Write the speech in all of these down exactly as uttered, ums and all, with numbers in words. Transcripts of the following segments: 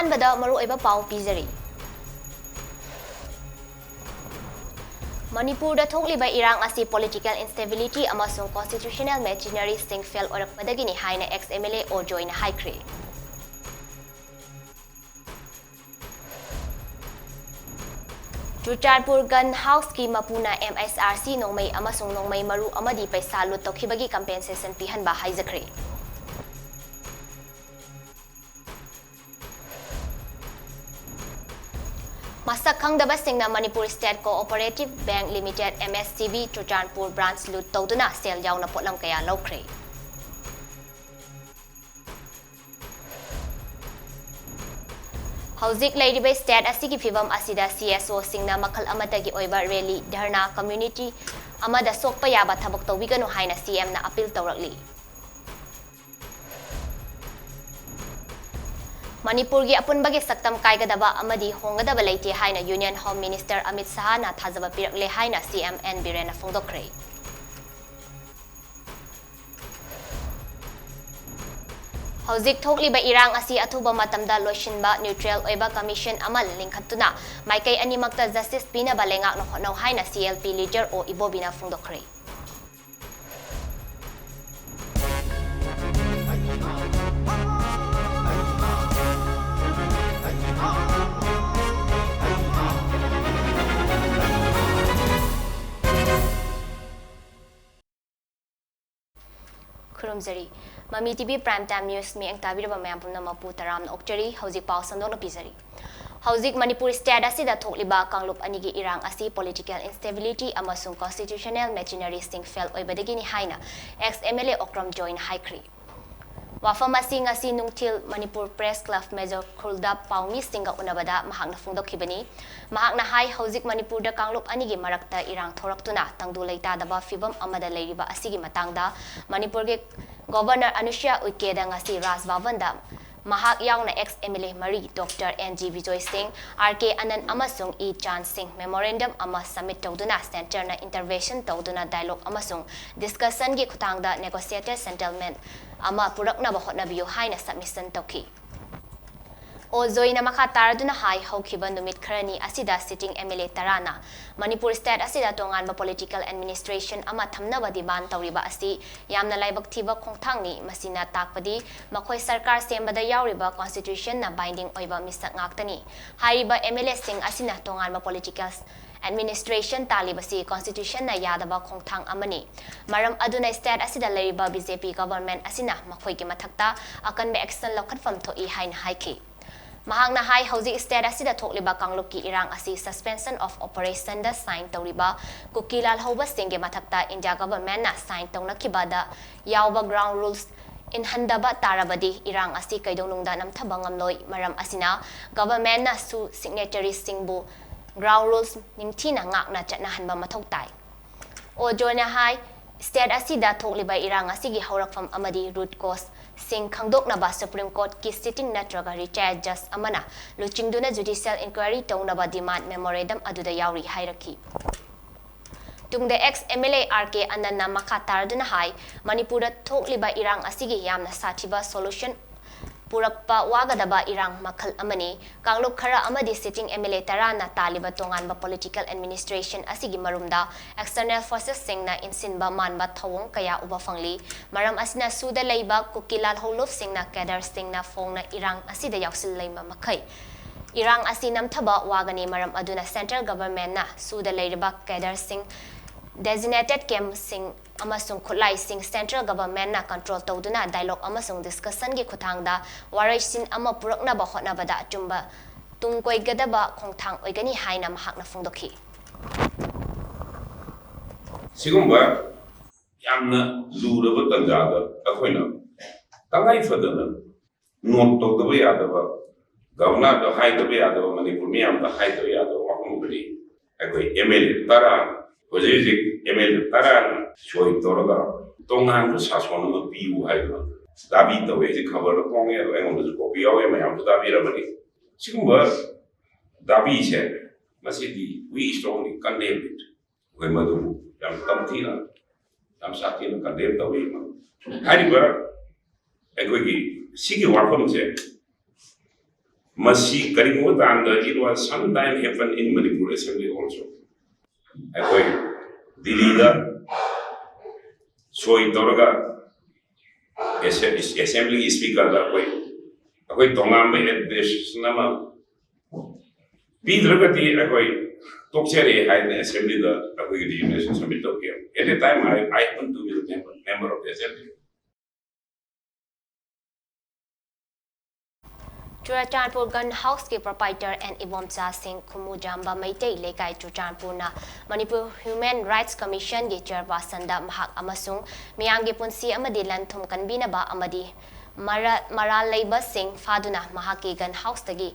ꯑꯍꯥꯟꯕꯗ ꯃꯔꯨꯑꯣꯏꯕ ꯄꯥꯎ ꯄꯤꯖꯔꯤ꯫ ꯃꯅꯤꯄꯨꯔꯗ ꯊꯣꯛꯂꯤꯕ ꯏꯔꯥꯡ ꯑꯁꯤ political instability ꯑꯃꯁꯨꯡ constitutional machineryꯁꯤꯡ fail ꯑꯣꯏꯔꯛꯄꯗꯒꯤꯅꯤ ꯍꯥꯏꯅ ex MLA ꯑꯣ ꯖꯣꯏꯅ ꯍꯥꯏꯈ꯭ꯔꯦ꯫ ꯆꯨꯔꯆꯥꯟꯄꯨꯔ gun houseꯀꯤ ꯃꯄꯨꯅ MSRC ꯅꯣꯡꯃꯩ ꯑꯃꯁꯨꯡ ꯅꯣꯡꯃꯩ ꯃꯔꯨ ꯑꯃꯗꯤ ꯄꯩꯁꯥ loot ꯇꯧꯈꯤꯕꯒꯤ compensation ꯄꯤꯍꯟꯕ ꯍꯥꯏꯖꯈ꯭ꯔꯦ꯫ ꯃꯁꯛ ꯈꯪꯗꯕꯁꯤꯡꯅ Manipur State Cooperative Bank Limited, MSCB, Churachandpur branch loot ꯇꯧꯗꯨꯅ ꯁꯦꯜ ꯌꯥꯎꯅ ꯄꯣꯠꯂꯝ ꯀꯌꯥ ꯂꯧꯈ꯭ꯔꯦ꯫ ꯍꯧꯖꯤꯛ ꯂꯩꯔꯤꯕ state ꯑꯁꯤꯒꯤ ꯐꯤꯚꯝ ꯑꯁꯤꯗ CSOꯁꯤꯡꯅ ꯃꯈꯜ ꯑꯃꯠꯇꯒꯤ ꯑꯣꯏꯕ rally, ꯙꯔꯅꯥ, community ꯑꯃꯗ ꯁꯣꯛꯄ ꯌꯥꯕ ꯊꯕꯛ ꯇꯧꯕꯤꯒꯅꯨ ꯍꯥꯏꯅ CMꯅ appeal ꯇꯧꯔꯛꯂꯤ꯫ ꯃꯅꯤꯄꯨꯔꯒꯤ ꯑꯄꯨꯟꯕꯒꯤ ꯁꯛꯇꯝ ꯀꯥꯏꯒꯗꯕ ꯑꯃꯗꯤ ꯍꯣꯡꯒꯗꯕ ꯂꯩꯇꯦ ꯍꯥꯏꯅ Union Home Minister ꯑꯃꯤꯠ ꯁꯍꯥꯅ ꯊꯥꯖꯕ ꯄꯤꯔꯛꯂꯦ ꯍꯥꯏꯅ CM ꯑꯦꯟ ꯕꯤꯔꯦꯟꯅ ꯐꯣꯡꯗꯣꯛꯈ꯭ꯔꯦ꯫ ꯍꯧꯖꯤꯛ ꯊꯣꯛꯂꯤꯕ ꯏꯔꯥꯡ ꯑꯁꯤ ꯑꯊꯨꯕ ꯃꯇꯝꯗ ꯂꯣꯏꯁꯤꯟꯕ neutral ꯑꯣꯏꯕ commission ꯑꯃ ꯂꯤꯡꯈꯠꯇꯨꯅ ꯃꯥꯏꯀꯩ ꯑꯅꯤꯃꯛꯇ justice ꯄꯤꯅꯕ ꯂꯩꯉꯥꯛꯅ ꯍꯣꯠꯅꯧ ꯍꯥꯏꯅ CLP leader ꯑꯣ ꯏꯕꯣꯕꯤꯅ ꯐꯣꯡꯗꯣꯛꯈ꯭ꯔꯦ꯫ ꯈꯨꯔꯨꯝꯖꯔꯤ꯫ ꯃꯃꯤ TV Prime Time News ꯃꯤꯠꯌꯦꯡ ꯇꯥꯕꯤꯔꯕ ꯃꯌꯥꯝ ꯄꯨꯝꯅꯃꯛꯄꯨ ꯇꯔꯥꯝꯅ ꯑꯣꯛꯆꯔꯤ꯫ ꯍꯧꯖꯤꯛ ꯄꯥꯎ ꯁꯟꯗꯣꯛꯅ ꯄꯤꯖꯔꯤ꯫ ꯍꯧꯖꯤꯛ ꯃꯅꯤꯄꯨꯔ state ꯑꯁꯤꯗ ꯊꯣꯛꯂꯤꯕ ꯀꯥꯡꯂꯨꯞ ꯑꯅꯤꯒꯤ ꯏꯔꯥꯡ ꯑꯁꯤ political instability ꯑꯃꯁꯨꯡ constitutional machineryꯁꯤꯡ fail ꯑꯣꯏꯕꯗꯒꯤꯅꯤ ꯍꯥꯏꯅ ex MLA ꯑꯣꯀ꯭ꯔꯝ ꯖꯣꯏꯅ ꯍꯥꯏꯈ꯭ꯔꯤ꯫ ꯋꯥꯐꯝ ꯑꯁꯤ ꯉꯁꯤ ꯅꯨꯡꯊꯤꯜ ꯃꯅꯤꯄꯨꯔ Press Club Major ꯈꯨꯜꯗ ꯄꯥꯎꯃꯤꯁꯤꯡꯒ ꯎꯅꯕꯗ ꯃꯍꯥꯛꯅ ꯐꯣꯡꯗꯣꯛꯈꯤꯕꯅꯤ꯫ ꯃꯍꯥꯛꯅ ꯍꯥꯏ, ꯍꯧꯖꯤꯛ ꯃꯅꯤꯄꯨꯔꯗ ꯀꯥꯡꯂꯨꯞ ꯑꯅꯤꯒꯤ ꯃꯔꯛꯇ ꯏꯔꯥꯡ ꯊꯣꯔꯛꯇꯨꯅ ꯇꯪꯗꯨ ꯂꯩꯇꯥꯗꯕ ꯐꯤꯚꯝ ꯑꯃꯗ ꯂꯩꯔꯤꯕ ꯑꯁꯤꯒꯤ ꯃꯇꯥꯡꯗ ꯃꯅꯤꯄꯨꯔꯒꯤ Governor ꯑꯅꯨꯁ꯭ꯔꯤꯌꯥ ꯎꯏꯀꯦꯗ ꯉꯁꯤ ꯔꯥꯖ ꯚꯕꯟꯗ ꯃꯍꯥꯛ ꯌꯥꯎꯅ ex MLA ꯃꯔꯤ, Doctor ꯑꯦꯟ ꯖꯤ ꯕꯤꯖꯣꯏ ꯁꯤꯡ, ꯑꯥꯔ ꯀꯦ ꯑꯅꯟ ꯑꯃꯁꯨꯡ ꯏ ꯆꯥꯟ ꯁꯤꯡ memorandum ꯑꯃ submit ꯇꯧꯗꯨꯅ centreꯅ intervention ꯇꯧꯗꯨꯅ dialogue ꯑꯃꯁꯨꯡ discussionꯒꯤ ꯈꯨꯠꯊꯥꯡꯗ negotiated settlement ꯑꯃ ꯄꯨꯔꯛꯅꯕ ꯍꯣꯠꯅꯕꯤꯌꯨ ꯍꯥꯏꯅ submission ꯇꯧꯈꯤ꯫ ꯑꯣ ꯖꯣꯏꯅ ꯃꯈꯥ ꯇꯥꯔꯗꯨꯅ ꯍꯥꯏ, ꯍꯧꯈꯤꯕ ꯅꯨꯃꯤꯠ ꯈꯔꯅꯤ ꯑꯁꯤꯗ sitting M L A ꯇꯔꯥꯅ Manipur state ꯑꯁꯤꯗ ꯇꯣꯉꯥꯟꯕ political administration ꯑꯃ ꯊꯝꯅꯕ demand ꯇꯧꯔꯤꯕ ꯑꯁꯤ ꯌꯥꯝꯅ ꯂꯥꯏꯕꯛ ꯊꯤꯕ ꯈꯣꯡꯊꯥꯡꯅꯤ꯫ ꯃꯁꯤꯅ ꯇꯥꯛꯄꯗꯤ ꯃꯈꯣꯏ ꯁꯔꯀꯥꯔ ꯁꯦꯝꯕꯗ ꯌꯥꯎꯔꯤꯕ constitutionꯅ binding ꯑꯣꯏꯕ ꯃꯤꯁꯛ ꯉꯥꯛꯇꯅꯤ꯫ ꯍꯥꯏꯔꯤꯕ M L Aꯁꯤꯡ ꯑꯁꯤꯅ ꯇꯣꯉꯥꯟꯕ political administration ꯇꯥꯜꯂꯤꯕꯁꯤ constitutionꯅ ꯌꯥꯗꯕ ꯈꯣꯡꯊꯥꯡ ꯑꯃꯅꯤ꯫ ꯃꯔꯝ ꯑꯗꯨꯅ state ꯑꯁꯤꯗ ꯂꯩꯔꯤꯕ B J P government ꯑꯁꯤꯅ ꯃꯈꯣꯏꯒꯤ ꯃꯊꯛꯇ ꯑꯀꯟꯕ action ꯂꯧꯈꯠꯐꯝ ꯊꯣꯛꯏ ꯍꯥꯏꯅ ꯍꯥꯏꯈꯤ꯫ ꯃꯍꯥꯛꯅ ꯍꯥꯏ, ꯍꯧꯖꯤꯛ state ꯑꯁꯤꯗ ꯊꯣꯛꯂꯤꯕ ꯀꯥꯡꯂꯨꯞꯀꯤ ꯏꯔꯥꯡ ꯑꯁꯤ suspension of operationꯗ sign ꯇꯧꯔꯤꯕ ꯀꯨꯀꯤ ꯂꯥꯜꯍꯧꯕꯁꯤꯡꯒꯤ ꯃꯊꯛꯇ India governmentꯅ sign ꯇꯧꯅꯈꯤꯕꯗ ꯌꯥꯎꯕ ground rules ꯏꯟꯍꯟꯗꯕ ꯇꯥꯔꯕꯗꯤ ꯏꯔꯥꯡ ꯑꯁꯤ ꯀꯩꯗꯧꯅꯨꯡꯗ ꯅꯝꯊꯕ ꯉꯝꯂꯣꯏ꯫ ꯃꯔꯝ ꯑꯁꯤꯅ governmentꯅꯁꯨ signatoryꯁꯤꯡꯕꯨ ground rules ꯅꯤꯡꯊꯤꯅ ꯉꯥꯛꯅ ꯆꯠꯅꯍꯟꯕ ꯃꯊꯧ ꯇꯥꯏ꯫ ꯑꯣ ꯖꯣꯏꯅ ꯍꯥꯏ, state ꯑꯁꯤꯗ ꯊꯣꯛꯂꯤꯕ ꯏꯔꯥꯡ ꯑꯁꯤꯒꯤ ꯍꯧꯔꯛꯐꯝ ꯑꯃꯗꯤ root causeꯁꯤꯡ ꯈꯪꯗꯣꯛꯅꯕ Supreme Courtꯀꯤ sitting ꯅꯠꯇ꯭ꯔꯒ retired judge ꯑꯃꯅ ꯂꯨꯆꯤꯡꯗꯨꯅ judicial inquiry ꯇꯧꯅꯕ demand memorandum ꯑꯗꯨꯗ ꯌꯥꯎꯔꯤ ꯍꯥꯏꯔꯛꯈꯤ꯫ ꯇꯨꯡꯗ ex M L A R K ꯑꯅꯟꯅ ꯃꯈꯥ ꯇꯥꯔꯗꯨꯅ ꯍꯥꯏ, ꯃꯅꯤꯄꯨꯔꯗ ꯊꯣꯛꯂꯤꯕ ꯏꯔꯥꯡ ꯑꯁꯤꯒꯤ ꯌꯥꯝꯅ ꯁꯥꯊꯤꯕ solution ꯄꯨꯔꯛꯄ ꯋꯥꯒꯗꯕ ꯏꯔꯥꯡ ꯃꯈꯜ ꯑꯃꯅꯤ꯫ ꯀꯥꯡꯂꯨꯞ ꯈꯔ ꯑꯃꯗꯤ sitting M L A ꯇꯔꯥꯅ ꯇꯥꯜꯂꯤꯕ ꯇꯣꯉꯥꯟꯕ political administration ꯑꯁꯤꯒꯤ ꯃꯔꯨꯝꯗ external forcesꯁꯤꯡꯅ ꯏꯟꯁꯤꯟꯕ ꯃꯥꯟꯕ ꯊꯧꯑꯣꯡ ꯀꯌꯥ ꯎꯕ ꯐꯪꯂꯤ꯫ ꯃꯔꯝ ꯑꯁꯤꯅ ꯁꯨꯗ ꯂꯩꯕ ꯀꯨꯀꯤ ꯂꯥꯜꯍꯧꯂꯨꯞꯁꯤꯡꯅ cadreꯁꯤꯡꯅ ꯐꯣꯡꯅ ꯏꯔꯥꯡ ꯑꯁꯤꯗ ꯌꯥꯎꯁꯤꯜꯂꯤꯕ ꯃꯈꯩ ꯏꯔꯥꯡ ꯑꯁꯤ ꯅꯝꯊꯕ ꯋꯥꯒꯅꯤ꯫ ꯃꯔꯝ ꯑꯗꯨꯅ central governmentꯅ ꯁꯨꯗ ꯂꯩꯔꯤꯕ cadreꯁꯤꯡ designated campꯁꯤꯡ ꯑꯃꯁꯨꯡ ꯈꯨꯠꯂꯥꯏꯁꯤꯡ central governmentꯅ control ꯇꯧꯗꯨꯅ dialogue ꯑꯃꯁꯨꯡ discussionꯒꯤ ꯈꯨꯠꯊꯥꯡꯗ ꯋꯥꯔꯣꯏꯁꯤꯟ ꯑꯃ ꯄꯨꯔꯛꯅꯕ ꯍꯣꯠꯅꯕꯗ ꯑꯆꯨꯝꯕ ꯇꯨꯡ ꯀꯣꯏꯒꯗꯕ ꯈꯣꯡꯊꯥꯡ ꯑꯣꯏꯒꯅꯤ ꯍꯥꯏꯅ ꯃꯍꯥꯛꯅ ꯐꯣꯡꯗꯣꯛꯈꯤ꯫ ꯁꯤꯒꯨꯝꯕ ꯌꯥꯝꯅ ꯂꯨꯔꯕ ꯇꯥꯟꯖꯥꯗ ꯑꯩꯈꯣꯏꯅ ꯇꯉꯥꯏ ꯐꯗꯅ note ꯇꯧꯗꯕ ꯌꯥꯗꯕ, governorꯗ ꯍꯥꯏꯗꯕ ꯌꯥꯗꯕ, ꯃꯅꯤꯄꯨꯔ ꯃꯤꯌꯥꯝꯗ ꯍꯥꯏꯗꯕ ꯌꯥꯗꯕ ꯋꯥꯐꯝ ꯑꯃꯗꯤ ꯑꯩꯈꯣꯏ M L A ꯇꯔꯥ, ꯍꯧꯖꯤꯛ ꯍꯧꯖꯤꯛ M L A ꯇꯔꯥ ꯁꯣꯏ ꯇꯧꯔꯒ ꯇꯣꯉꯥꯟꯕ ꯁꯥꯁꯣꯟ ꯑꯃ ꯄꯤꯌꯨ ꯍꯥꯏꯗꯨꯅ ꯗꯥꯕꯤ ꯇꯧꯋꯦ꯫ ꯑꯩꯁꯦ ꯈꯕꯔꯗ ꯐꯣꯡꯉꯦ, ꯑꯗꯣ ꯑꯩꯉꯣꯟꯗꯁꯨ copy ꯌꯥꯎꯋꯦ, ꯃꯌꯥꯝꯁꯨ ꯇꯥꯕꯤꯔꯝꯃꯅꯤ꯫ ꯁꯤꯒꯨꯝꯕ ꯗꯥꯕꯤꯁꯦ ꯃꯁꯤꯗꯤ we strongly condemn it꯫ ꯑꯩꯈꯣꯏ ꯃꯗꯨꯕꯨ ꯌꯥꯝ ꯇꯝꯊꯤꯅ, ꯌꯥꯝ ꯁꯥꯊꯤꯅ condemn ꯇꯧꯏ꯫ ꯍꯥꯏꯔꯤꯕ ꯑꯩꯈꯣꯏꯒꯤ ꯁꯤꯒꯤ ꯋꯥꯐꯝꯁꯦ ꯃꯁꯤ ꯀꯔꯤꯒꯨꯝꯕ ꯃꯇꯝꯗ it was sometime happen in Manipur Assembly also. ꯑꯩꯈꯣꯏ ꯗꯤꯜꯂꯤꯗ ꯁꯣꯏ ꯇꯧꯔꯒ ꯑꯦꯁꯦꯝꯕ꯭ꯂꯤ ꯁ꯭ꯄꯤꯀꯔꯗ ꯑꯩꯈꯣꯏ ꯑꯩꯈꯣꯏ ꯇꯣꯉꯥꯟꯕ ꯑꯦꯗ꯭ꯔꯦꯁ ꯑꯃ ꯄꯤꯗ꯭ꯔꯒꯗꯤ ꯑꯩꯈꯣꯏ ꯇꯣꯛꯆꯔꯦ ꯍꯥꯏꯅ ꯑꯦꯁꯦꯝꯕ꯭ꯂꯤꯗ ꯑꯩꯈꯣꯏꯒꯤ ꯔꯤꯖꯤꯒꯅꯦꯁꯟ ꯁꯕꯃꯤꯠ ꯇꯧꯈꯤ꯫ At that time I, I happen to be the member, member of the assembly. Churachandpur gun ꯍꯥꯎꯁꯀꯤ ꯄ꯭ꯔꯣꯄꯥꯏꯇꯔ ꯑꯦꯟ ꯏꯕꯣꯝꯆꯥ ꯁꯤꯡ ꯈꯨꯃꯨꯖꯥꯝꯕ ꯃꯩꯇꯩ ꯂꯩꯀꯥꯏ ꯆꯨꯔꯆꯥꯟꯄꯨꯔꯅ ꯃꯅꯤꯄꯨꯔ ꯍ꯭ꯌꯨꯃꯦꯟ ꯔꯥꯏꯠꯁ ꯀꯃꯤꯁꯟꯒꯤ ꯆꯤꯌꯔꯄꯥꯔꯁꯟꯗ ꯃꯍꯥꯛ ꯑꯃꯁꯨꯡ ꯃꯤꯌꯥꯝꯒꯤ ꯄꯨꯟꯁꯤ ꯑꯃꯗꯤ ꯂꯟ ꯊꯨꯝ ꯀꯟꯕꯤꯅꯕ ꯑꯃꯗꯤ ꯃꯔꯥ- ꯃꯔꯥꯜ ꯂꯩꯕꯁꯤꯡ ꯐꯥꯗꯨꯅ ꯃꯍꯥꯛꯀꯤ ꯒꯟ ꯍꯥꯎꯁꯇꯒꯤ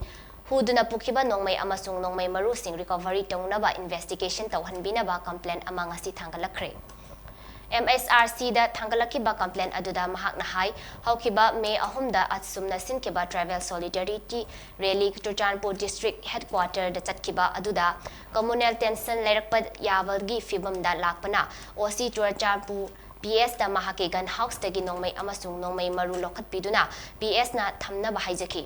ꯍꯨꯗꯨꯅ ꯄꯨꯈꯤꯕ ꯅꯣꯡꯃꯩ ꯑꯃꯁꯨꯡ ꯅꯣꯡꯃꯩ ꯃꯔꯨꯁꯤꯡ ꯔꯤꯀꯣꯚꯔꯤ ꯇꯧꯅꯕ ꯏꯟꯚꯦꯁꯇꯤꯒꯦꯁꯟ ꯇꯧꯍꯟꯕꯤꯅꯕ ꯀꯝꯄ꯭ꯂꯦꯟ ꯑꯃ ꯉꯁꯤ ꯊꯥꯡꯒꯠꯂꯛꯈ꯭ꯔꯦ꯫ ꯑꯦꯝ ꯑꯦꯁ ꯑꯥꯔ ꯁꯤꯗ ꯊꯥꯡꯒꯠꯂꯛꯈꯤꯕ ꯀꯝꯄ꯭ꯂꯦꯟ ꯑꯗꯨꯗ ꯃꯍꯥꯛꯅ ꯍꯥꯏ, ꯍꯧꯈꯤꯕ ꯃꯦ ꯑꯍꯨꯝꯗ ꯑꯁꯨꯝꯅ ꯁꯤꯟꯈꯤꯕ tribal solidarity rally Churachandpur district ꯍꯦꯗꯀ꯭ꯋꯥꯇꯔꯗ ꯆꯠꯈꯤꯕ ꯑꯗꯨꯗ ꯀꯝꯃꯨꯅꯦꯜ ꯇꯦꯟꯁꯟ ꯂꯩꯔꯛꯄ ꯌꯥꯕꯒꯤ ꯐꯤꯕꯝꯗ ꯂꯥꯛꯄꯅ ꯑꯣ ꯁꯤ ꯆꯨꯔꯆꯥꯟꯄꯨꯔ ꯄꯤ ꯑꯦꯁꯇ ꯃꯍꯥꯛꯀꯤ ꯒꯟ ꯍꯥꯎꯁꯇꯒꯤ ꯅꯣꯡꯃꯩ ꯑꯃꯁꯨꯡ ꯅꯣꯡꯃꯩ ꯃꯔꯨ ꯂꯧꯈꯠꯄꯤꯗꯨꯅ ꯄꯤ ꯑꯦꯁꯅ ꯊꯝꯅꯕ ꯍꯥꯏꯖꯈꯤ꯫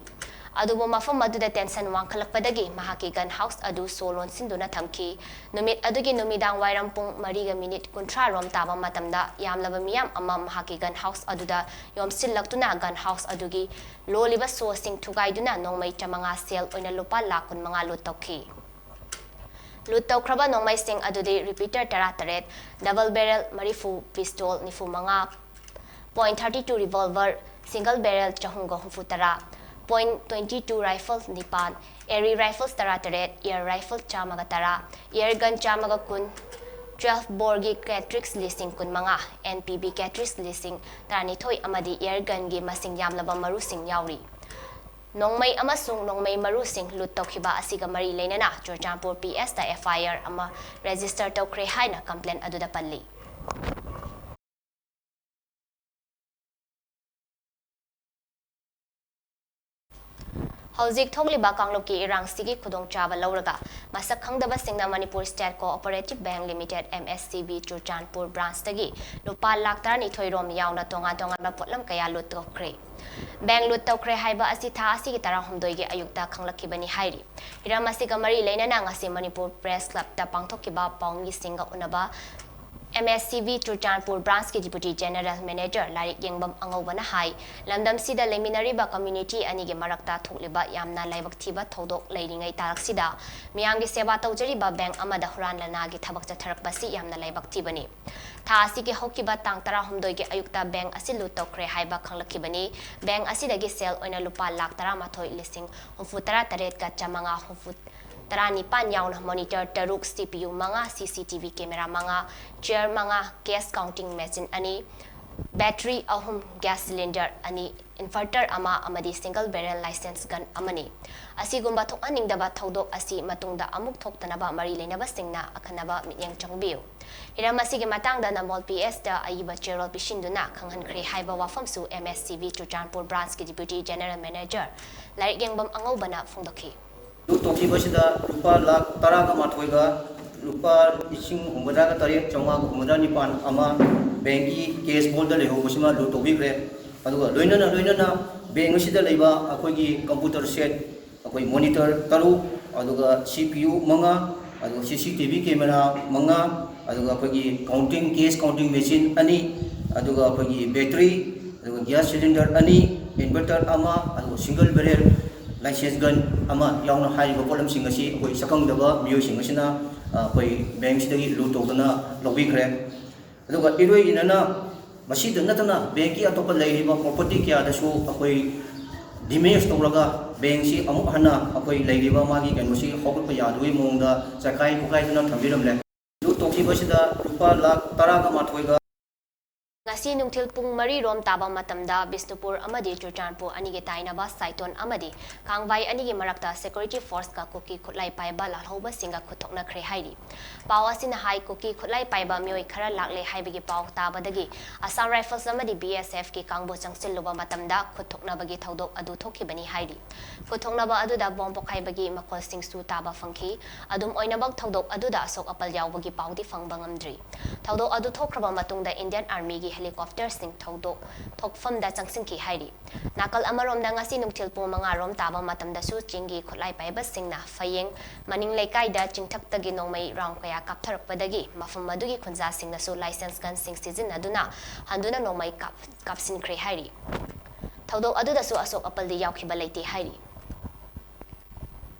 ꯑꯗꯨꯕꯨ ꯃꯐꯝ ꯑꯗꯨꯗ ꯇꯦꯟꯁꯟ ꯋꯥꯡꯈꯠꯂꯛꯄꯗꯒꯤ ꯃꯍꯥꯛꯀꯤ ꯒꯟ ꯍꯥꯎꯁ ꯑꯗꯨ ꯁꯣ ꯂꯣꯟꯁꯤꯟꯗꯨꯅ ꯊꯝꯈꯤ꯫ ꯅꯨꯃꯤꯠ ꯑꯗꯨꯒꯤ ꯅꯨꯃꯤꯗꯥꯡ ꯋꯥꯏꯔꯝ ꯄꯨꯡ ꯃꯔꯤꯒ ꯃꯤꯅꯤꯠ ꯀꯨꯟꯊ꯭ꯔꯥ ꯔꯣꯝ ꯇꯥꯕ ꯃꯇꯝꯗ ꯌꯥꯝꯂꯕ ꯃꯤꯌꯥꯝ ꯑꯃ ꯃꯍꯥꯛꯀꯤ ꯒꯟ ꯍꯥꯎꯁ ꯑꯗꯨꯗ ꯌꯣꯝꯁꯤꯜꯂꯛꯇꯨꯅ ꯒꯟ ꯍꯥꯎꯁ ꯑꯗꯨꯒꯤ ꯂꯣꯜꯂꯤꯕ ꯁꯣꯁꯤꯡ ꯊꯨꯒꯥꯏꯗꯨꯅ ꯅꯣꯡꯃꯩ ꯆꯥꯃꯉꯥ ꯁꯦꯜ ꯑꯣꯏꯅ ꯂꯨꯄꯥ ꯂꯥꯈ ꯀꯨꯟꯃꯉꯥ ꯂꯨꯠ ꯇꯧꯈꯤ꯫ ꯂꯨꯠ ꯇꯧꯈ꯭ꯔꯕ ꯅꯣꯡꯃꯩꯁꯤꯡ ꯑꯗꯨꯗꯤ ꯔꯤꯄꯤꯇꯔ ꯇꯔꯥꯇꯔꯦꯠ, ꯗꯕꯜ ꯕꯦꯔꯦꯜ ꯃꯔꯤꯐꯨ, ꯄꯤꯁꯇꯣꯜ ꯅꯤꯐꯨ ꯃꯉꯥ, ꯄꯣꯏꯟ ꯊꯥꯔꯇꯤ ꯇꯨ ꯔꯤꯚꯣꯜꯚꯔ, ꯁꯤꯡꯒꯜ ꯕꯦꯔꯦꯜ ꯆꯍꯨꯝꯒ ꯍꯨꯝꯐꯨ ꯇꯔꯥ, ꯄꯣꯏꯟ ꯇ꯭ꯋꯦꯟꯇꯤ ꯇꯨ ꯔꯥꯏꯐꯜ ꯅꯤꯄꯥꯟ, ꯑꯦꯔꯤ ꯔꯥꯏꯐꯜꯁ ꯇꯔꯥꯇꯔꯦꯠ, ꯑꯦꯌꯔ ꯔꯥꯏꯐꯜ ꯆꯥꯝꯃꯒ ꯇꯔꯥ, ꯑꯦꯌꯔ ꯒꯟ ꯆꯥꯝꯃꯒ ꯀꯨꯟ, ꯇ꯭ꯋꯦꯜꯐ ꯕꯣꯔꯒꯤ ꯀꯦꯇ꯭ꯔꯤꯛꯁ ꯂꯤꯁꯤꯡ ꯀꯨꯟꯃꯉꯥ, ꯑꯦꯟ ꯄꯤ ꯕꯤ ꯀꯦꯇ꯭ꯔꯤꯛꯁ ꯂꯤꯁꯤꯡ ꯇꯔꯥꯅꯤꯊꯣꯏ ꯑꯃꯗꯤ ꯑꯦꯌꯔ ꯒꯟꯒꯤ ꯃꯁꯤꯡ ꯌꯥꯝꯂꯕ ꯃꯔꯨꯁꯤꯡ ꯌꯥꯎꯔꯤ꯫ ꯅꯣꯡꯃꯩ ꯑꯃꯁꯨꯡ ꯅꯣꯡꯃꯩ ꯃꯔꯨꯁꯤꯡ ꯂꯨꯠ ꯇꯧꯈꯤꯕ ꯑꯁꯤꯒ ꯃꯔꯤ ꯂꯩꯅꯅ ꯆꯨꯔꯆꯥꯟꯄꯨꯔ ꯄꯤ ꯑꯦꯁꯇ ꯑꯦꯐ ꯑꯥꯏ ꯑꯥꯔ ꯑꯃ ꯔꯦꯖꯤꯁꯇꯔ ꯇꯧꯈ꯭ꯔꯦ ꯍꯥꯏꯅ ꯀꯝꯄ꯭ꯂꯦꯟ ꯑꯗꯨꯗ ꯄꯜꯂꯤ꯫ ꯍꯧꯖꯤꯛ ꯊꯣꯛꯂꯤꯕ ꯀꯥꯡꯂꯨꯞꯀꯤ ꯏꯔꯥꯡꯁꯤꯒꯤ ꯈꯨꯗꯣꯡꯆꯥꯕ ꯂꯧꯔꯒ ꯃꯁꯛ ꯈꯪꯗꯕꯁꯤꯡꯅ Manipur state cooperative bank limited, M S C B, Churachandpur ꯕ꯭ꯔꯥꯟꯆꯇꯒꯤ ꯂꯨꯄꯥ ꯂꯥꯈ ꯇꯔꯥꯅꯤꯊꯣꯏ ꯔꯣꯝ ꯌꯥꯎꯅ ꯇꯣꯉꯥꯟ ꯇꯣꯉꯥꯟꯕ ꯄꯣꯠꯂꯝ ꯀꯌꯥ ꯂꯨꯠ ꯇꯧꯈ꯭ꯔꯦ꯫ ꯕꯦꯡꯛ ꯂꯨꯠ ꯇꯧꯈ꯭ꯔꯦ ꯍꯥꯏꯕ ꯑꯁꯤ ꯊꯥ ꯑꯁꯤꯒꯤ ꯇꯔꯥꯍꯨꯝꯗꯣꯏꯒꯤ ꯑꯌꯨꯛꯇ ꯈꯪꯂꯛꯈꯤꯕꯅꯤ ꯍꯥꯏꯔꯤ꯫ ꯍꯤꯔꯝ ꯑꯁꯤꯒ ꯃꯔꯤ ꯂꯩꯅꯅ ꯉꯁꯤ ꯃꯅꯤꯄꯨꯔ ꯄ꯭ꯔꯦꯁ ꯀ꯭ꯂꯕꯇ ꯄꯥꯡꯊꯣꯛꯈꯤꯕ ꯄꯥꯎꯃꯤꯁꯤꯡꯒ ꯎꯅꯕ M S C B Churachandpur ꯕ꯭ꯔꯥꯟꯆꯀꯤ deputy general manager Lairikyengbam ꯑꯉꯧꯕꯅ ꯍꯥꯏ, ꯂꯝꯗꯝꯁꯤꯗ ꯂꯩꯃꯤꯟꯅꯔꯤꯕ ꯀꯝꯃ꯭ꯌꯨꯅꯤꯇꯤ ꯑꯅꯤꯒꯤ ꯃꯔꯛꯇ ꯊꯣꯛꯂꯤꯕ ꯌꯥꯝꯅ ꯂꯥꯏꯕꯛ ꯊꯤꯕ ꯊꯧꯗꯣꯛ ꯂꯩꯔꯤꯉꯩ ꯇꯥꯔꯛꯁꯤꯗ ꯃꯤꯌꯥꯝꯒꯤ ꯁꯦꯕꯥ ꯇꯧꯖꯔꯤꯕ ꯕꯦꯡꯛ ꯑꯃꯗ ꯍꯨꯔꯥꯟ ꯂꯅꯥꯒꯤ ꯊꯕꯛ ꯆꯠꯊꯔꯛꯄꯁꯤ ꯌꯥꯝꯅ ꯂꯥꯏꯕꯛ ꯊꯤꯕꯅꯤ꯫ ꯊꯥ ꯑꯁꯤꯒꯤ ꯍꯧꯈꯤꯕ ꯇꯥꯡ ꯇꯔꯥꯍꯨꯝꯗꯣꯏꯒꯤ ꯑꯌꯨꯛꯇ ꯕꯦꯡꯛ ꯑꯁꯤ ꯂꯨꯠ ꯇꯧꯈ꯭ꯔꯦ ꯍꯥꯏꯕ ꯈꯪꯂꯛꯈꯤꯕꯅꯤ꯫ ꯕꯦꯡꯛ ꯑꯁꯤꯗꯒꯤ ꯁꯦꯜ ꯑꯣꯏꯅ ꯂꯨꯄꯥ ꯂꯥꯈ ꯇꯔꯥꯃꯥꯊꯣꯏ ꯂꯤꯁꯤꯡ ꯍꯨꯝꯐꯨ ꯇꯔꯥ ꯇꯔꯦꯠꯀ ꯆꯥꯃꯉꯥ ꯍꯨꯝꯐꯨ ꯇꯔꯥꯅꯤꯄꯥꯟ ꯌꯥꯎꯅ ꯃꯣꯅꯤꯇꯔ ꯇꯔꯨꯛ, C P U ꯃꯉꯥ, C C T V camera ꯃꯉꯥ, chair ꯃꯉꯥ, cash counting machine ꯑꯅꯤ, battery ꯑꯍꯨꯝ, gas cylinder ꯑꯅꯤ, inverter ꯑꯃ ꯑꯃꯗꯤ single barrel license gun ꯑꯃꯅꯤ꯫ ꯑꯁꯤꯒꯨꯝꯕ ꯊꯣꯛꯍꯟꯅꯤꯡꯗꯕ ꯊꯧꯗꯣꯛ ꯑꯁꯤ ꯃꯇꯨꯡꯗ ꯑꯃꯨꯛ ꯊꯣꯛꯇꯅꯕ ꯃꯔꯤ ꯂꯩꯅꯕꯁꯤꯡꯅ ꯑꯈꯟꯅꯕ ꯃꯤꯠꯌꯦꯡ ꯆꯪꯕꯤꯌꯨ꯫ ꯍꯤꯔꯝ ꯑꯁꯤꯒꯤ ꯃꯇꯥꯡꯗ ꯅꯝꯕꯣꯜ P S ꯇ ꯑꯏꯕ ꯆꯦꯔꯣꯜ ꯄꯤꯁꯤꯟꯗꯨꯅ ꯈꯪꯍꯟꯈ꯭ꯔꯦ ꯍꯥꯏꯕ ꯋꯥꯐꯝꯁꯨ M S C B Churachandpur ꯕ꯭ꯔꯥꯟꯆꯀꯤ deputy general manager Lairikyengbam ꯑꯉꯧꯕꯅ ꯐꯣꯡꯗꯣꯛꯈꯤ꯫ ꯂꯨꯠ ꯇꯧꯈꯤꯕꯁꯤꯗ ꯂꯨꯄꯥ ꯂꯥꯈ ꯇꯔꯥꯒ ꯃꯥꯊꯣꯏꯒ ꯂꯨꯄꯥ ꯂꯤꯁꯤꯡ ꯍꯨꯝꯐꯨꯇꯔꯥꯒ ꯇꯔꯦꯠ ꯆꯥꯝꯃꯉꯥꯒ ꯍꯨꯝꯐꯨꯇꯔꯥ ꯅꯤꯄꯥꯟ ꯑꯃ ꯕꯦꯡꯛꯀꯤ cash vault ꯂꯩꯍꯧꯕꯁꯤꯃ ꯂꯨꯠ ꯇꯧꯕꯤꯈ꯭ꯔꯦ꯫ ꯑꯗꯨꯒ ꯂꯣꯏꯅꯅ ꯂꯣꯏꯅꯅ ꯕꯦꯡꯛ ꯑꯁꯤꯗ ꯂꯩꯕ ꯑꯩꯈꯣꯏꯒꯤ computer set, ꯑꯩꯈꯣꯏ monitor ꯇꯔꯨꯛ, ꯑꯗꯨꯒ C P U ꯃꯉꯥ, ꯑꯗꯨꯒ C C T V camera ꯃꯉꯥ, ꯑꯗꯨꯒ ꯑꯩꯈꯣꯏꯒꯤ counting, cash counting machine ꯑꯅꯤ, ꯑꯗꯨꯒ ꯑꯩꯈꯣꯏꯒꯤ battery, ꯑꯗꯨꯒ gas cylinder ꯑꯅꯤ, inverter ꯑꯃ, ꯑꯗꯨꯒ single barrel license gun ꯑꯃ ꯌꯥꯎꯅ ꯍꯥꯏꯔꯤꯕ ꯄꯣꯠꯂꯝꯁꯤꯡ ꯑꯁꯤ ꯑꯩꯈꯣꯏ ꯁꯛꯈꯪꯗꯕ ꯃꯤꯑꯣꯏꯁꯤꯡ ꯑꯁꯤꯅ, ꯑ, ꯑꯩꯈꯣꯏ ꯕꯦꯡꯛꯁꯤꯗꯒꯤ ꯂꯨꯠ ꯇꯧꯗꯨꯅ ꯂꯧꯕꯤꯈ꯭ꯔꯦ꯫ ꯑꯗꯨꯒ ꯏꯔꯣꯏ ꯏꯅꯅ ꯃꯁꯤꯗ ꯅꯠꯇꯅ ꯕꯦꯡꯛꯀꯤ ꯑꯇꯣꯞꯄ ꯂꯩꯔꯤꯕ property ꯀꯌꯥꯗꯁꯨ ꯑꯩꯈꯣꯏ damage ꯇꯧꯔꯒ ꯕꯦꯡꯛꯁꯤ ꯑꯃꯨꯛ ꯍꯟꯅ ꯑꯩꯈꯣꯏ ꯂꯩꯔꯤꯕ ꯃꯥꯒꯤ ꯀꯩꯅꯣꯁꯤ ꯍꯧꯒꯠꯄ ꯌꯥꯗꯕꯒꯤ ꯃꯑꯣꯡꯗ ꯆꯥꯏꯈꯥꯏ ꯈꯣꯠꯀꯥꯏꯗꯨꯅ ꯊꯝꯕꯤꯔꯝꯂꯦ꯫ ꯂꯨꯠ ꯇꯧꯈꯤꯕꯁꯤꯗ ꯂꯨꯄꯥ ꯂꯥꯈ ꯇꯔꯥꯒ ꯃꯥꯊꯣꯏꯒ ꯉꯁꯤ ꯅꯨꯡꯊꯤꯜ ꯄꯨꯡ ꯃꯔꯤ ꯔꯣꯝ ꯇꯥꯕ ꯃꯇꯝꯗ ꯕꯤꯁꯅꯨꯄꯨꯔ ꯑꯃꯗꯤ ꯆꯨꯔꯆꯥꯟꯄꯨꯔ ꯑꯅꯤꯒꯤ ꯇꯥꯏꯅꯕ ꯁꯥꯏꯇꯣꯟ ꯑꯃꯗꯤ ꯀꯥꯡꯕꯥꯏ ꯑꯅꯤꯒꯤ ꯃꯔꯛꯇ ꯁꯦꯀ꯭ꯌꯨꯔꯤꯇꯤ ꯐꯣꯔꯁꯀ ꯀꯨꯀꯤ ꯈꯨꯠꯂꯥꯏ ꯄꯥꯏꯕ ꯂꯥꯜꯍꯧꯕꯁꯤꯡꯒ ꯈꯨꯠ ꯊꯣꯛꯅꯈ꯭ꯔꯦ ꯍꯥꯏꯔꯤ꯫ ꯄꯥꯎ ꯑꯁꯤꯅ ꯍꯥꯏ, ꯀꯨꯀꯤ ꯈꯨꯠꯂꯥꯏ ꯄꯥꯏꯕ ꯃꯤꯑꯣꯏ ꯈꯔ ꯂꯥꯛꯂꯦ ꯍꯥꯏꯕꯒꯤ ꯄꯥꯎ ꯇꯥꯕꯗꯒꯤ ꯑꯁꯥꯝ ꯔꯥꯏꯐꯜꯁ ꯑꯃꯗꯤ ꯕꯤ ꯑꯦꯁ ꯑꯦꯐꯀꯤ ꯀꯥꯡꯕꯨ ꯆꯪꯁꯤꯜꯂꯨꯕ ꯃꯇꯝꯗ ꯈꯨꯠ ꯊꯣꯛꯅꯕꯒꯤ ꯊꯧꯗꯣꯛ ꯑꯗꯨ ꯊꯣꯛꯈꯤꯕꯅꯤ ꯍꯥꯏꯔꯤ꯫ ꯈꯨꯠ ꯊꯣꯛꯅꯕ ꯑꯗꯨꯗ ꯕꯣꯝ ꯄꯣꯈꯥꯏꯕꯒꯤ ꯃꯈꯣꯜꯁꯤꯡꯁꯨ ꯇꯥꯕ ꯐꯪꯈꯤ꯫ ꯑꯗꯨꯝ ꯑꯣꯏꯅꯃꯛ, ꯊꯧꯗꯣꯛ ꯑꯗꯨꯗ ꯑꯁꯣꯛ ꯑꯄꯜ ꯌꯥꯎꯕꯒꯤ ꯄꯥꯎꯗꯤ ꯐꯪꯕ ꯉꯝꯗ꯭ꯔꯤ꯫ ꯊꯧꯗꯣꯛ ꯑꯗꯨ ꯊꯣꯛꯈ꯭ꯔꯕ ꯃꯇꯨꯡꯗ ꯏꯟꯗꯤꯌꯟ ꯑꯥꯔꯃꯤꯒꯤ ꯍꯦꯂꯤꯀꯣꯞꯇꯔꯁꯤꯡ ꯊꯧꯗꯣꯛ ꯊꯣꯛꯐꯝꯗ ꯆꯪꯁꯤꯟꯈꯤ ꯍꯥꯏꯔꯤ꯫ ꯅꯥꯀꯜ ꯑꯃꯔꯣꯝꯗ, ꯉꯁꯤ ꯅꯨꯡꯊꯤꯜ ꯄꯨꯡ ꯃꯉꯥ ꯔꯣꯝ ꯇꯥꯕ ꯃꯇꯝꯗꯁꯨ ꯆꯤꯡꯒꯤ ꯈꯨꯠꯂꯥꯏ ꯄꯥꯏꯕꯁꯤꯡꯅ ꯐꯌꯦꯡ ꯃꯅꯤꯡ ꯂꯩꯀꯥꯏꯗ ꯆꯤꯡꯊꯛꯇꯒꯤ ꯅꯣꯡꯃꯩ ꯔꯥꯎꯟ ꯀꯌꯥ ꯀꯥꯞꯊꯔꯛꯄꯗꯒꯤ ꯃꯐꯝ ꯑꯗꯨꯒꯤ ꯈꯨꯟꯖꯥꯁꯤꯡꯅꯁꯨ ꯂꯥꯏꯁꯦꯟꯁ ꯒꯟꯁꯤꯡ ꯁꯤꯖꯤꯟꯅꯗꯨꯅ ꯍꯟꯗꯨꯅ ꯅꯣꯡꯃꯩ ꯀꯥꯞ-, ꯀꯥꯞꯁꯤꯟꯈ꯭ꯔꯦ ꯍꯥꯏꯔꯤ꯫ ꯊꯧꯗꯣꯛ ꯑꯗꯨꯗꯁꯨ ꯑꯁꯣꯛ ꯑꯄꯜꯗꯤ ꯌꯥꯎꯈꯤꯕ ꯂꯩꯇꯦ ꯍꯥꯏꯔꯤ꯫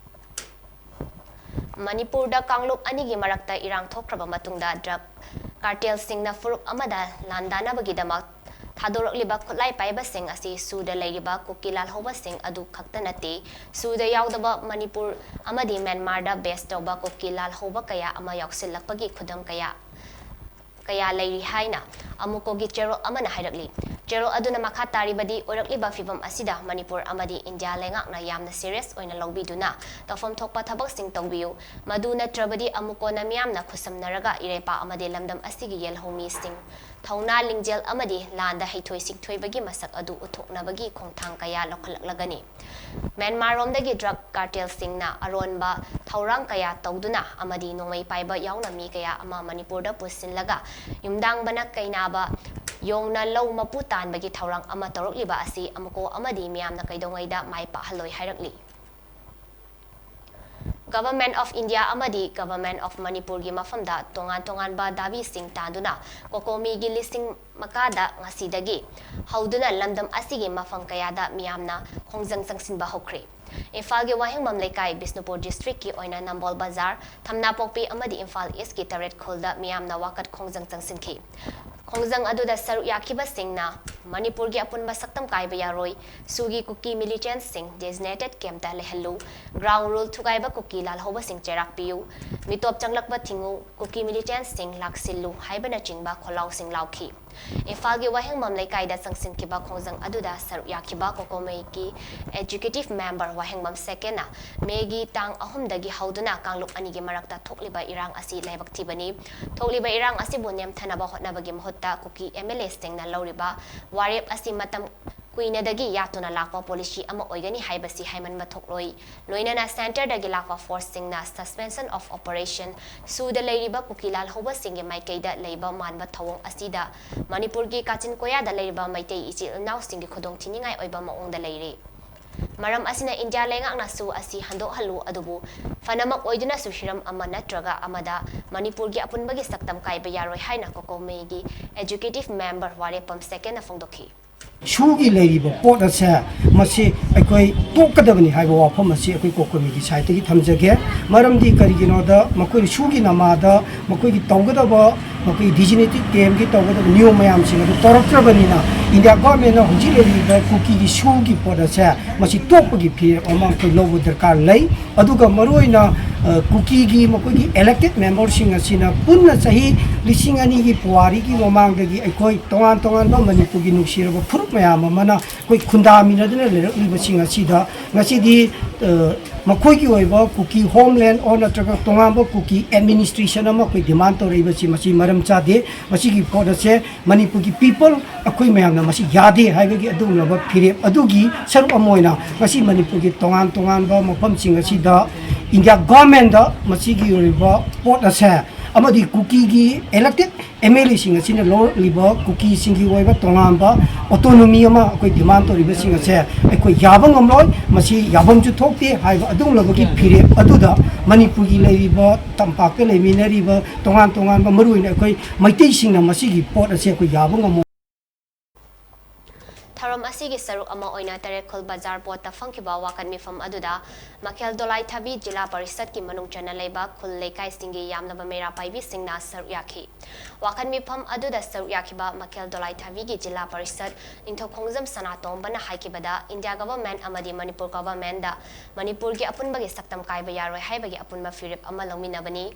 ꯃꯅꯤꯄꯨꯔꯗ ꯀꯥꯡꯂꯨꯞ ꯑꯅꯤꯒꯤ ꯃꯔꯛꯇ ꯏꯔꯥꯡ ꯊꯣꯛꯈ꯭ꯔꯕ ꯃꯇꯨꯡꯗ ꯗ꯭ꯔꯒ ꯀꯥꯔꯇꯦꯜꯁꯤꯡꯅ ꯐꯨꯔꯨꯞ ꯑꯃꯗ ꯂꯥꯟꯗꯥꯅꯕꯒꯤꯗꯃꯛ ꯊꯥꯗꯣꯔꯛꯂꯤꯕ ꯈꯨꯠꯂꯥꯏ ꯄꯥꯏꯕꯁꯤꯡ ꯑꯁꯤ ꯁꯨꯗ ꯂꯩꯔꯤꯕ ꯀꯨꯀꯤ ꯂꯥꯜꯍꯧꯕꯁꯤꯡ ꯑꯗꯨ ꯈꯛꯇ ꯅꯠꯇꯦ, ꯁꯨꯗ ꯌꯥꯎꯗꯕ ꯃꯅꯤꯄꯨꯔ ꯑꯃꯗꯤ ꯃ꯭ꯌꯥꯟꯃꯥꯔꯗ ꯕꯦꯁ ꯇꯧꯕ ꯀꯨꯀꯤ ꯂꯥꯜꯍꯧꯕ ꯀꯌꯥ ꯑꯃ ꯌꯥꯎꯁꯤꯜꯂꯛꯄꯒꯤ ꯈꯨꯗꯝ ꯀꯌꯥ, ꯀꯌꯥ ꯂꯩꯔꯤ ꯍꯥꯏꯅ ꯑꯃꯨꯀꯣꯒꯤ ꯆꯦꯔꯣꯜ ꯑꯃꯅ ꯍꯥꯏꯔꯛꯂꯤ꯫ ꯆꯦꯔꯣꯜ ꯑꯗꯨꯅ ꯃꯈꯥ ꯇꯥꯔꯤꯕꯗꯤ, ꯑꯣꯏꯔꯛꯂꯤꯕ ꯐꯤꯚꯝ ꯑꯁꯤꯗ ꯃꯅꯤꯄꯨꯔ ꯑꯃꯗꯤ ꯏꯟꯗꯤꯌꯥ ꯂꯩꯉꯥꯛꯅ ꯌꯥꯝꯅ ꯁꯤꯔꯤꯌꯁ ꯑꯣꯏꯅ ꯂꯧꯕꯤꯗꯨꯅ ꯇꯧꯐꯝ ꯊꯣꯛꯄ ꯊꯕꯛꯁꯤꯡ ꯇꯧꯕꯤꯌꯨ꯫ ꯃꯗꯨ ꯅꯠꯇ꯭ꯔꯕꯗꯤ ꯑꯃꯨꯀꯣꯟꯅ ꯃꯤꯌꯥꯝꯅ ꯈꯨꯠꯁꯝꯅꯔꯒ ꯏꯔꯩꯄꯥꯛ ꯑꯃꯗꯤ ꯂꯝꯗꯝ ꯑꯁꯤꯒꯤ ꯌꯦꯜꯍꯧꯃꯤꯁꯤꯡ ꯊꯧꯅꯥ ꯂꯤꯡꯖꯦꯜ ꯑꯃꯗꯤ ꯂꯥꯟꯗ ꯍꯩꯊꯣꯏ ꯁꯤꯡꯊꯣꯏꯕꯒꯤ ꯃꯁꯛ ꯑꯗꯨ ꯎꯠꯊꯣꯛꯅꯕꯒꯤ ꯈꯣꯡꯊꯥꯡ ꯀꯌꯥ ꯂꯧꯈꯠꯂꯛꯂꯒꯅꯤ꯫ ꯃ꯭ꯌꯥꯟꯃꯥꯔꯔꯣꯝꯗꯒꯤ ꯗ꯭ꯔꯒ ꯀꯥꯔꯇꯦꯜꯁꯤꯡꯅ ꯑꯔꯣꯟꯕ ꯊꯧꯔꯥꯡ ꯀꯌꯥ ꯇꯧꯗꯨꯅ ꯑꯃꯗꯤ ꯅꯣꯡꯃꯩ ꯄꯥꯏꯕ ꯌꯥꯎꯅ ꯃꯤ ꯀꯌꯥ ꯑꯃ ꯃꯅꯤꯄꯨꯔꯗ ꯄꯨꯁꯤꯜꯂꯒ ꯌꯨꯝꯗꯥꯡꯕꯅ ꯀꯩꯅꯥꯕ ꯌꯣꯡꯅ ꯂꯧ ꯃꯄꯨ ꯇꯥꯟꯕꯒꯤ ꯊꯧꯔꯥꯡ ꯑꯃ ꯇꯧꯔꯛꯂꯤꯕ ꯑꯁꯤ ꯑꯃꯨꯀꯣ ꯑꯃꯗꯤ ꯃꯤꯌꯥꯝꯅ ꯀꯩꯗꯧꯉꯩꯗ ꯃꯥꯏ ꯄꯥꯛꯍꯜꯂꯣꯏ ꯍꯥꯏꯔꯛꯂꯤ꯫ Government of India ꯑꯃꯗꯤ Government of ꯃꯅꯤꯄꯨꯔꯒꯤ ꯃꯐꯝꯗ ꯇꯣꯉꯥꯟ ꯇꯣꯉꯥꯟꯕ ꯗꯥꯕꯤꯁꯤꯡ ꯇꯥꯟꯗꯨꯅ ꯀꯣꯀꯣꯃꯤꯒꯤ ꯂꯤꯁꯤꯡ ꯃꯈꯥꯗ ꯉꯁꯤꯗꯒꯤ ꯍꯧꯗꯨꯅ ꯂꯝꯗꯝ ꯑꯁꯤꯒꯤ ꯃꯐꯝ ꯀꯌꯥꯗ ꯃꯤꯌꯥꯝꯅ ꯈꯣꯡꯖꯪ ꯆꯪꯁꯤꯟꯕ ꯍꯧꯈ꯭ꯔꯦ꯫ ꯏꯝꯐꯥꯜꯒꯤ ꯋꯥꯍꯦꯡꯕꯝ ꯂꯩꯀꯥꯏ, ꯕꯤꯁꯅꯨꯄꯨꯔ ꯗꯤꯁꯇ꯭ꯔꯤꯛꯀꯤ ꯑꯣꯏꯅ ꯅꯝꯕꯣꯜ ꯕꯖꯥꯔ, ꯊꯝꯅꯥꯄꯣꯛꯄꯤ ꯑꯃꯗꯤ ꯏꯝꯐꯥꯜ ꯏꯁꯀꯤ ꯇꯔꯦꯠ ꯈꯨꯜꯗ ꯃꯤꯌꯥꯝꯅ ꯋꯥꯀꯠ ꯈꯣꯡꯖꯪ ꯆꯪꯁꯤꯟꯈꯤ꯫ ꯈꯣꯡꯖꯪ ꯑꯗꯨꯗ ꯁꯔꯨꯛ ꯌꯥꯈꯤꯕꯁꯤꯡꯅ ꯃꯅꯤꯄꯨꯔꯒꯤ ꯑꯄꯨꯟꯕ ꯁꯛꯇꯝ ꯀꯥꯏꯕ ꯌꯥꯔꯣꯏ, ꯁꯨꯒꯤ ꯀꯨꯀꯤ ꯃꯤꯂꯤꯇꯦꯟꯠꯁꯤꯡ ꯗꯦꯖꯤꯅꯦꯇꯦꯗ ꯀꯦꯝꯞꯇ ꯂꯩꯍꯜꯂꯨ, ꯒ꯭ꯔꯥꯎꯟ ꯔꯨꯜ ꯊꯨꯒꯥꯏꯕ ꯀꯨꯀꯤ ꯂꯥꯜꯍꯧꯕꯁꯤꯡ ꯆꯩꯔꯥꯛ ꯄꯤꯌꯨ, ꯃꯤꯇꯣꯞ ꯆꯪꯂꯛꯄ ꯊꯤꯡꯉꯨ, ꯀꯨꯀꯤ ꯃꯤꯂꯤꯇꯦꯟꯠꯁꯤꯡ ꯂꯥꯛꯁꯤꯜꯂꯨ ꯍꯥꯏꯕꯅꯆꯤꯡꯕ ꯈꯣꯜꯂꯥꯎꯁꯤꯡ ꯂꯥꯎꯈꯤ꯫ ꯏꯝꯐꯥꯜꯒꯤ ꯋꯥꯍꯦꯡꯕꯝ ꯂꯩꯀꯥꯏꯗ ꯆꯪꯁꯤꯟꯈꯤꯕ ꯈꯣꯡꯖꯪ ꯑꯗꯨꯗ ꯁꯔꯨꯛ ꯌꯥꯈꯤꯕ ꯀꯣꯀꯣꯃꯩꯒꯤ Executive Member ꯋꯥꯍꯦꯡꯕꯝ ꯁꯦꯀꯦꯟꯅ ꯃꯦꯒꯤ ꯇꯥꯡ ꯑꯍꯨꯝꯗꯒꯤ ꯍꯧꯗꯨꯅ ꯀꯥꯡꯂꯨꯞ ꯑꯅꯤꯒꯤ ꯃꯔꯛꯇ ꯊꯣꯛꯂꯤꯕ ꯏꯔꯥꯡ ꯑꯁꯤ ꯂꯥꯏꯕꯛ ꯊꯤꯕꯅꯤ꯫ ꯊꯣꯛꯂꯤꯕ ꯏꯔꯥꯡ ꯑꯁꯤꯕꯨ ꯅꯦꯝꯊꯅꯕ ꯍꯣꯠꯅꯕꯒꯤ ꯃꯍꯨꯠꯇ ꯀꯨꯀꯤ MLAꯁꯤꯡꯅ ꯂꯧꯔꯤꯕ ꯋꯥꯔꯦꯞ ꯑꯁꯤ ꯃꯇꯝ ꯀꯨꯏꯅꯗꯒꯤ ꯌꯥꯠꯇꯨꯅ ꯂꯥꯛꯄ policy ꯑꯃ ꯑꯣꯏꯒꯅꯤ ꯍꯥꯏꯕꯁꯤ ꯍꯥꯏꯃꯟꯕ ꯊꯣꯛꯂꯣꯏ꯫ ꯂꯣꯏꯅꯅ centreꯗꯒꯤ ꯂꯥꯛꯄ forceꯁꯤꯡꯅ Suspension of Operation ꯁꯨꯗ ꯂꯩꯔꯤꯕ ꯀꯨꯀꯤ ꯂꯥꯜꯍꯧꯕꯁꯤꯡꯒꯤ ꯃꯥꯏꯀꯩꯗ ꯂꯩꯕ ꯃꯥꯟꯕ ꯊꯧꯑꯣꯡ ꯑꯁꯤꯗ ꯃꯅꯤꯄꯨꯔꯒꯤ ꯀꯥꯆꯤꯟ ꯀꯣꯌꯥꯗ ꯂꯩꯔꯤꯕ ꯃꯩꯇꯩ ꯏꯆꯤꯜ ꯏꯅꯥꯎꯁꯤꯡꯒꯤ ꯈꯨꯗꯣꯡꯊꯤꯅꯤꯡꯉꯥꯏ ꯑꯣꯏꯕ ꯃꯑꯣꯡꯗ ꯂꯩꯔꯤ꯫ ꯃꯔꯝ ꯑꯁꯤꯅ ꯏꯟꯗꯤꯌꯥ ꯂꯩꯉꯥꯛꯅꯁꯨ ꯑꯁꯤ ꯍꯟꯗꯣꯛꯍꯜꯂꯨ, ꯑꯗꯨꯕꯨ ꯐꯅꯃꯛ ꯑꯣꯏꯗꯨꯅꯁꯨ ꯍꯤꯔꯝ ꯑꯃ ꯅꯠꯇ꯭ꯔꯒ ꯑꯃꯗ ꯃꯅꯤꯄꯨꯔꯒꯤ ꯑꯄꯨꯟꯕꯒꯤ ꯁꯛꯇꯝ ꯀꯥꯏꯕ ꯌꯥꯔꯣꯏ ꯍꯥꯏꯅ ꯀꯣꯀꯣꯃꯩꯒꯤ Executive Member ꯋꯥꯔꯦꯞꯄꯝ ꯁꯦꯀꯦꯟꯅ ꯐꯣꯡꯗꯣꯛꯈꯤ꯫ ꯁꯨꯒꯤ ꯂꯩꯔꯤꯕ ꯄꯣꯠ ꯑꯁꯦ ꯃꯁꯤ ꯑꯩꯈꯣꯏ ꯇꯣꯛꯀꯗꯕꯅꯤ ꯍꯥꯏꯕ ꯋꯥꯐꯝ ꯑꯁꯤ ꯑꯩꯈꯣꯏ ꯀꯣꯀꯣꯃꯩꯒꯤ sideꯇꯒꯤ ꯊꯝꯖꯒꯦ꯫ ꯃꯔꯝꯗꯤ ꯀꯔꯤꯒꯤꯅꯣꯗ ꯃꯈꯣꯏꯅ ꯁꯨꯒꯤ ꯅꯃꯥꯗ ꯃꯈꯣꯏꯒꯤ ꯇꯧꯒꯗꯕ, ꯃꯈꯣꯏꯒꯤ designated campꯀꯤ ꯇꯧꯒꯗꯕ ꯅꯤꯌꯣꯝ ꯃꯌꯥꯝꯁꯤꯡ ꯑꯗꯨ ꯇꯧꯔꯛꯇ꯭ꯔꯕꯅꯤꯅ ꯏꯟꯗꯤꯌꯥ governmentꯅ ꯍꯧꯖꯤꯛ ꯂꯩꯔꯤꯕ ꯀꯨꯀꯤꯒꯤ ꯁꯨꯒꯤ ꯄꯣꯠ ꯑꯁꯦ ꯃꯁꯤ ꯇꯣꯛꯄꯒꯤ ꯐꯤꯔꯦꯞ ꯑꯃ ꯑꯩꯈꯣꯏ ꯂꯧꯕ ꯗꯔꯀꯥꯔ ꯂꯩ꯫ ꯑꯗꯨꯒ ꯃꯔꯨꯑꯣꯏꯅ, ꯑ, ꯀꯨꯀꯤꯒꯤ ꯃꯈꯣꯏꯒꯤ elected memberꯁꯤꯡ ꯑꯁꯤꯅ ꯄꯨꯟꯅ ꯆꯍꯤ ꯂꯤꯁꯤꯡ ꯑꯅꯤꯒꯤ ꯄꯨꯋꯥꯔꯤꯒꯤ ꯃꯃꯥꯡꯗꯒꯤ ꯑꯩꯈꯣꯏ ꯇꯣꯉꯥꯟ ꯇꯣꯉꯥꯟꯕ ꯃꯅꯤꯄꯨꯔꯒꯤ ꯅꯨꯡꯁꯤꯔꯕ ꯐꯨꯔꯨꯞ ꯃꯌꯥꯝ ꯑꯃꯅ ꯑꯩꯈꯣꯏ ꯈꯨꯟꯗꯥꯃꯤꯟꯅꯗꯨꯅ ꯂꯩꯔꯛꯂꯤꯕꯁꯤꯡ ꯑꯁꯤꯗ ꯉꯁꯤꯗꯤ, ꯑ, ꯃꯈꯣꯏꯒꯤ ꯑꯣꯏꯕ ꯀꯨꯀꯤ homeland or ꯅꯠꯇ꯭ꯔꯒ ꯇꯣꯉꯥꯟꯕ ꯀꯨꯀꯤ administration ꯑꯃ ꯑꯩꯈꯣꯏ demand ꯇꯧꯔꯛꯏꯕꯁꯤ ꯃꯁꯤ ꯃꯔꯝ ꯆꯥꯗꯦ꯫ ꯃꯁꯤꯒꯤ ꯄꯣꯠ ꯑꯁꯦ ꯃꯅꯤꯄꯨꯔꯒꯤ people ꯑꯩꯈꯣꯏ ꯃꯌꯥꯝꯅ ꯃꯁꯤ ꯌꯥꯗꯦ ꯍꯥꯏꯕꯒꯤ ꯑꯗꯨꯒꯨꯝꯂꯕ ꯐꯤꯔꯦꯞ ꯑꯗꯨꯒꯤ ꯁꯔꯨꯛ ꯑꯃ ꯑꯣꯏꯅ ꯉꯁꯤ ꯃꯅꯤꯄꯨꯔꯒꯤ ꯇꯣꯉꯥꯟ ꯇꯣꯉꯥꯟꯕ ꯃꯐꯝꯁꯤꯡ ꯑꯁꯤꯗ ꯏꯟꯗꯤꯌꯥ governmentꯗ ꯃꯁꯤꯒꯤ ꯑꯣꯏꯕ ꯄꯣꯠ ꯑꯁꯦ ꯑꯃꯗꯤ ꯀꯨꯀꯤꯒꯤ elected MLAꯁꯤꯡ ꯑꯁꯤꯅ ꯂꯧꯔꯛꯂꯤꯕ ꯀꯨꯀꯤꯁꯤꯡꯒꯤ ꯑꯣꯏꯕ ꯇꯣꯉꯥꯟꯕ autonomy ꯑꯃ ꯑꯩꯈꯣꯏ demand ꯇꯧꯔꯤꯕꯁꯤꯡ ꯑꯁꯦ ꯑꯩꯈꯣꯏ ꯌꯥꯕ ꯉꯝꯂꯣꯏ꯫ ꯃꯁꯤ ꯌꯥꯐꯝꯁꯨ ꯊꯣꯛꯇꯦ ꯍꯥꯏꯕ ꯑꯗꯨꯒꯨꯝꯂꯕꯒꯤ ꯐꯤꯔꯦꯞ ꯑꯗꯨꯗ ꯃꯅꯤꯄꯨꯔꯒꯤ ꯂꯩꯔꯤꯕ, ꯇꯝꯄꯥꯛꯇ ꯂꯩꯃꯤꯟꯅꯔꯤꯕ ꯇꯣꯉꯥꯟ ꯇꯣꯉꯥꯟꯕ, ꯃꯔꯨꯑꯣꯏꯅ ꯑꯩꯈꯣꯏ ꯃꯩꯇꯩꯁꯤꯡꯅ ꯃꯁꯤꯒꯤ ꯄꯣꯠ ꯑꯁꯦ ꯑꯩꯈꯣꯏ ꯌꯥꯕ ꯉꯝꯃꯣꯏ꯫ ꯊꯧꯔꯝ ꯑꯁꯤꯒꯤ ꯁꯔꯨꯛ ꯑꯃ ꯑꯣꯏꯅ ꯇꯔꯦꯠꯈꯨꯜ ꯕꯖꯥꯔ ꯄꯣꯠꯇ ꯐꯝꯈꯤꯕ ꯋꯥꯀꯠ ꯃꯤꯐꯝ ꯑꯗꯨꯗ ꯃꯈꯦꯜ ꯗꯣꯂꯥꯏ ꯊꯥꯕꯤ ꯖꯤꯂꯥ ꯄꯔꯤꯁꯠꯀꯤ ꯃꯅꯨꯡ ꯆꯟꯅ ꯂꯩꯕ ꯈꯨꯜ ꯂꯩꯀꯥꯏꯁꯤꯡꯒꯤ ꯌꯥꯝꯂꯕ ꯃꯩꯔꯥ ꯄꯥꯏꯕꯤꯁꯤꯡꯅ ꯁꯔꯨꯛ ꯌꯥꯈꯤ꯫ ꯋꯥꯀꯠ ꯃꯤꯐꯝ ꯑꯗꯨꯗ ꯁꯔꯨꯛ ꯌꯥꯈꯤꯕ ꯃꯈꯦꯜ ꯗꯣꯂꯥꯏ ꯊꯥꯕꯤꯒꯤ ꯖꯤꯂꯥ ꯄꯔꯤꯁꯠ ꯅꯤꯡꯊꯧꯈꯣꯡꯖꯝ ꯁꯅꯥꯇꯣꯝꯕꯅ ꯍꯥꯏꯈꯤꯕꯗ, ꯏꯟꯗꯤꯌꯥ government ꯑꯃꯗꯤ ꯃꯅꯤꯄꯨꯔ governmentꯗ ꯃꯅꯤꯄꯨꯔꯒꯤ ꯑꯄꯨꯟꯕꯒꯤ ꯁꯛꯇꯝ ꯀꯥꯏꯕ ꯌꯥꯔꯣꯏ ꯍꯥꯏꯕꯒꯤ ꯑꯄꯨꯟꯕ ꯐꯤꯔꯦꯞ ꯑꯃ ꯂꯧꯃꯤꯟꯅꯕꯅꯤ꯫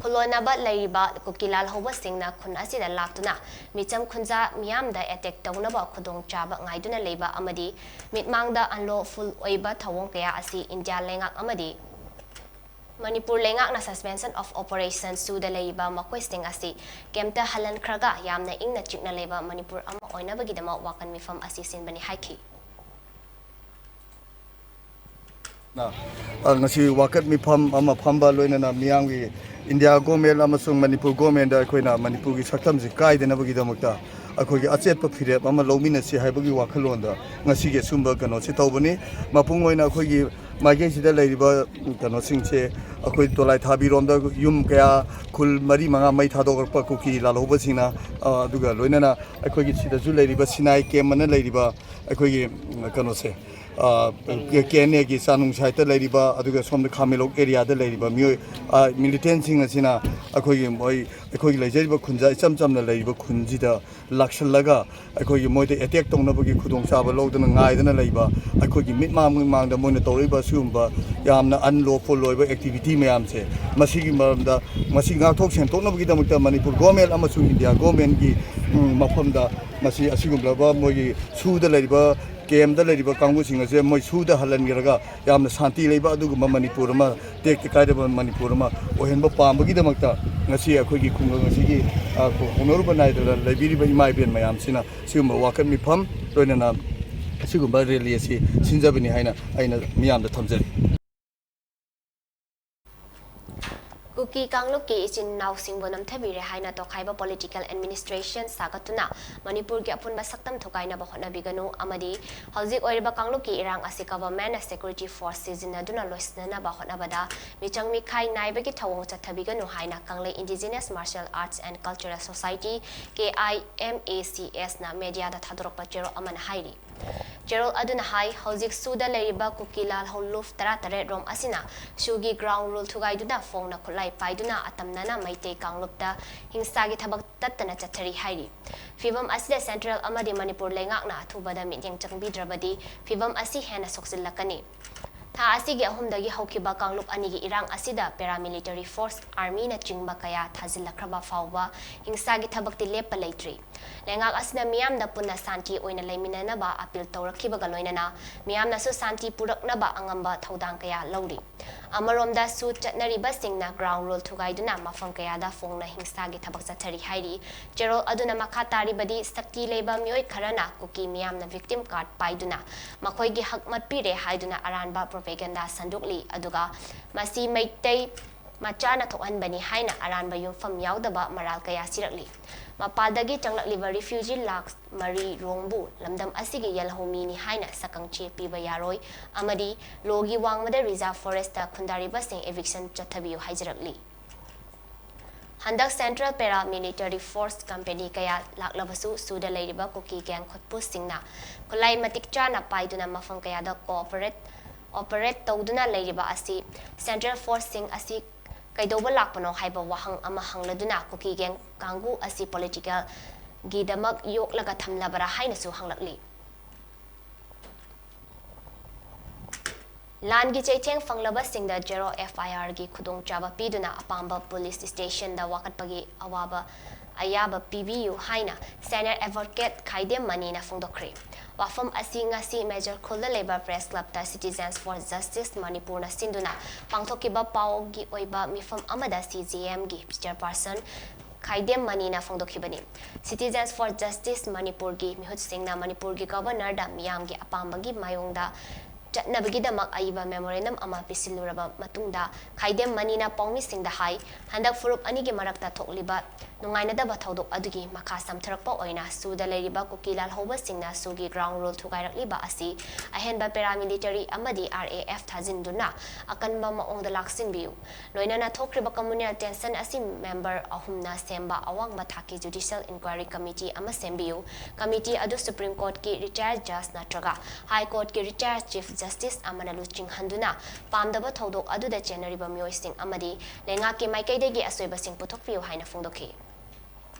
ꯈꯨꯜꯂꯣꯟꯅꯕ ꯂꯩꯔꯤꯕ ꯀꯨꯀꯤ ꯂꯥꯜꯍꯧꯕꯁꯤꯡꯅ ꯈꯨꯟ ꯑꯁꯤꯗ ꯂꯥꯛꯇꯨꯅ ꯃꯤꯆꯝ ꯈꯨꯟꯖꯥ ꯃꯤꯌꯥꯝꯗ ꯑꯦꯇꯦꯛ ꯇꯧꯅꯕ ꯈꯨꯗꯣꯡꯆꯥꯕ ꯉꯥꯏꯗꯨꯅ ꯂꯩꯕ ꯑꯃꯗꯤ ꯃꯤꯠꯃꯥꯡꯗ ꯑꯟꯂꯣꯐꯨꯜ ꯑꯣꯏꯕ ꯊꯧꯑꯣꯡ ꯀꯌꯥ ꯑꯁꯤ ꯏꯟꯗꯤꯌꯥ ꯂꯩꯉꯥꯛ ꯑꯃꯗꯤ ꯃꯅꯤꯄꯨꯔ ꯂꯩꯉꯥꯛꯅ suspension of operation ꯁꯨꯗ ꯂꯩꯔꯤꯕ ꯃꯈꯣꯏꯁꯤꯡ ꯑꯁꯤ ꯀꯦꯝꯞꯇ ꯍꯜꯍꯟꯈ꯭ꯔꯒ ꯌꯥꯝꯅ ꯏꯪꯅ ꯆꯤꯛꯅ ꯂꯩꯕ ꯃꯅꯤꯄꯨꯔ ꯑꯃ ꯑꯣꯏꯅꯕꯒꯤꯗꯃꯛ ꯋꯥꯀꯟ ꯃꯤꯐꯝ ꯑꯁꯤ ꯁꯤꯟꯕꯅꯤ ꯍꯥꯏꯈꯤ꯫ ꯅ, ꯑ, ꯉꯁꯤ ꯋꯥꯀꯠ ꯃꯤꯐꯝ ꯑꯃ ꯐꯝꯕ ꯂꯣꯏꯅꯅ ꯃꯤꯌꯥꯝꯒꯤ ꯏꯟꯗꯤꯌꯥ ꯒꯣꯔꯃꯦꯟ ꯑꯃꯁꯨꯡ ꯃꯅꯤꯄꯨꯔ ꯒꯣꯔꯃꯦꯟꯗ ꯑꯩꯈꯣꯏꯅ ꯃꯅꯤꯄꯨꯔꯒꯤ ꯁꯛꯇꯝꯁꯤ ꯀꯥꯏꯗꯅꯕꯒꯤꯗꯃꯛꯇ ꯑꯩꯈꯣꯏꯒꯤ ꯑꯆꯦꯠꯄ ꯐꯤꯔꯦꯞ ꯑꯃ ꯂꯧꯃꯤꯟꯅꯁꯤ ꯍꯥꯏꯕꯒꯤ ꯋꯥꯈꯜꯂꯣꯟꯗ ꯉꯁꯤꯒꯤ ꯑꯁꯨꯝꯕ ꯀꯩꯅꯣꯁꯤ ꯇꯧꯕꯅꯤ꯫ ꯃꯄꯨꯡ ꯑꯣꯏꯅ ꯑꯩꯈꯣꯏꯒꯤ ꯃꯥꯏꯀꯩꯁꯤꯗ ꯂꯩꯔꯤꯕ ꯀꯩꯅꯣꯁꯤꯡꯁꯦ ꯑꯩꯈꯣꯏ ꯗꯣꯂꯥꯏ ꯊꯥꯕꯤꯔꯣꯝꯗ ꯌꯨꯝ ꯀꯌꯥ ꯈꯨꯜ ꯃꯔꯤ ꯃꯉꯥ ꯃꯩ ꯊꯥꯗꯣꯛꯂꯛꯄ ꯀꯨꯀꯤ ꯂꯥꯜꯍꯧꯕꯁꯤꯡꯅ, ꯑ, ꯑꯗꯨꯒ ꯂꯣꯏꯅꯅ ꯑꯩꯈꯣꯏꯒꯤ ꯁꯤꯗꯁꯨ ꯂꯩꯔꯤꯕ ꯁꯤꯅꯥꯏ ꯀꯦꯝ ꯑꯅ ꯂꯩꯔꯤꯕ ꯑꯩꯈꯣꯏꯒꯤ, ꯎꯝ, ꯀꯩꯅꯣꯁꯦ, ꯑ, ꯀꯦ ꯑꯦꯟ ꯑꯦꯒꯤ ꯆꯥꯅꯨꯡ ꯁꯥꯏꯠꯇ ꯂꯩꯔꯤꯕ ꯑꯗꯨꯒ ꯁꯣꯝꯗ ꯈꯥꯃꯦꯟꯂꯣꯛ ꯑꯦꯔꯤꯌꯥꯗ ꯂꯩꯔꯤꯕ ꯃꯤꯑꯣꯏ, ꯑ, ꯃꯤꯂꯤꯇꯦꯟꯁꯤꯡ ꯑꯁꯤꯅ ꯑꯩꯈꯣꯏꯒꯤ ꯃꯣꯏ ꯑꯩꯈꯣꯏꯒꯤ ꯂꯩꯖꯔꯤꯕ ꯈꯨꯟꯖꯥ ꯏꯆꯝ ꯆꯝꯅ ꯂꯩꯔꯤꯕ ꯈꯨꯟꯁꯤꯗ ꯂꯥꯛꯁꯜꯂꯒ ꯑꯩꯈꯣꯏꯒꯤ ꯃꯣꯏꯗ ꯑꯦꯇꯦꯛ ꯇꯧꯅꯕꯒꯤ ꯈꯨꯗꯣꯡꯆꯥꯕ ꯂꯧꯗꯅ ꯉꯥꯏꯗꯅ ꯂꯩꯕ ꯑꯩꯈꯣꯏꯒꯤ ꯃꯤꯠꯃꯥꯡ ꯃꯤꯠꯃꯥꯡꯗ ꯃꯣꯏꯅ ꯇꯧꯔꯛꯏꯕ ꯑꯁꯤꯒꯨꯝꯕ ꯌꯥꯝꯅ ꯑꯟꯂꯣꯐꯨꯜ ꯑꯣꯏꯕ ꯑꯦꯛꯇꯤꯚꯤꯇꯤ ꯃꯌꯥꯝꯁꯦ, ꯃꯁꯤꯒꯤ ꯃꯔꯝꯗ ꯃꯁꯤ ꯉꯥꯛꯊꯣꯛ ꯁꯦꯡꯗꯣꯛꯅꯕꯒꯤꯗꯃꯛꯇ ꯃꯅꯤꯄꯨꯔ ꯒꯣꯔꯃꯦꯟ ꯑꯃꯁꯨꯡ ꯏꯟꯗꯤꯌꯥ ꯒꯣꯔꯃꯦꯟꯒꯤ, ꯎꯝ, ꯃꯐꯝꯗ ꯃꯁꯤ ꯑꯁꯤꯒꯨꯝꯂꯕ ꯃꯣꯏꯒꯤ ꯁꯨꯗ ꯂꯩꯔꯤꯕ ꯀꯦꯝꯗ ꯂꯩꯔꯤꯕ ꯀꯥꯡꯕꯨꯁꯤꯡ ꯑꯁꯦ ꯃꯣꯏ ꯁꯨꯗ ꯍꯜꯍꯟꯈ꯭ꯔꯒ ꯌꯥꯝꯅ ꯁꯥꯟꯇꯤ ꯂꯩꯕ ꯑꯗꯨꯒꯨꯝꯕ ꯃꯅꯤꯄꯨꯔ ꯑꯃ, ꯇꯦꯛꯇ ꯀꯥꯏꯗꯕ ꯃꯅꯤꯄꯨꯔ ꯑꯃ ꯑꯣꯏꯍꯟꯕ ꯄꯥꯝꯕꯒꯤꯗꯃꯛꯇ ꯉꯁꯤ ꯑꯩꯈꯣꯏꯒꯤ ꯈꯨꯡꯒꯪ ꯑꯁꯤꯒꯤ, ꯑ, ꯍꯧꯅꯔꯨꯕ ꯅꯥꯏꯗꯅ ꯂꯩꯕꯤꯔꯤꯕ ꯏꯃꯥ ꯏꯕꯦꯟ ꯃꯌꯥꯝꯁꯤꯅ ꯁꯤꯒꯨꯝꯕ ꯋꯥꯀꯠ ꯃꯤꯐꯝ ꯂꯣꯏꯅꯅ ꯑꯁꯤꯒꯨꯝꯕ ꯔꯦꯂꯤ ꯑꯁꯤ ꯁꯤꯟꯖꯕꯅꯤ ꯍꯥꯏꯅ ꯑꯩꯅ ꯃꯤꯌꯥꯝꯗ ꯊꯝꯖꯔꯤ꯫ ꯀꯨꯀꯤ ꯀꯥꯡꯂꯨꯞꯀꯤ ꯏꯆꯤꯟ ꯏꯅꯥꯎꯁꯤꯡꯕꯨ ꯅꯝꯊꯕꯤꯔꯦ ꯍꯥꯏꯅ ꯇꯣꯈꯥꯏꯕ ꯄꯣꯂꯤꯇꯤꯀꯦꯜ ꯑꯦꯗꯃꯤꯅꯤꯁꯇ꯭ꯔꯦꯁꯟ ꯁꯥꯒꯠꯇꯨꯅ ꯃꯅꯤꯄꯨꯔꯒꯤ ꯑꯄꯨꯟꯕ ꯁꯛꯇꯝ ꯊꯨꯒꯥꯏꯅꯕ ꯍꯣꯠꯅꯕꯤꯒꯅꯨ ꯑꯃꯗꯤ ꯍꯧꯖꯤꯛ ꯑꯣꯏꯔꯤꯕ ꯀꯥꯡꯂꯨꯞꯀꯤ ꯏꯔꯥꯡ ꯑꯁꯤ ꯒꯚꯔꯟꯃꯦꯟꯠꯅ ꯁꯦꯀ꯭ꯌꯨꯔꯤꯇꯤ ꯐꯣꯔꯁ ꯁꯤꯖꯤꯟꯅꯗꯨꯅ ꯂꯣꯏꯁꯤꯟꯅꯅꯕ ꯍꯣꯠꯅꯕꯗ ꯃꯤꯆꯪ ꯃꯤꯈꯥꯏ ꯅꯥꯏꯕꯒꯤ ꯊꯧꯑꯣꯡ ꯆꯠꯊꯕꯤꯒꯅꯨ ꯍꯥꯏꯅ ꯀꯪꯂꯩ indigenous martial arts and cultural society, K I M A C ꯑꯦꯁꯅ ꯃꯦꯗꯤꯌꯥꯗ ꯊꯥꯗꯣꯔꯛꯄ ꯆꯦꯔꯣꯜ ꯑꯃꯅ ꯍꯥꯏꯔꯤ꯫ ꯆꯦꯔꯣꯜ ꯑꯗꯨꯅ ꯍꯥꯏ, ꯍꯧꯖꯤꯛ ꯁꯨꯗ ꯂꯩꯔꯤꯕ ꯀꯨꯀꯤ ꯂꯥꯜꯍꯧꯂꯨꯞ ꯇꯔꯥꯇꯔꯦꯠ ꯔꯣꯝ ꯑꯁꯤꯅ ꯁꯨꯒꯤ ꯒ꯭ꯔꯥꯎꯟ ꯔꯨꯜ ꯊꯨꯒꯥꯏꯗꯨꯅ ꯐꯣꯡꯅ ꯈꯨꯠꯂꯥꯏ ꯄꯥꯏꯗꯨꯅ ꯑꯇꯝꯅꯅ ꯃꯩꯇꯩ ꯀꯥꯡꯂꯨꯞꯇ ꯍꯤꯡꯁꯥꯒꯤ ꯊꯕꯛ ꯇꯠꯇꯅ ꯆꯠꯊꯔꯤ ꯍꯥꯏꯔꯤ꯫ ꯐꯤꯕꯝ ꯑꯁꯤꯗ ꯁꯦꯟꯇ꯭ꯔꯦꯜ ꯑꯃꯗꯤ ꯃꯅꯤꯄꯨꯔ ꯂꯩꯉꯥꯛꯅ ꯑꯊꯨꯕꯗ ꯃꯤꯠꯌꯦꯡ ꯆꯪꯕꯤꯗ꯭ꯔꯕꯗꯤ ꯐꯤꯕꯝ ꯑꯁꯤ ꯍꯦꯟꯅ ꯁꯣꯛꯆꯤꯜꯂꯛꯀꯅꯤ꯫ ꯊꯥ ꯑꯁꯤꯒꯤ ꯑꯍꯨꯝꯗꯒꯤ ꯍꯧꯈꯤꯕ ꯀꯥꯡꯂꯨꯞ ꯑꯅꯤꯒꯤ ꯏꯔꯥꯡ ꯑꯁꯤꯗ paramilitary force, armyꯅꯆꯤꯡꯕ ꯀꯌꯥ ꯊꯥꯖꯤꯜꯂꯛꯈ꯭ꯔꯕ ꯐꯥꯎꯕ ꯍꯤꯡꯁꯥꯒꯤ ꯊꯕꯛꯇꯤ ꯂꯦꯞꯄ ꯂꯩꯇ꯭ꯔꯤ꯫ ꯂꯩꯉꯥꯛ ꯑꯁꯤꯅ ꯃꯤꯌꯥꯝꯗ ꯄꯨꯟꯅ ꯁꯥꯟꯇꯤ ꯑꯣꯏꯅ ꯂꯩꯃꯤꯟꯅꯅꯕ appeal ꯇꯧꯔꯛꯈꯤꯕꯒ ꯂꯣꯏꯅꯅ ꯃꯤꯌꯥꯝꯅꯁꯨ ꯁꯥꯟꯇꯤ ꯄꯨꯔꯛꯅꯕ ꯑꯉꯝꯕ ꯊꯧꯗꯥꯡ ꯀꯌꯥ ꯂꯧꯔꯤ꯫ ꯑꯃꯔꯣꯝꯗ ꯁꯨ ꯆꯠꯅꯔꯤꯕꯁꯤꯡꯅ ground rule ꯊꯨꯒꯥꯏꯗꯨꯅ ꯃꯐꯝ ꯀꯌꯥꯗ ꯐꯣꯡꯅ ꯍꯤꯡꯁꯥꯒꯤ ꯊꯕꯛ ꯆꯠꯊꯔꯤ ꯍꯥꯏꯔꯤ꯫ ꯆꯦꯔꯣꯜ ꯑꯗꯨꯅ ꯃꯈꯥ ꯇꯥꯔꯤꯕꯗꯤ ꯁꯛꯇꯤ ꯂꯩꯕ ꯃꯤꯑꯣꯏ ꯈꯔꯅ ꯀꯨꯀꯤ ꯃꯤꯌꯥꯝꯅ victim card ꯄꯥꯏꯗꯨꯅ ꯃꯈꯣꯏꯒꯤ ꯍꯛ ꯃꯠꯄꯤꯔꯦ ꯍꯥꯏꯗꯨꯅ ꯑꯔꯥꯟꯕ propaganda ꯁꯟꯗꯣꯛꯂꯤ, ꯑꯗꯨꯒ ꯃꯁꯤ ꯃꯩꯇꯩ ꯃꯆꯥꯅ ꯊꯣꯛꯍꯟꯕꯅꯤ ꯍꯥꯏꯅ ꯑꯔꯥꯟꯕ ꯌꯨꯝꯐꯝ ꯌꯥꯎꯗꯕ ꯃꯔꯥꯜ ꯀꯌꯥ ꯁꯤꯔꯛꯂꯤ꯫ ꯃꯄꯥꯟꯗꯒꯤ ꯆꯪꯂꯛꯂꯤꯕ refugee ꯂꯥꯈ ꯃꯔꯤ ꯔꯣꯝꯕꯨ ꯂꯝꯗꯝ ꯑꯁꯤꯒꯤ ꯌꯦꯜꯍꯧꯃꯤꯅꯤ ꯍꯥꯏꯅ ꯁꯛꯈꯪ ꯆꯦ ꯄꯤꯕ ꯌꯥꯔꯣꯏ ꯑꯃꯗꯤ ꯂꯣꯒꯤ ꯋꯥꯡꯃꯗ reserve forestꯇ ꯈꯨꯟꯗꯥꯔꯤꯕꯁꯤꯡ eviction ꯆꯠꯊꯕꯤꯌꯨ ꯍꯥꯏꯖꯔꯛꯂꯤ꯫ ꯍꯟꯗꯛ central paramilitary force company ꯀꯌꯥ ꯂꯥꯛꯂꯕꯁꯨ ꯁꯨꯗ ꯂꯩꯔꯤꯕ ꯀꯨꯀꯤ gang ꯈꯨꯠꯄꯨꯁꯤꯡꯅ ꯈꯨꯠꯂꯥꯏ ꯃꯇꯤꯛ ꯆꯥꯅ ꯄꯥꯏꯗꯨꯅ ꯃꯐꯝ ꯀꯌꯥꯗ cooperate operate ꯇꯧꯗꯨꯅ ꯂꯩꯔꯤꯕ ꯑꯁꯤ central forceꯁꯤꯡ ꯑꯁꯤ ꯀꯩꯗꯧꯕ ꯂꯥꯛꯄꯅꯣ ꯍꯥꯏꯕ ꯋꯥꯍꯪ ꯑꯃ ꯍꯪꯂꯗꯨꯅ ꯀꯨꯀꯤ gang ꯀꯥꯡꯕꯨ ꯑꯁꯤ politicalꯒꯤꯗꯃꯛ ꯌꯣꯛꯂꯒ ꯊꯝꯂꯕꯔꯥ ꯍꯥꯏꯅꯁꯨ ꯍꯪꯂꯛꯂꯤ꯫ ꯂꯥꯟꯒꯤ ꯆꯩꯊꯦꯡ ꯐꯪꯂꯕꯁꯤꯡꯗ zero F I Rꯒꯤ ꯈꯨꯗꯣꯡꯆꯥꯕ ꯄꯤꯗꯨꯅ ꯑꯄꯥꯝꯕ police stationꯗ ꯋꯥꯀꯠꯄꯒꯤ ꯑꯋꯥꯕ ꯑꯌꯥꯕ ꯄꯤꯕꯤꯌꯨ ꯍꯥꯏꯅ senior advocate ꯈꯥꯏꯗꯦꯝ ꯃꯅꯤꯅ ꯐꯣꯡꯗꯣꯛꯈ꯭ꯔꯦ꯫ ꯋꯥꯐꯝ ꯑꯁꯤ ꯉꯁꯤ ꯃꯦꯖꯔ ꯈꯨꯜꯗ ꯂꯩꯕ press clubꯇ Citizens for Justice Manipurꯅ ꯁꯤꯟꯗꯨꯅ ꯄꯥꯡꯊꯣꯛꯈꯤꯕ ꯄꯥꯎꯒꯤ ꯑꯣꯏꯕ ꯃꯤꯐꯝ ꯑꯃꯗ CJMꯒꯤ chairperson Khaidem ꯃꯅꯤꯅ ꯐꯣꯡꯗꯣꯛꯈꯤꯕꯅꯤ꯫ Citizens for Justice ꯃꯅꯤꯄꯨꯔꯒꯤ ꯃꯤꯍꯨꯠꯁꯤꯡꯅ ꯃꯅꯤꯄꯨꯔꯒꯤ governorꯗ ꯃꯤꯌꯥꯝꯒꯤ ꯑꯄꯥꯝꯕꯒꯤ ꯃꯥꯌꯣꯡꯗ ꯆꯠꯅꯕꯒꯤꯗꯃꯛ ꯑꯏꯕ memorandum ꯑꯃ ꯄꯤꯁꯤꯜꯂꯨꯔꯕ ꯃꯇꯨꯡꯗ ꯈꯥꯏꯗꯦꯝ ꯃꯅꯤꯅ ꯄꯥꯎꯃꯤꯁꯤꯡꯗ ꯍꯥꯏ, ꯍꯟꯗꯛ ꯐꯨꯔꯨꯞ ꯑꯅꯤꯒꯤ ꯃꯔꯛꯇ ꯊꯣꯛꯂꯤꯕ ꯅꯨꯡꯉꯥꯏꯅꯗꯕ ꯊꯧꯗꯣꯛ ꯑꯗꯨꯒꯤ ꯃꯈꯥ ꯁꯝꯊꯔꯛꯄ ꯑꯣꯏꯅ ꯁꯨꯗ ꯂꯩꯔꯤꯕ ꯀꯨꯀꯤ ꯂꯥꯜꯍꯧꯕꯁꯤꯡꯅ ꯁꯨꯒꯤ ground rule ꯊꯨꯒꯥꯏꯔꯛꯂꯤꯕ ꯑꯁꯤ ꯑꯍꯦꯟꯕ paramilitary ꯑꯃꯗꯤ RAF ꯊꯥꯖꯤꯟꯗꯨꯅ ꯑꯀꯟꯕ ꯃꯑꯣꯡꯗ ꯂꯥꯛꯁꯤꯟꯕꯤꯌꯨ꯫ ꯂꯣꯏꯅꯅ ꯊꯣꯛꯈ꯭ꯔꯤꯕ communal tension ꯑꯁꯤ member ꯑꯍꯨꯝꯅ ꯁꯦꯝꯕ ꯑꯋꯥꯡꯕ ꯊꯥꯛꯀꯤ judicial inquiry committee ꯑꯃ ꯁꯦꯝꯕꯤꯌꯨ꯫ Committee ꯑꯗꯨ Supreme Courtꯀꯤ retired judge ꯅꯠꯇ꯭ꯔꯒ High Courtꯀꯤ retired Chief Justice ꯑꯃꯅ ꯂꯨꯆꯤꯡꯍꯟꯗꯨꯅ ꯄꯥꯝꯗꯕ ꯊꯧꯗꯣꯛ ꯑꯗꯨꯗ ꯆꯦꯟꯅꯔꯤꯕ ꯃꯤꯑꯣꯏꯁꯤꯡ ꯑꯃꯗꯤ ꯂꯩꯉꯥꯛꯀꯤ ꯃꯥꯏꯀꯩꯗꯒꯤ ꯑꯁꯣꯏꯕꯁꯤꯡ ꯄꯨꯊꯣꯛꯄꯤꯌꯨ ꯍꯥꯏꯅ ꯐꯣꯡꯗꯣꯛꯈꯤ꯫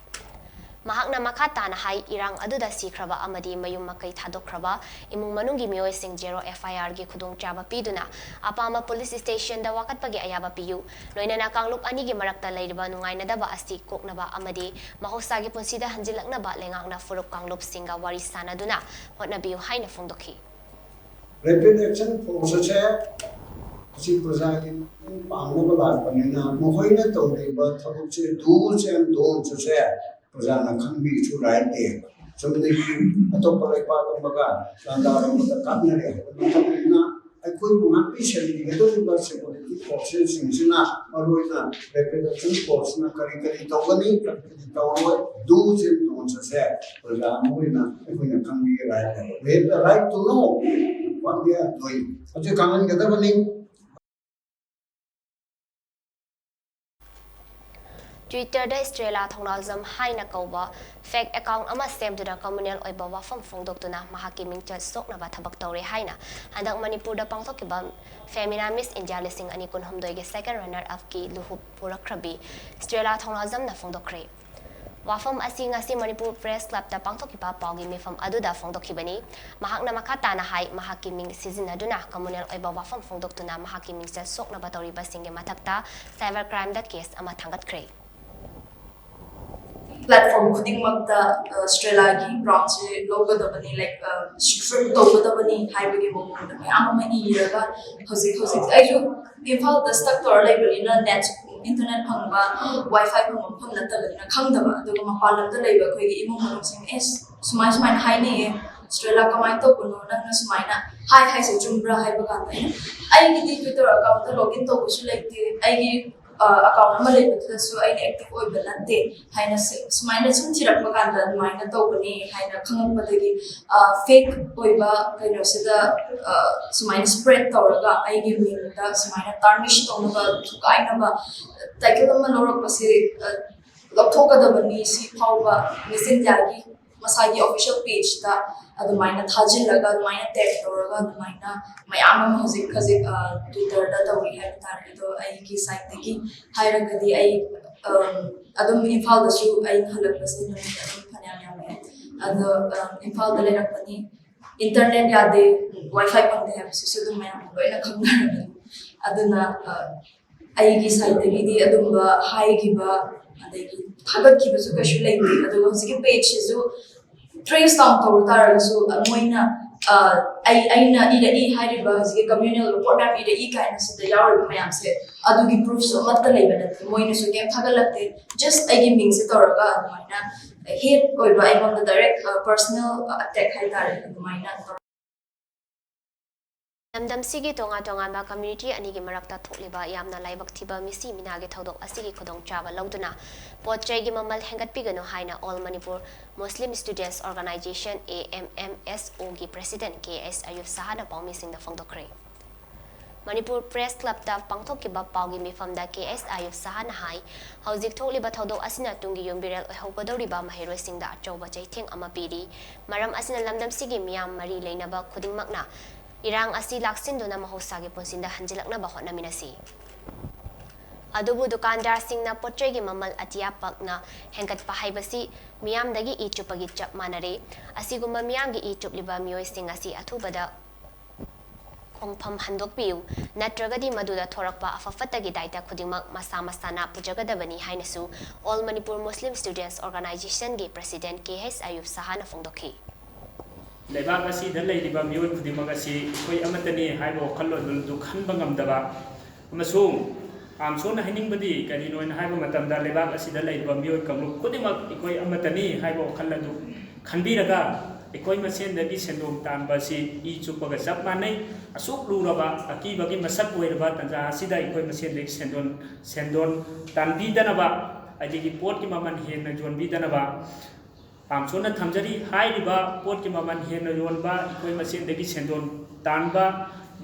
ꯃꯍꯥꯛꯅ ꯃꯈꯥ ꯇꯥꯅ ꯍꯥꯏ, ꯏꯔꯥꯡ ꯑꯗꯨꯗ ꯁꯤꯈ꯭ꯔꯕ ꯑꯃꯗꯤ ꯃꯌꯨꯝ ꯃꯀꯩ ꯊꯥꯗꯣꯛꯈ꯭ꯔꯕ ꯏꯃꯨꯡ ꯃꯅꯨꯡꯒꯤ ꯃꯤꯑꯣꯏꯁꯤꯡ ꯖꯦꯔꯣ ꯑꯦꯐ ꯑꯥꯏ ꯑꯥꯔꯒꯤ ꯈꯨꯗꯣꯡꯆꯥꯕ ꯄꯤꯗꯨꯅ ꯑꯄꯥꯝꯕ ꯄꯨꯂꯤꯁ ꯁ꯭ꯇꯦꯁꯟꯗ ꯋꯥꯀꯠꯄꯒꯤ ꯑꯌꯥꯕ ꯄꯤꯌꯨ, ꯂꯣꯏꯅꯅ ꯀꯥꯡꯂꯨꯞ ꯑꯅꯤꯒꯤ ꯃꯔꯛꯇ ꯂꯩꯔꯤꯕ ꯅꯨꯡꯉꯥꯏꯅꯗꯕ ꯑꯁꯤ ꯀꯣꯛꯅꯕ ꯑꯃꯗꯤ ꯃꯍꯧꯁꯥꯒꯤ ꯄꯨꯟꯁꯤꯗ ꯍꯟꯖꯤꯜꯂꯛꯅꯕ ꯂꯩꯉꯥꯛꯅ ꯐꯨꯔꯨꯞ ꯀꯥꯡꯂꯨꯞꯁꯤꯡꯒ ꯋꯥꯔꯤ ꯁꯥꯅꯗꯨꯅ ꯍꯣꯠꯅꯕꯤꯌꯨ ꯍꯥꯏꯅ ꯐꯣꯡꯗꯣꯛꯈꯤ꯫ ꯔꯦꯄꯤꯗ ꯑꯦꯛꯁꯟ ꯐꯣꯔꯁ ꯑꯁꯦ ꯑꯁꯤ ꯄ꯭ꯔꯖꯥꯒꯤ ꯃꯇꯦꯡ ꯄꯥꯡꯅꯕ ꯂꯥꯛꯄꯅꯤꯅ ꯃꯈꯣꯏꯅ ꯇꯧꯔꯤꯕ ꯊꯕꯛꯁꯦ, ꯗꯨꯁ ꯑꯦꯟ ꯗꯣꯟꯁ ꯑꯁꯦ ꯄ꯭ꯔꯖꯥꯅ ꯈꯪꯕꯤꯁꯨ ꯔꯥꯏꯠ ꯗꯦ꯫ ꯆꯨꯝꯅꯒꯤ ꯑꯇꯣꯞꯄ ꯂꯩꯕꯥꯛ ꯑꯃꯒ ꯂꯥꯟꯗꯥꯔꯝꯕꯗ ꯀꯥꯞꯅꯔꯦ ꯍꯥꯏꯕ ꯅꯠꯇꯕꯅꯤꯅ, ꯑꯩꯈꯣꯏꯕꯨ ꯉꯥꯛꯄꯤ ꯁꯦꯟꯕꯤꯒꯗꯧꯔꯤꯕ ꯁꯦꯀ꯭ꯌꯨꯔꯤꯇꯤ ꯐꯣꯔꯁꯦꯁꯁꯤꯡꯁꯤꯅ, ꯃꯔꯨꯑꯣꯏꯅ ꯔꯦꯄꯤꯗ ꯑꯦꯛꯁꯟ ꯐꯣꯔꯁꯅ ꯀꯔꯤ ꯀꯔꯤ ꯇꯧꯒꯅꯤ, ꯀꯔꯤ ꯀꯔꯤ ꯇꯧꯔꯣꯏ, ꯗꯨꯁ ꯑꯦꯟ ꯗꯣꯟꯁ ꯑꯁꯦ ꯄ꯭ꯔꯖꯥ ꯑꯃ ꯑꯣꯏꯅ ꯑꯩꯈꯣꯏꯅ ꯈꯪꯕꯤꯒꯦ ꯍꯥꯏ꯫ We have the right to know what they are doing. ꯍꯧꯖꯤꯛ ꯈꯪꯍꯟꯒꯗꯕꯅꯤ꯫ ꯇ꯭ꯋꯤꯇꯔꯗ ꯏꯁꯇ꯭ꯔꯦꯂꯥ ꯊꯧꯅꯥꯖꯝ ꯍꯥꯏꯅ ꯀꯧꯕ ꯐꯦꯛ ꯑꯦꯀꯥꯎꯟ ꯑꯃ ꯁꯦꯝꯗꯨꯅ ꯀꯝꯃꯨꯅꯦꯜ ꯑꯣꯏꯕ ꯋꯥꯐꯝ ꯐꯣꯡꯗꯣꯛꯇꯨꯅ ꯃꯍꯥꯛꯀꯤ ꯃꯤꯡꯆꯠ ꯁꯣꯛꯅꯕ ꯊꯕꯛ ꯇꯧꯔꯦ ꯍꯥꯏꯅ ꯍꯟꯗꯛ ꯃꯅꯤꯄꯨꯔꯗ ꯄꯥꯡꯊꯣꯛꯈꯤꯕ ꯐꯦꯃꯤꯅꯥ ꯃꯤꯁ ꯏꯟꯗꯤꯌꯥ ꯂꯤꯁꯤꯡ ꯑꯅꯤ ꯀꯨꯟꯍꯨꯝꯗꯣꯏꯒꯤ ꯁꯦꯀꯦꯟ ꯔꯟꯅꯔ ꯑꯞꯀꯤ ꯂꯨꯍꯨꯞ ꯄꯨꯔꯛꯈ꯭ꯔꯕꯤ ꯏꯁꯇ꯭ꯔꯦꯂꯥ ꯊꯧꯅꯥꯖꯝꯅ ꯐꯣꯡꯗꯣꯛꯈ꯭ꯔꯦ꯫ ꯋꯥꯐꯝ ꯑꯁꯤ ꯉꯁꯤ ꯃꯅꯤꯄꯨꯔ ꯄ꯭ꯔꯦꯁ ꯀ꯭ꯂꯕꯇ ꯄꯥꯡꯊꯣꯛꯈꯤꯕ ꯄꯥꯎꯒꯤ ꯃꯤꯐꯝ ꯑꯗꯨꯗ ꯐꯣꯡꯗꯣꯛꯈꯤꯕꯅꯤ꯫ ꯃꯍꯥꯛꯅ ꯃꯈꯥ ꯇꯥꯅ ꯍꯥꯏ, ꯃꯍꯥꯛꯀꯤ ꯃꯤꯡ ꯁꯤꯖꯤꯟꯅꯗꯨꯅ ꯀꯝꯃꯨꯅꯦꯜ ꯑꯣꯏꯕ ꯋꯥꯐꯝ ꯐꯣꯡꯗꯣꯛꯇꯨꯅ ꯃꯍꯥꯛꯀꯤ ꯃꯤꯡꯆꯠ ꯁꯣꯛꯅꯕ ꯇꯧꯔꯤꯕꯁꯤꯡꯒꯤ ꯃꯊꯛꯇ ꯁꯥꯏꯕꯔ ꯀ꯭ꯔꯥꯏꯝꯗ ꯀꯦꯁ ꯑꯃ ꯊꯥꯡꯒꯠꯈ꯭ꯔꯦ꯫ ꯄ꯭ꯂꯦꯠꯐꯣꯝ ꯈꯨꯗꯤꯡꯃꯛꯇ ꯏꯁꯇ꯭ꯔꯦꯂꯥꯒꯤ ꯕ꯭ꯔꯥꯟꯁꯁꯦ ꯂꯧꯒꯗꯕꯅꯤ, ꯂꯥꯏꯛ ꯁ꯭ꯇ꯭ꯔꯤꯞ ꯇꯧꯒꯗꯕꯅꯤ ꯍꯥꯏꯕꯒꯤ ꯃꯑꯣꯡꯗ ꯃꯌꯥꯝ ꯑꯃ ꯏꯔꯒ, ꯍꯧꯖꯤꯛ ꯍꯧꯖꯤꯛ ꯑꯩꯁꯨ ꯏꯝꯐꯥꯜꯗ ꯁ꯭ꯇꯛ ꯇꯧꯔ ꯂꯩꯕꯅꯤꯅ, ꯅꯦꯠ, ꯏꯟꯇꯔꯅꯦꯠ ꯐꯪꯕ, ꯋꯥꯏ ꯐꯥꯏ ꯐꯪꯕ ꯃꯐꯝ ꯅꯠꯇꯕꯅꯤꯅ ꯈꯪꯗꯕ꯫ ꯑꯗꯨꯒ ꯃꯄꯥꯟ ꯂꯝꯗ ꯂꯩꯕ ꯑꯩꯈꯣꯏꯒꯤ ꯏꯃꯨꯡ ꯃꯅꯨꯡꯁꯤꯡꯅ, "ꯑꯦ, ꯁꯨꯃꯥꯏ ꯁꯨꯃꯥꯏꯅ ꯍꯥꯏꯅꯩꯌꯦ, ꯏꯁꯇ꯭ꯔꯦꯂꯥ, ꯀꯃꯥꯏꯅ ꯇꯧꯕꯅꯣ? ꯅꯪꯅ ꯁꯨꯃꯥꯏꯅ ꯍꯥꯏ ꯍꯥꯏꯁꯦ ꯆꯨꯝꯕ꯭ꯔꯥ?" ꯍꯥꯏꯕ ꯀꯥꯟꯗ ꯑꯩꯅ, "ꯑꯩꯒꯤꯗꯤ ꯇ꯭ꯋꯤꯇꯔ ꯑꯦꯀꯥꯎꯟꯗ ꯂꯣꯒ ꯏꯟ ꯇꯧꯕꯁꯨ ꯂꯩꯇꯦ, ꯑꯩꯒꯤ ꯑꯦꯀꯥꯎꯟ ꯑꯃ ꯂꯩꯕꯗꯨꯗꯁꯨ ꯑꯩꯅ ꯑꯦꯛꯇꯤꯚ ꯑꯣꯏꯕ ꯅꯠꯇꯦ" ꯍꯥꯏꯅ ꯁꯤ-, ꯁꯨꯃꯥꯏꯅ ꯁꯨꯝ ꯊꯤꯔꯛꯄ ꯀꯥꯟꯗ ꯑꯗꯨꯃꯥꯏꯅ ꯇꯧꯕꯅꯦ ꯍꯥꯏꯅ ꯈꯪꯉꯛꯄꯗꯒꯤ, ꯐꯦꯛ ꯑꯣꯏꯕ ꯀꯩꯅꯣꯁꯤꯗ, ꯑ, ꯁꯨꯃꯥꯏꯅ ꯁ꯭ꯄ꯭ꯔꯦꯗ ꯇꯧꯔꯒ ꯑꯩꯒꯤ ꯃꯤꯡꯗ ꯁꯨꯃꯥꯏꯅ ꯇꯥꯔꯅꯤꯁ ꯇꯧꯅꯕ, ꯊꯨꯒꯥꯏꯅꯕ ꯇꯥꯏꯇꯜ ꯑꯃ ꯂꯧꯔꯛꯄꯁꯦ, ꯑ, ꯂꯧꯊꯣꯛꯀꯗꯕꯅꯤ꯫ ꯁꯤ ꯐꯥꯎꯕ ꯃꯤꯁ ꯏꯟꯗꯤꯌꯥꯒꯤ ꯃꯁꯥꯒꯤ ꯑꯣꯐꯤꯁꯤꯌꯦꯜ ꯄꯦꯖꯇ ꯑꯗꯨꯃꯥꯏꯅ ꯊꯥꯖꯤꯜꯂꯒ, ꯑꯗꯨꯃꯥꯏꯅ ꯇꯦꯒ ꯇꯧꯔꯒ, ꯑꯗꯨꯃꯥꯏꯅ ꯃꯌꯥꯝ ꯑꯃ ꯍꯧꯖꯤꯛ ꯍꯧꯖꯤꯛ, ꯑ, ꯇ꯭ꯋꯤꯇꯔꯗ ꯇꯧꯔꯤ ꯍꯥꯏꯕ ꯇꯥꯔꯦ꯫ ꯑꯗꯣ ꯑꯩꯒꯤ ꯁꯥꯏꯠꯇꯒꯤ ꯍꯥꯏꯔꯒꯗꯤ, ꯑꯩ ꯑꯗꯨꯝ ꯏꯝꯐꯥꯜꯗꯁꯨ ꯑꯩꯅ ꯍꯜꯂꯛꯄꯁꯦ ꯅꯨꯃꯤꯠ ꯑꯗꯨꯝ ꯐꯅꯌꯥꯝ ꯌꯥꯝꯃꯛꯑꯦ꯫ ꯑꯗꯣ ꯏꯝꯐꯥꯜꯗ ꯂꯩꯔꯛꯄꯅꯤ, ꯏꯟꯇꯔꯅꯦꯠ ꯌꯥꯗꯦ, ꯋꯥꯏ ꯐꯥꯏ ꯐꯪꯗꯦ ꯍꯥꯏꯕꯁꯤꯁꯨ ꯑꯗꯨꯝ ꯃꯌꯥꯝꯅ ꯂꯣꯏꯅ ꯈꯪꯅꯔꯕꯅꯤ꯫ ꯑꯗꯨꯅ ꯑꯩꯒꯤ ꯁꯥꯏꯠꯇꯒꯤꯗꯤ ꯑꯗꯨꯝꯕ ꯍꯥꯏꯈꯤꯕ ꯑꯗꯒꯤ ꯊꯥꯒꯠꯈꯤꯕꯁꯨ ꯀꯩꯁꯨ ꯂꯩꯇꯦ꯫ ꯑꯗꯨꯒ ꯍꯧꯖꯤꯛꯀꯤ ꯄꯦꯖꯁꯤꯁꯨ ꯇ꯭ꯔꯦꯁ ꯗꯥꯎꯟ ꯇꯧꯔꯨ ꯇꯥꯔꯒꯁꯨ ꯃꯣꯏꯅ ꯑꯩ ꯑꯩꯅ ꯏꯔꯛꯏ ꯍꯥꯏꯔꯤꯕ ꯍꯧꯖꯤꯛꯀꯤ ꯀꯝꯃ꯭ꯌꯨꯅꯦꯜ ꯔꯤꯄꯣꯔꯠ ꯃꯌꯥꯝ ꯏꯔꯛꯏ ꯀꯥꯏꯅ ꯁꯤꯗ ꯌꯥꯎꯔꯤꯕ ꯃꯌꯥꯝꯁꯦ ꯑꯗꯨꯒꯤ ꯄ꯭ꯔꯨꯐꯁꯨ ꯑꯃꯠꯇ ꯂꯩꯕ ꯅꯠꯇꯦ꯫ ꯃꯣꯏꯅꯁꯨ ꯀꯩꯝ ꯊꯥꯒꯠꯂꯛꯇꯦ꯫ ꯖꯁ ꯑꯩꯒꯤ ꯃꯤꯡꯁꯦ ꯇꯧꯔꯒ ꯑꯗꯨꯃꯥꯏꯅ ꯍꯦꯠ ꯑꯣꯏꯕ ꯑꯩꯉꯣꯟꯗ ꯗꯥꯏꯔꯦꯛ ꯄꯔꯁꯅꯦꯜ ꯑꯦꯇꯦꯛ ꯍꯥꯏꯇꯥꯔꯦ ꯑꯗꯨꯃꯥꯏꯅ ꯇꯧꯔ ꯂꯝꯗꯝꯁꯤꯒꯤ ꯇꯣꯉꯥꯟ ꯇꯣꯉꯥꯟꯕ ꯀꯝꯃ꯭ꯌꯨꯅꯤꯇꯤ ꯑꯅꯤꯒꯤ ꯃꯔꯛꯇ ꯊꯣꯛꯂꯤꯕ ꯌꯥꯝꯅ ꯂꯥꯏꯕꯛ ꯊꯤꯕ ꯃꯤꯁꯤ ꯃꯤꯅꯥꯒꯤ ꯊꯧꯗꯣꯛ ꯑꯁꯤꯒꯤ ꯈꯨꯗꯣꯡꯆꯥꯕ ꯂꯧꯗꯨꯅ ꯄꯣꯠ ꯆꯩꯒꯤ ꯃꯃꯜ ꯍꯦꯟꯒꯠꯄꯤꯒꯅꯨ ꯍꯥꯏꯅ All Manipur Muslim Students Organisation, A M M S O, ꯒꯤ president K S Ayub Shahꯅ ꯄꯥꯎꯃꯤꯁꯤꯡꯗ ꯐꯣꯡꯗꯣꯛꯈ꯭ꯔꯦ꯫ ꯃꯅꯤꯄꯨꯔ ꯄ꯭ꯔꯦꯁ ꯀ꯭ꯂꯕꯇ ꯄꯥꯡꯊꯣꯛꯈꯤꯕ ꯄꯥꯎꯒꯤ ꯃꯤꯐꯝꯗ K S Ayub Shahꯅ ꯍꯥꯏ, ꯍꯧꯖꯤꯛ ꯊꯣꯛꯂꯤꯕ ꯊꯧꯗꯣꯛ ꯑꯁꯤꯅ ꯇꯨꯡꯒꯤ ꯌꯨꯝꯕꯤꯔꯦꯜ ꯑꯣꯏꯍꯧꯒꯗꯧꯔꯤꯕ ꯃꯍꯩꯔꯣꯏꯁꯤꯡꯗ ꯑꯆꯧꯕ ꯆꯩꯊꯦꯡ ꯑꯃ ꯄꯤꯔꯤ꯫ ꯃꯔꯝ ꯑꯁꯤꯅ ꯂꯝꯗꯝꯁꯤꯒꯤ ꯃꯤꯌꯥꯝ ꯃꯔꯤ ꯂꯩꯅꯕ ꯈꯨꯗꯤꯡꯃꯛꯅ ꯏꯔꯥꯡ ꯑꯁꯤ ꯂꯥꯛꯁꯤꯟꯗꯨꯅ ꯃꯍꯧꯁꯥꯒꯤ ꯄꯨꯟꯁꯤꯗ ꯍꯟꯖꯤꯜꯂꯛꯅꯕ ꯍꯣꯠꯅꯃꯤꯟꯅꯁꯤ꯫ ꯑꯗꯨꯕꯨ ꯗꯨꯀꯥꯟꯗꯥꯔꯁꯤꯡꯅ ꯄꯣꯠꯆꯩꯒꯤ ꯃꯃꯜ ꯑꯇꯤꯌꯥ ꯄꯥꯛꯅ ꯍꯦꯟꯒꯠꯄ ꯍꯥꯏꯕꯁꯤ ꯃꯤꯌꯥꯝꯗꯒꯤ ꯏ ꯆꯨꯞꯄꯒꯤ ꯆꯞ ꯃꯥꯟꯅꯔꯦ꯫ ꯑꯁꯤꯒꯨꯝꯕ ꯃꯤꯌꯥꯝꯒꯤ ꯏ ꯆꯨꯞꯂꯤꯕ ꯃꯤꯑꯣꯏꯁꯤꯡ ꯑꯁꯤ ꯑꯊꯨꯕꯗ ꯈꯣꯡꯐꯝ ꯍꯟꯗꯣꯛꯄꯤꯌꯨ, ꯅꯠꯇ꯭ꯔꯒꯗꯤ ꯃꯗꯨꯗ ꯊꯣꯔꯛꯄ ꯑꯐ ꯐꯠꯇꯒꯤ ꯗꯥꯏꯇ ꯈꯨꯗꯤꯡꯃꯛ ꯃꯁꯥ ꯃꯁꯥꯅ ꯄꯨꯖꯒꯗꯕꯅꯤ ꯍꯥꯏꯅꯁꯨ All Manipur Muslim Students Organisationꯒꯤ president K H Ayub Shahꯅ ꯐꯣꯡꯗꯣꯛꯈꯤ꯫ ꯂꯩꯕꯥꯛ ꯑꯁꯤꯗ ꯂꯩꯔꯤꯕ ꯃꯤꯑꯣꯏ ꯈꯨꯗꯤꯡꯃꯛ ꯑꯁꯤ ꯑꯩꯈꯣꯏ ꯑꯃꯠꯇꯅꯤ ꯍꯥꯏꯕ ꯋꯥꯈꯜꯂꯣꯟ ꯑꯗꯨ ꯈꯟꯕ ꯉꯝꯗꯕ ꯑꯃꯁꯨꯡ ꯑꯥꯝꯁꯣꯟꯅ ꯍꯥꯏꯅꯤꯡꯕꯗꯤ ꯀꯔꯤꯅꯣ ꯍꯥꯏꯅ ꯍꯥꯏꯕ ꯃꯇꯝꯗ, ꯂꯩꯕꯥꯛ ꯑꯁꯤꯗ ꯂꯩꯔꯤꯕ ꯃꯤꯑꯣꯏ ꯀꯥꯡꯂꯨꯞ ꯈꯨꯗꯤꯡꯃꯛ ꯑꯩꯈꯣꯏ ꯑꯃꯠꯇꯅꯤ ꯍꯥꯏꯕ ꯋꯥꯈꯜ ꯑꯗꯨ ꯈꯟꯕꯤꯔꯒ, ꯑꯩꯈꯣꯏ ꯃꯁꯦꯟꯗꯒꯤ ꯁꯦꯟꯗꯣꯡ ꯇꯥꯟꯕ ꯑꯁꯤ ꯏ ꯆꯨꯞꯄꯒ ꯆꯞ ꯃꯥꯟꯅꯩ꯫ ꯑꯁꯨꯛ ꯂꯨꯔꯕ ꯑꯀꯤꯕꯒꯤ ꯃꯁꯛ ꯑꯣꯏꯔꯕ ꯇꯥꯟꯖꯥ ꯑꯁꯤꯗ ꯑꯩꯈꯣꯏ ꯃꯁꯦꯟꯗꯒꯤ ꯁꯦꯟꯗꯣꯟ, ꯁꯦꯟꯗꯣꯟ ꯇꯥꯟꯕꯤꯗꯅꯕ, ꯑꯗꯒꯤ ꯄꯣꯠꯀꯤ ꯃꯃꯜ ꯍꯦꯟꯅ ꯌꯣꯟꯕꯤꯗꯅꯕ ꯑꯥꯝꯁꯣꯟꯅ ꯊꯝꯖꯔꯤ꯫ ꯍꯥꯏꯔꯤꯕ ꯄꯣꯠꯀꯤ ꯃꯃꯜ ꯍꯦꯟꯅ ꯌꯣꯟꯕ, ꯑꯩꯈꯣꯏ ꯃꯁꯦꯟꯗꯒꯤ ꯁꯦꯟꯗꯣꯟ ꯇꯥꯟꯕ,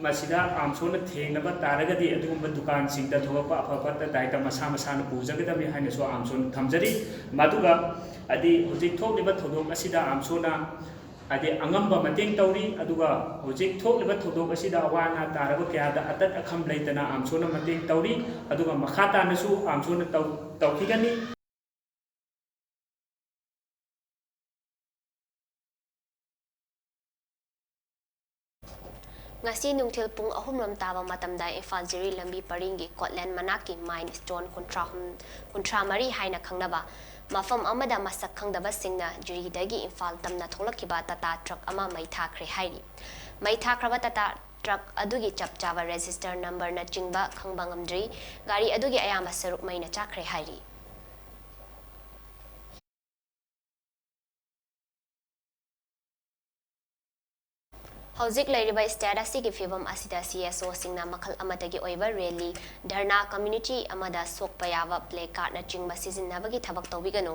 ꯃꯁꯤꯗ ꯑꯥꯝꯁꯣꯟꯅ ꯊꯦꯡꯅꯕ ꯇꯥꯔꯒꯗꯤ ꯑꯗꯨꯒꯨꯝꯕ ꯗꯨꯀꯥꯟꯁꯤꯡꯗ ꯊꯣꯛꯂꯛꯄ ꯑꯐ ꯐꯠꯇ ꯗꯥꯏꯇ ꯃꯁꯥ ꯃꯁꯥꯅ ꯄꯨꯖꯒꯗꯕꯅꯤ ꯍꯥꯏꯅꯁꯨ ꯑꯥꯝꯁꯣꯟꯅ ꯊꯝꯖꯔꯤ꯫ ꯃꯗꯨꯒ ꯍꯥꯏꯗꯤ ꯍꯧꯖꯤꯛ ꯊꯣꯛꯂꯤꯕ ꯊꯧꯗꯣꯛ ꯑꯁꯤꯗ ꯑꯥꯝꯁꯣꯟꯅ ꯍꯥꯏꯗꯤ ꯑꯉꯝꯕ ꯃꯇꯦꯡ ꯇꯧꯔꯤ꯫ ꯑꯗꯨꯒ ꯍꯧꯖꯤꯛ ꯊꯣꯛꯂꯤꯕ ꯊꯧꯗꯣꯛ ꯑꯁꯤꯗ ꯑꯋꯥ ꯑꯅꯥ ꯇꯥꯔꯕ ꯀꯌꯥꯗ ꯑꯇꯠ ꯑꯈꯝ ꯂꯩꯇꯅ ꯑꯥꯝꯁꯣꯟꯅ ꯃꯇꯦꯡ ꯇꯧꯔꯤ꯫ ꯑꯗꯨꯒ ꯃꯈꯥ ꯇꯥꯅꯁꯨ ꯑꯥꯝꯁꯣꯟꯅ ꯇꯧ ꯇꯧꯈꯤꯒꯅꯤ꯫ ꯉꯁꯤ ꯅꯨꯡꯊꯤꯜ ꯄꯨꯡ ꯑꯍꯨꯝ ꯔꯣꯝ ꯇꯥꯕ ꯃꯇꯝꯗ ꯏꯝꯐꯥꯜ ꯖꯤꯔꯤ ꯂꯝꯕꯤ ꯄꯔꯤꯡꯒꯤ ꯀꯣꯠꯂꯦꯟ ꯃꯅꯥꯛꯀꯤ ꯃꯥꯏꯟ ꯁ꯭ꯇꯣꯟ ꯀꯨꯟꯊ꯭ꯔꯥ ꯍꯨꯝ-, ꯀꯨꯟꯊ꯭ꯔꯥ ꯃꯔꯤ ꯍꯥꯏꯅ ꯈꯪꯅꯕ ꯃꯐꯝ ꯑꯃꯗ ꯃꯁꯛ ꯈꯪꯗꯕꯁꯤꯡꯅ ꯖꯤꯔꯤꯗꯒꯤ ꯏꯝꯐꯥꯜ ꯇꯝꯅ ꯊꯣꯛꯂꯛꯈꯤꯕ ꯇꯥꯇꯥ ꯇ꯭ꯔꯛ ꯑꯃ ꯃꯩ ꯊꯥꯈ꯭ꯔꯦ ꯍꯥꯏꯔꯤ꯫ ꯃꯩ ꯊꯥꯈ꯭ꯔꯕ ꯇꯥꯇꯥ ꯇ꯭ꯔꯛ ꯑꯗꯨꯒꯤ ꯆꯞ ꯆꯥꯕ ꯔꯦꯖꯤꯁꯇꯔ ꯅꯝꯕꯔꯅꯆꯤꯡꯕ ꯈꯪꯕ ꯉꯝꯗ꯭ꯔꯤ꯫ ꯒꯥꯔꯤ ꯑꯗꯨꯒꯤ ꯑꯌꯥꯝꯕ ꯁꯔꯨꯛ ꯃꯩꯅ ꯆꯥꯛꯈ꯭ꯔꯦ ꯍꯥꯏꯔꯤ꯫ ꯍꯧꯖꯤꯛ ꯂꯩꯔꯤꯕ ꯁ꯭ꯇꯦꯠ ꯑꯁꯤꯒꯤ ꯐꯤꯕꯝ ꯑꯁꯤꯗ ꯁꯤ ꯑꯦꯁ ꯑꯣꯁꯤꯡꯅ ꯃꯈꯜ ꯑꯃꯠꯇꯒꯤ ꯑꯣꯏꯕ ꯔꯦꯂꯤ, ꯙꯔꯅꯥ, ꯀꯝꯃ꯭ꯌꯨꯅꯤꯇꯤ ꯑꯃꯗ ꯁꯣꯛꯄ ꯌꯥꯕ ꯄ꯭ꯂꯦ ꯀꯥꯔꯗꯅꯆꯤꯡꯕ ꯁꯤꯖꯤꯟꯅꯕꯒꯤ ꯊꯕꯛ ꯇꯧꯕꯤꯒꯅꯨ꯫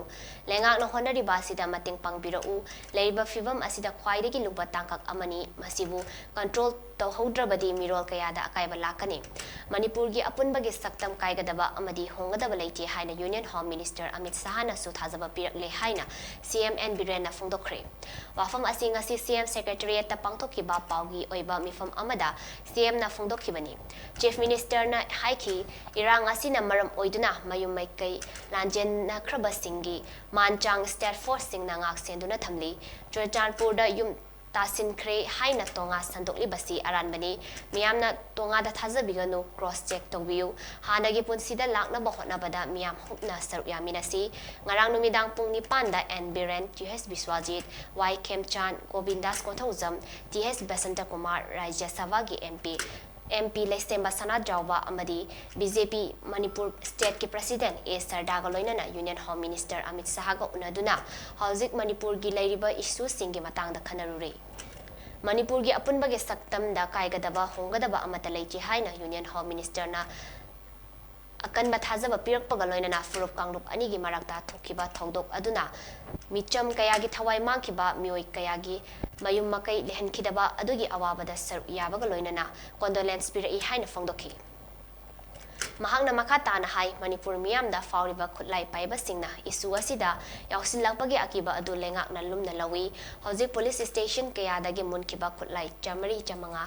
ꯂꯩꯉꯥꯛꯅ ꯍꯣꯠꯅꯔꯤꯕ ꯑꯁꯤꯗ ꯃꯇꯦꯡ ꯄꯥꯡꯕꯤꯔꯛꯎ꯫ ꯂꯩꯔꯤꯕ ꯐꯤꯕꯝ ꯑꯁꯤꯗ ꯈ꯭ꯋꯥꯏꯗꯒꯤ ꯂꯨꯕ ꯇꯥꯡꯀꯛ ꯑꯃꯅꯤ꯫ ꯃꯁꯤꯕꯨ ꯀꯟꯇ꯭ꯔꯣꯜ ꯇꯧꯍꯧꯗ꯭ꯔꯕꯗꯤ ꯃꯤꯔꯣꯜ ꯀꯌꯥꯗ ꯑꯀꯥꯏꯕ ꯂꯥꯛꯀꯅꯤ꯫ ꯃꯅꯤꯄꯨꯔꯒꯤ ꯑꯄꯨꯟꯕꯒꯤ ꯁꯛꯇꯝ ꯀꯥꯏꯒꯗꯕ ꯑꯃꯗꯤ ꯍꯣꯡꯒꯗꯕ ꯂꯩꯇꯦ ꯍꯥꯏꯅ ꯌꯨꯅꯤꯌꯟ ꯍꯣꯝ ꯃꯤꯅꯤꯁꯇꯔ ꯑꯃꯤꯠ ꯁꯍꯥꯅꯁꯨ ꯊꯥꯖꯕ ꯄꯤꯔꯛꯂꯦ ꯍꯥꯏꯅ ꯁꯤ ꯑꯦꯝ ꯑꯦꯟ ꯕꯤꯔꯦꯟꯅ ꯐꯣꯡꯗꯣꯛꯈ꯭ꯔꯦ꯫ ꯋꯥꯐꯝ ꯑꯁꯤ ꯉꯁꯤ ꯁꯤ ꯑꯦꯝ ꯁꯦꯀ꯭ꯔꯦꯇꯔꯤꯌꯦꯠꯇ ꯄꯥꯡꯊꯣꯛꯈꯤꯕ ꯄꯥꯎꯒꯤ ꯑꯣꯏꯕ ꯃꯤꯐꯝ ꯑꯃꯗ ꯁꯤ ꯑꯦꯝꯅ ꯐꯣꯡꯗꯣꯛꯈꯤꯕꯅꯤ꯫ ꯆꯤꯐ ꯃꯤꯅꯤꯁꯇꯔꯅ ꯍꯥꯏꯈꯤ, ꯏꯔꯥꯡ ꯑꯁꯤꯅ ꯃꯔꯝ ꯑꯣꯏꯗꯨꯅ ꯃꯌꯨꯝ ꯃꯀꯩ ꯂꯥꯟꯖꯦꯟꯅꯈ꯭ꯔꯕꯁꯤꯡꯒꯤ ꯃꯥꯟ ꯆꯥꯡ ꯁ꯭ꯇꯦꯠ ꯐꯣꯔꯁꯁꯤꯡꯅ ꯉꯥꯛ ꯁꯦꯟꯗꯨꯅ ꯊꯝꯂꯤ꯫ ꯆꯨꯔꯆꯥꯟꯄꯨꯔꯗ ꯌꯨꯝ ꯇꯥꯁꯤꯟꯈ꯭ꯔꯦ ꯍꯥꯏꯅ ꯇꯣꯉꯥ ꯁꯟꯗꯣꯛꯂꯤꯕꯁꯤ ꯑꯔꯥꯟꯕꯅꯤ꯫ ꯃꯤꯌꯥꯝꯅ ꯇꯣꯉꯥꯗ ꯊꯥꯖꯕꯤꯒꯅꯨ, ꯀ꯭ꯔꯣꯁ ꯆꯦꯛ ꯇꯧꯕꯤꯌꯨ꯫ ꯍꯥꯟꯅꯒꯤ ꯄꯨꯟꯁꯤꯗ ꯂꯥꯛꯅꯕ ꯍꯣꯠꯅꯕꯗ ꯃꯤꯌꯥꯝ ꯍꯨꯞꯅ ꯁꯔꯨꯛ ꯌꯥꯃꯤꯟꯅꯁꯤ꯫ ꯉꯔꯥꯡ ꯅꯨꯃꯤꯗꯥꯡ ꯄꯨꯡ ꯅꯤꯄꯥꯟꯗ N Biren, T S Biswajit, Y Khemchand, Govindas Konthoujam, T S Basanta Kumar, Rajya ꯁꯚꯥꯒꯤ ꯑꯦꯝ ꯄꯤ, ꯑꯦꯝ ꯄꯤ ꯂꯩꯁꯦꯝꯕ ꯁꯅꯥꯖꯥꯎꯕ ꯑꯃꯗꯤ ꯕꯤ ꯖꯦ ꯄꯤ ꯃꯅꯤꯄꯨꯔ ꯁ꯭ꯇꯦꯠꯀꯤ ꯄ꯭ꯔꯁꯤꯗꯦꯟꯠ ꯑꯦ ꯁꯔꯗꯥꯒ ꯂꯣꯏꯅꯅ ꯌꯨꯅꯤꯌꯟ ꯍꯣꯝ ꯃꯤꯅꯤꯁꯇꯔ ꯑꯃꯤꯠ ꯁꯍꯥꯒ ꯎꯅꯗꯨꯅ ꯍꯧꯖꯤꯛ ꯃꯅꯤꯄꯨꯔꯒꯤ ꯂꯩꯔꯤꯕ ꯏꯁꯨꯁꯤꯡꯒꯤ ꯃꯇꯥꯡꯗ ꯈꯟꯅꯔꯨꯔꯦ꯫ ꯃꯅꯤꯄꯨꯔꯒꯤ ꯑꯄꯨꯟꯕꯒꯤ ꯁꯛꯇꯝꯗ ꯀꯥꯏꯒꯗꯕ, ꯍꯣꯡꯒꯗꯕ ꯑꯃꯠꯇ ꯂꯩꯇꯦ ꯍꯥꯏꯅ ꯌꯨꯅꯤꯌꯟ ꯍꯣꯝ ꯃꯤꯅꯤꯁꯇꯔꯅ ꯑꯀꯟꯕ ꯊꯥꯖꯕ ꯄꯤꯔꯛꯄꯒ ꯂꯣꯏꯅꯅ ꯐꯨꯔꯨꯞ ꯀꯥꯡꯂꯨꯞ ꯑꯅꯤꯒꯤ ꯃꯔꯛꯇ ꯊꯣꯛꯈꯤꯕ ꯊꯧꯗꯣꯛ ꯑꯗꯨꯅ ꯃꯤꯆꯝ ꯀꯌꯥꯒꯤ ꯊꯋꯥꯏ ꯃꯥꯡꯈꯤꯕ, ꯃꯤꯑꯣꯏ ꯀꯌꯥꯒꯤ ꯃꯌꯨꯝ ꯃꯀꯩ ꯂꯩꯍꯟꯈꯤꯗꯕ ꯑꯗꯨꯒꯤ ꯑꯋꯥꯕꯗ ꯁꯔꯨꯛ ꯌꯥꯕꯒ ꯂꯣꯏꯅꯅ ꯀꯣꯟꯗꯣꯂꯦꯟꯁ ꯄꯤꯔꯛꯏ ꯍꯥꯏꯅ ꯐꯣꯡꯗꯣꯛꯈꯤ꯫ ꯃꯍꯥꯛꯅ ꯃꯈꯥ ꯇꯥꯅ ꯍꯥꯏ, ꯃꯅꯤꯄꯨꯔ ꯃꯤꯌꯥꯝꯗ ꯐꯥꯎꯔꯤꯕ ꯈꯨꯠꯂꯥꯏ ꯄꯥꯏꯕꯁꯤꯡꯅ ꯏꯁꯨ ꯑꯁꯤꯗ ꯌꯥꯎꯁꯤꯜꯂꯛꯄꯒꯤ ꯑꯀꯤꯕ ꯑꯗꯨ ꯂꯩꯉꯥꯛꯅ ꯂꯨꯝꯅ ꯂꯧꯏ꯫ ꯍꯧꯖꯤꯛ ꯄꯨꯂꯤꯁ ꯁ꯭ꯇꯦꯁꯟ ꯀꯌꯥꯗꯒꯤ ꯃꯨꯟꯈꯤꯕ ꯈꯨꯠꯂꯥꯏ ꯆꯥꯃꯔꯤ ꯆꯥꯃꯉꯥ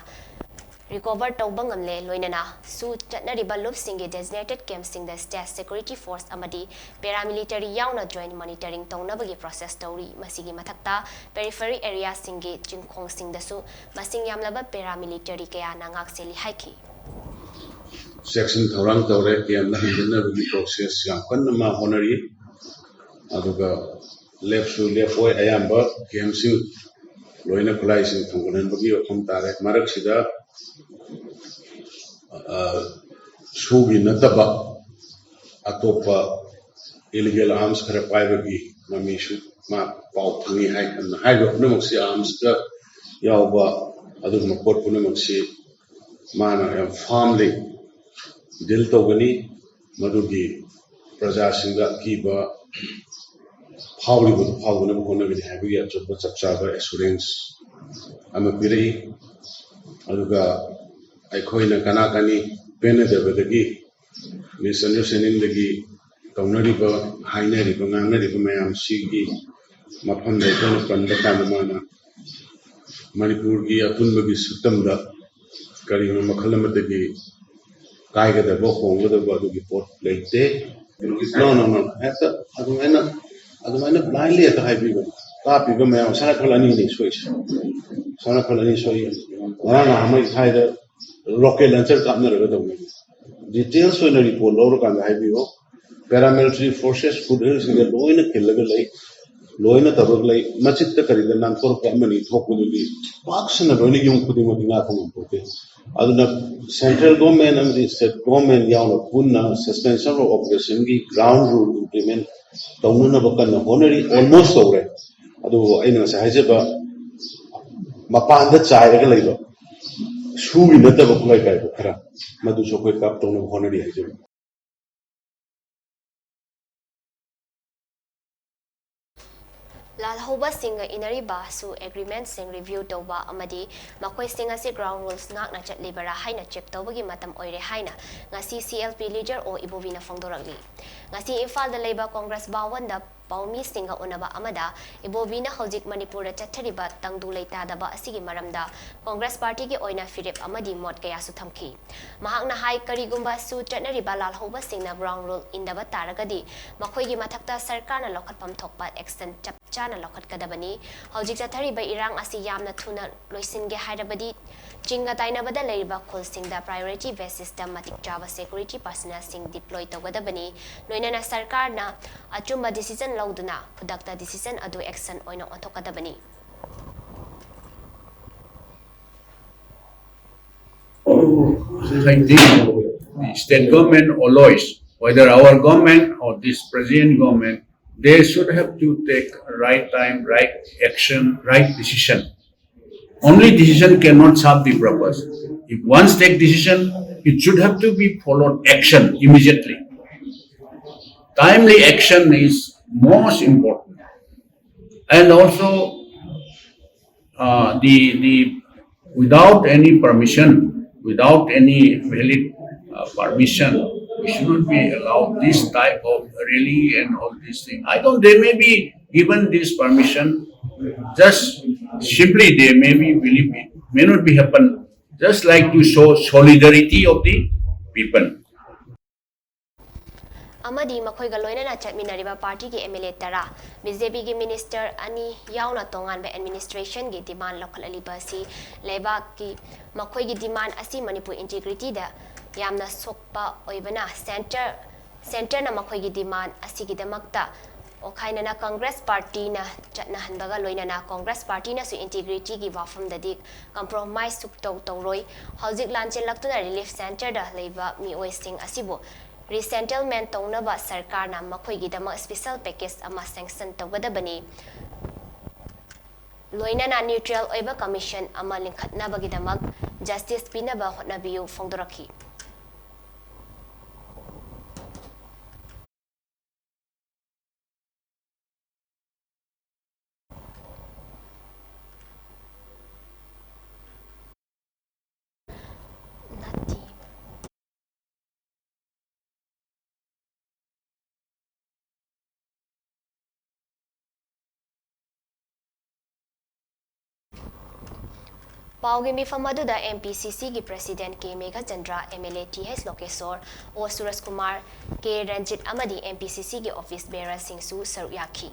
ꯔꯤꯀꯣꯚꯔ ꯇꯧꯕ ꯉꯝꯂꯦ꯫ ꯂꯣꯏꯅꯅ ꯁꯨ ꯆꯠꯅꯔꯤꯕ ꯂꯨꯞꯁꯤꯡꯒꯤ ꯗꯦꯖꯤꯅꯦꯇꯦꯗ ꯀꯦꯝꯞꯁꯤꯡꯗ ꯁ꯭ꯇꯦꯠ ꯁꯦꯀ꯭ꯌꯨꯔꯤꯇꯤ ꯐꯣꯔꯁ ꯑꯃꯗꯤ ꯄꯦꯔꯥꯃꯤꯂꯤꯇꯔꯤ ꯌꯥꯎꯅ ꯖꯣꯏꯟꯠ ꯃꯣꯅꯤꯇꯔꯤꯡ ꯇꯧꯅꯕꯒꯤ ꯄ꯭ꯔꯣꯁꯦꯁ ꯇꯧꯔꯤ꯫ ꯃꯁꯤꯒꯤ ꯃꯊꯛꯇ ꯄꯦꯔꯤꯐꯦꯔꯤ ꯑꯦꯔꯤꯌꯥꯁꯤꯡꯒꯤ ꯆꯤꯡꯈꯣꯡꯁꯤꯡꯗꯁꯨ ꯃꯁꯤꯡ ꯌꯥꯝꯂꯕ ꯄꯦꯔꯥꯃꯤꯂꯤꯇꯔꯤ ꯀꯌꯥꯅ ꯉꯥꯛꯁꯦꯜꯂꯤ ꯍꯥꯏꯈꯤ꯫ ꯆꯦꯛꯁꯤꯟ ꯊꯧꯔꯥꯡ ꯇꯧꯔꯦ꯫ ꯀꯦꯝꯞꯇ ꯍꯟꯖꯤꯟꯅꯕꯒꯤ ꯄ꯭ꯔꯣꯁꯦꯁ ꯌꯥꯝ ꯀꯟꯅ ꯃꯥ ꯍꯣꯠꯅꯔꯤ꯫ ꯑꯗꯨꯒ ꯂꯦꯞꯁꯨ ꯂꯦꯞꯑꯣꯏ꯫ ꯑꯌꯥꯝꯕ ꯀꯦꯝꯞꯁꯤꯡ ꯂꯣꯏꯅ ꯈꯨꯠꯂꯥꯏꯁꯤꯡ ꯊꯣꯡꯒꯠꯍꯟꯕꯒꯤ ꯋꯥꯐꯝ ꯇꯥꯔꯦ꯫ ꯃꯔꯛꯁꯤꯗ ꯁꯨꯒꯤ ꯅꯠꯇꯕ ꯑꯇꯣꯞꯄ ꯏꯂꯤꯒꯦꯜ ꯑꯥꯔꯝꯁ ꯈꯔ ꯄꯥꯏꯕꯒꯤ ꯃꯃꯤꯁꯨ ꯃꯥ ꯄꯥꯎ ꯐꯪꯉꯤ ꯍꯥꯏ꯫ ꯑꯗꯨꯅ ꯍꯥꯏꯔꯤꯕ ꯄꯨꯝꯅꯃꯛꯁꯤ, ꯑꯥꯔꯝꯁꯇ ꯌꯥꯎꯕ ꯑꯗꯨꯒꯨꯝꯕ ꯄꯣꯠ ꯄꯨꯝꯅꯃꯛꯁꯤ ꯃꯥꯅ ꯌꯥꯝ ꯐꯥꯔꯝꯂꯤ ꯗꯤꯜ ꯇꯧꯒꯅꯤ꯫ ꯃꯗꯨꯒꯤ ꯄ꯭ꯔꯖꯥꯁꯤꯡꯗ ꯑꯀꯤꯕ ꯐꯥꯎꯔꯤꯕꯗꯨ ꯐꯥꯎꯗꯅꯕ ꯍꯣꯠꯅꯒꯅꯤ ꯍꯥꯏꯕꯒꯤ ꯑꯆꯨꯝꯕ ꯆꯞ ꯆꯥꯕ ꯑꯦꯁꯨꯔꯦꯟꯁ ꯑꯃ ꯄꯤꯔꯛꯏ꯫ ꯑꯗꯨꯒ ꯑꯩꯈꯣꯏꯅ ꯀꯅꯥ ꯀꯅꯤ ꯄꯦꯟꯅꯗꯕꯗꯒꯤ, ꯃꯤꯁꯑꯟꯗꯔꯁ꯭ꯇꯦꯟꯗꯤꯡꯗꯒꯤ ꯇꯧꯅꯔꯤꯕ, ꯍꯥꯏꯅꯔꯤꯕ, ꯉꯥꯡꯅꯔꯤꯕ ꯃꯌꯥꯝꯁꯤꯒꯤ ꯃꯐꯝꯗ ꯑꯩꯈꯣꯏꯅ ꯄꯟꯕ ꯀꯥꯟꯗ ꯃꯥꯅ ꯃꯅꯤꯄꯨꯔꯒꯤ ꯑꯄꯨꯟꯕꯒꯤ ꯁꯛꯇꯝꯗ ꯀꯔꯤꯒꯨꯝꯕ ꯃꯈꯜ ꯑꯃꯗꯒꯤ ꯀꯥꯏꯒꯗꯕ, ꯍꯣꯡꯒꯗꯕ ꯑꯗꯨꯒꯤ ꯄꯣꯠ ꯂꯩꯇꯦ꯫ No, no, no. ꯍꯦꯛꯇ ꯑꯗꯨꯃꯥꯏꯅ, ꯑꯗꯨꯃꯥꯏꯅ blindly ꯍꯦꯛꯇ ꯍꯥꯏꯕꯤꯕ, ꯇꯥꯛꯄꯤꯕ ꯃꯌꯥꯝ ꯁꯅꯥꯈꯜ ꯑꯅꯤꯅꯤ ꯁꯣꯏꯁꯦ꯫ ꯁꯅꯥꯈꯜ ꯑꯅꯤ ꯁꯣꯏ꯫ ꯉꯔꯥꯡ ꯅꯍꯥꯟꯃꯩ ꯁ꯭ꯋꯥꯏꯗ ꯔꯣꯀꯦꯠ ꯂꯟꯆꯔ ꯀꯥꯞꯅꯔꯒ ꯇꯧꯅꯔꯤ꯫ ꯗꯤꯇꯦꯜꯁ ꯑꯣꯏꯅ ꯔꯤꯄꯣꯔꯠ ꯂꯧꯔꯀꯥꯟꯗ ꯍꯥꯏꯕꯤꯌꯣ꯫ ꯄꯦꯔꯥꯃꯤꯂꯤꯇꯔꯤ ꯐꯣꯔꯁꯦꯁ ꯐꯨꯠꯍꯤꯜꯁꯤꯡꯗ ꯂꯣꯏꯅ ꯈꯤꯜꯂꯒ ꯂꯩ, ꯂꯣꯏꯅ ꯇꯧꯔꯒ ꯂꯩ꯫ ꯃꯆꯤꯠꯇ ꯀꯔꯤꯗ ꯅꯥꯟꯊꯣꯔꯛꯄ ꯑꯃꯅꯤ ꯊꯣꯛꯄꯗꯨꯗꯤ ꯄꯥꯛ ꯁꯟꯅ ꯂꯣꯏꯅ ꯌꯨꯝ ꯈꯨꯗꯤꯡꯃꯛꯇꯤ ꯉꯥꯛꯄ ꯉꯝꯄꯣꯠꯇꯦ꯫ ꯑꯗꯨꯅ ꯁꯦꯟꯇ꯭ꯔꯦꯜ ꯒꯣꯔꯃꯦꯟ ꯑꯃꯗꯤ ꯁ꯭ꯇꯦꯠ ꯒꯣꯔꯃꯦꯟ ꯌꯥꯎꯅ ꯄꯨꯟꯅ ꯁꯁꯄꯦꯟꯁꯟ ꯑꯣꯐ ꯑꯣꯄꯔꯦꯁꯟꯒꯤ ꯒ꯭ꯔꯥꯎꯟ ꯔꯨꯜ ꯏꯝꯄ꯭ꯂꯤꯃꯦꯟ ꯇꯧꯅꯅꯕ ꯀꯟꯅ ꯍꯣꯠꯅꯔꯤ꯫ ꯑꯣꯜꯃꯣꯁ ꯇꯧꯔꯦ꯫ ꯑꯗꯨꯕꯨ ꯑꯩꯅ ꯉꯁꯥꯏ ꯍꯥꯏꯖꯕ ꯃꯄꯥꯟꯗ ꯆꯥꯏꯔꯒ ꯂꯩꯕ ꯁꯨꯒꯤ ꯅꯠꯇꯕ ꯈꯨꯠꯂꯥꯏ ꯄꯥꯏꯕ ꯈꯔ, ꯃꯗꯨꯁꯨ ꯑꯩꯈꯣꯏ ꯀꯥꯞ ꯇꯧꯅꯕ ꯍꯣꯠꯅꯔꯤ ꯍꯥꯏꯖꯕ꯫ ꯂꯥꯜꯍꯧꯕꯁꯤꯡꯒ ꯏꯅꯔꯤꯕ ꯁꯨ ꯑꯦꯒ꯭ꯔꯤꯃꯦꯟꯠꯁꯤꯡ ꯔꯤꯚ꯭ꯌꯨ ꯇꯧꯕ ꯑꯃꯗꯤ ꯃꯈꯣꯏꯁꯤꯡ ꯑꯁꯤ ꯒ꯭ꯔꯥꯎꯟ ꯔꯨꯜꯁ ꯉꯥꯛꯅ ꯆꯠꯂꯤꯕꯔꯥ ꯍꯥꯏꯅ ꯆꯦꯛ ꯇꯧꯕꯒꯤ ꯃꯇꯝ ꯑꯣꯏꯔꯦ ꯍꯥꯏꯅ ꯉꯁꯤ ꯁꯤ ꯑꯦꯜ ꯄꯤ ꯂꯤꯗꯔ ꯑꯣ ꯏꯕꯣꯕꯤꯅ ꯐꯣꯡꯗꯣꯔꯛꯂꯤ꯫ ꯉꯁꯤ ꯏꯝꯐꯥꯜꯗ ꯂꯩꯕ ꯀꯣꯡꯒ꯭ꯔꯦꯁ ꯚꯥꯋꯟꯗ ꯄꯥꯎꯃꯤꯁꯤꯡꯒ ꯎꯅꯕ ꯑꯃꯗ ꯏꯕꯣꯕꯤꯅ ꯍꯧꯖꯤꯛ ꯃꯅꯤꯄꯨꯔꯗ ꯆꯠꯊꯔꯤꯕ ꯇꯪꯗꯨ ꯂꯩꯇꯥꯗꯕ ꯑꯁꯤꯒꯤ ꯃꯔꯝꯗ ꯀꯣꯡꯒ꯭ꯔꯦꯁ ꯄꯥꯔꯇꯤꯒꯤ ꯑꯣꯏꯅ ꯐꯤꯔꯦꯞ ꯑꯃꯗꯤ ꯃꯣꯠ ꯀꯌꯥꯁꯨ ꯊꯝꯈꯤ꯫ ꯃꯍꯥꯛꯅ ꯍꯥꯏ, ꯀꯔꯤꯒꯨꯝꯕ ꯁꯨ ꯆꯠꯅꯔꯤꯕ ꯂꯥꯜꯍꯧꯕꯁꯤꯡꯅ ground rule ꯏꯟꯗꯕ ꯇꯥꯔꯒꯗꯤ ꯃꯈꯣꯏꯒꯤ ꯃꯊꯛꯇ ꯁꯔꯀꯥꯔꯅ ꯂꯧꯈꯠꯐꯝ ꯊꯣꯛꯄ action ꯆꯞ ꯆꯥꯅ ꯂꯧꯈꯠꯀꯗꯕꯅꯤ꯫ ꯍꯧꯖꯤꯛ ꯆꯠꯊꯔꯤꯕ ꯏꯔꯥꯡ ꯑꯁꯤ ꯌꯥꯝꯅ ꯊꯨꯅ ꯂꯣꯏꯁꯤꯟꯒꯦ ꯍꯥꯏꯔꯕꯗꯤ ꯆꯤꯡꯒ ꯇꯥꯏꯅꯕꯗ ꯂꯩꯔꯤꯕ ꯈꯨꯜꯁꯤꯡꯗ priority basisꯇ ꯃꯇꯤꯛ ꯆꯥꯕ security personnelꯁꯤꯡ deploy ꯇꯧꯒꯗꯕꯅꯤ꯫ ꯂꯣꯏꯅꯅ ꯁꯔꯀꯥꯔꯅ ꯑꯆꯨꯝꯕ decision ꯂꯧꯗꯨꯅ ꯈꯨꯗꯛꯇ decision ꯑꯗꯨ action ꯑꯣꯏꯅ ꯑꯣꯟꯊꯣꯛꯀꯗꯕꯅꯤ꯫ I think the state government always, whether our government or this present government, they should have to take right time, right action, right decision. Only decision cannot serve the purpose. If once take decision, it should have to be followed action immediately. Timely action is most important. And also, uh, the, the, without any permission, without any valid uh, permission, we should not be allowed this type of rally and all these things. I don't, they may be given this permission, just simply they may be, believe it may not be happen, just like to show solidarity of the people. ꯑꯃꯗꯤ ꯃꯈꯣꯏꯒ ꯂꯣꯏꯅꯅ ꯆꯠꯃꯤꯟꯅꯔꯤꯕ ꯄꯥꯔꯇꯤꯒꯤ MLA ꯇꯔꯥ, BJPꯒꯤ minister ꯑꯅꯤ ꯌꯥꯎꯅ ꯇꯣꯉꯥꯟꯕ administrationꯒꯤ demand ꯂꯧꯈꯠꯂꯛꯂꯤꯕ ꯑꯁꯤ ꯂꯩꯕꯥꯛꯀꯤ ꯃꯈꯣꯏꯒꯤ demand ꯑꯁꯤ ꯃꯅꯤꯄꯨꯔ integrityꯗ ꯌꯥꯝꯅ ꯁꯣꯛꯄ ꯑꯣꯏꯕꯅ centre, centreꯅ ꯃꯈꯣꯏꯒꯤ demand ꯑꯁꯤꯒꯤꯗꯃꯛꯇ ꯑꯣꯈꯥꯏꯅꯅ ꯀꯪꯒ꯭ꯔꯦꯁ ꯄꯥꯔꯇꯤꯅ ꯆꯠꯅꯍꯟꯕꯒ ꯂꯣꯏꯅꯅ ꯀꯪꯒ꯭ꯔꯦꯁ ꯄꯥꯔꯇꯤꯅꯁꯨ integrityꯒꯤ ꯋꯥꯐꯝꯗꯗꯤ compromise ꯁꯨꯛꯇꯧ ꯇꯧꯔꯣꯏ꯫ ꯍꯧꯖꯤꯛ ꯂꯥꯟꯖꯦꯜꯂꯛꯇꯨꯅ relief centreꯗ ꯂꯩꯕ ꯃꯤꯑꯣꯏꯁꯤꯡ ꯑꯁꯤꯕꯨ resettlement ꯇꯧꯅꯕ ꯁꯔꯀꯥꯔꯅ ꯃꯈꯣꯏꯒꯤꯗꯃꯛ special package ꯑꯃ sanction ꯇꯧꯒꯗꯕꯅꯤ꯫ ꯂꯣꯏꯅꯅ neutral ꯑꯣꯏꯕ commission ꯑꯃ ꯂꯤꯡꯈꯠꯅꯕꯒꯤꯗꯃꯛ justice ꯄꯤꯅꯕ ꯍꯣꯠꯅꯕꯤꯌꯨ ꯐꯣꯡꯗꯣꯔꯛꯈꯤ꯫ ꯄꯥꯎꯒꯤ ꯃꯤꯐꯝ ꯑꯗꯨꯗ M P C Cꯒꯤ President K Meghachandra, M L A Th Lokeshwar, O Surajkumar, K Ranjit ꯑꯃꯗꯤ M P C Cꯒꯤ office bearerꯁꯤꯡꯁꯨ ꯁꯔꯨꯛ ꯌꯥꯈꯤ꯫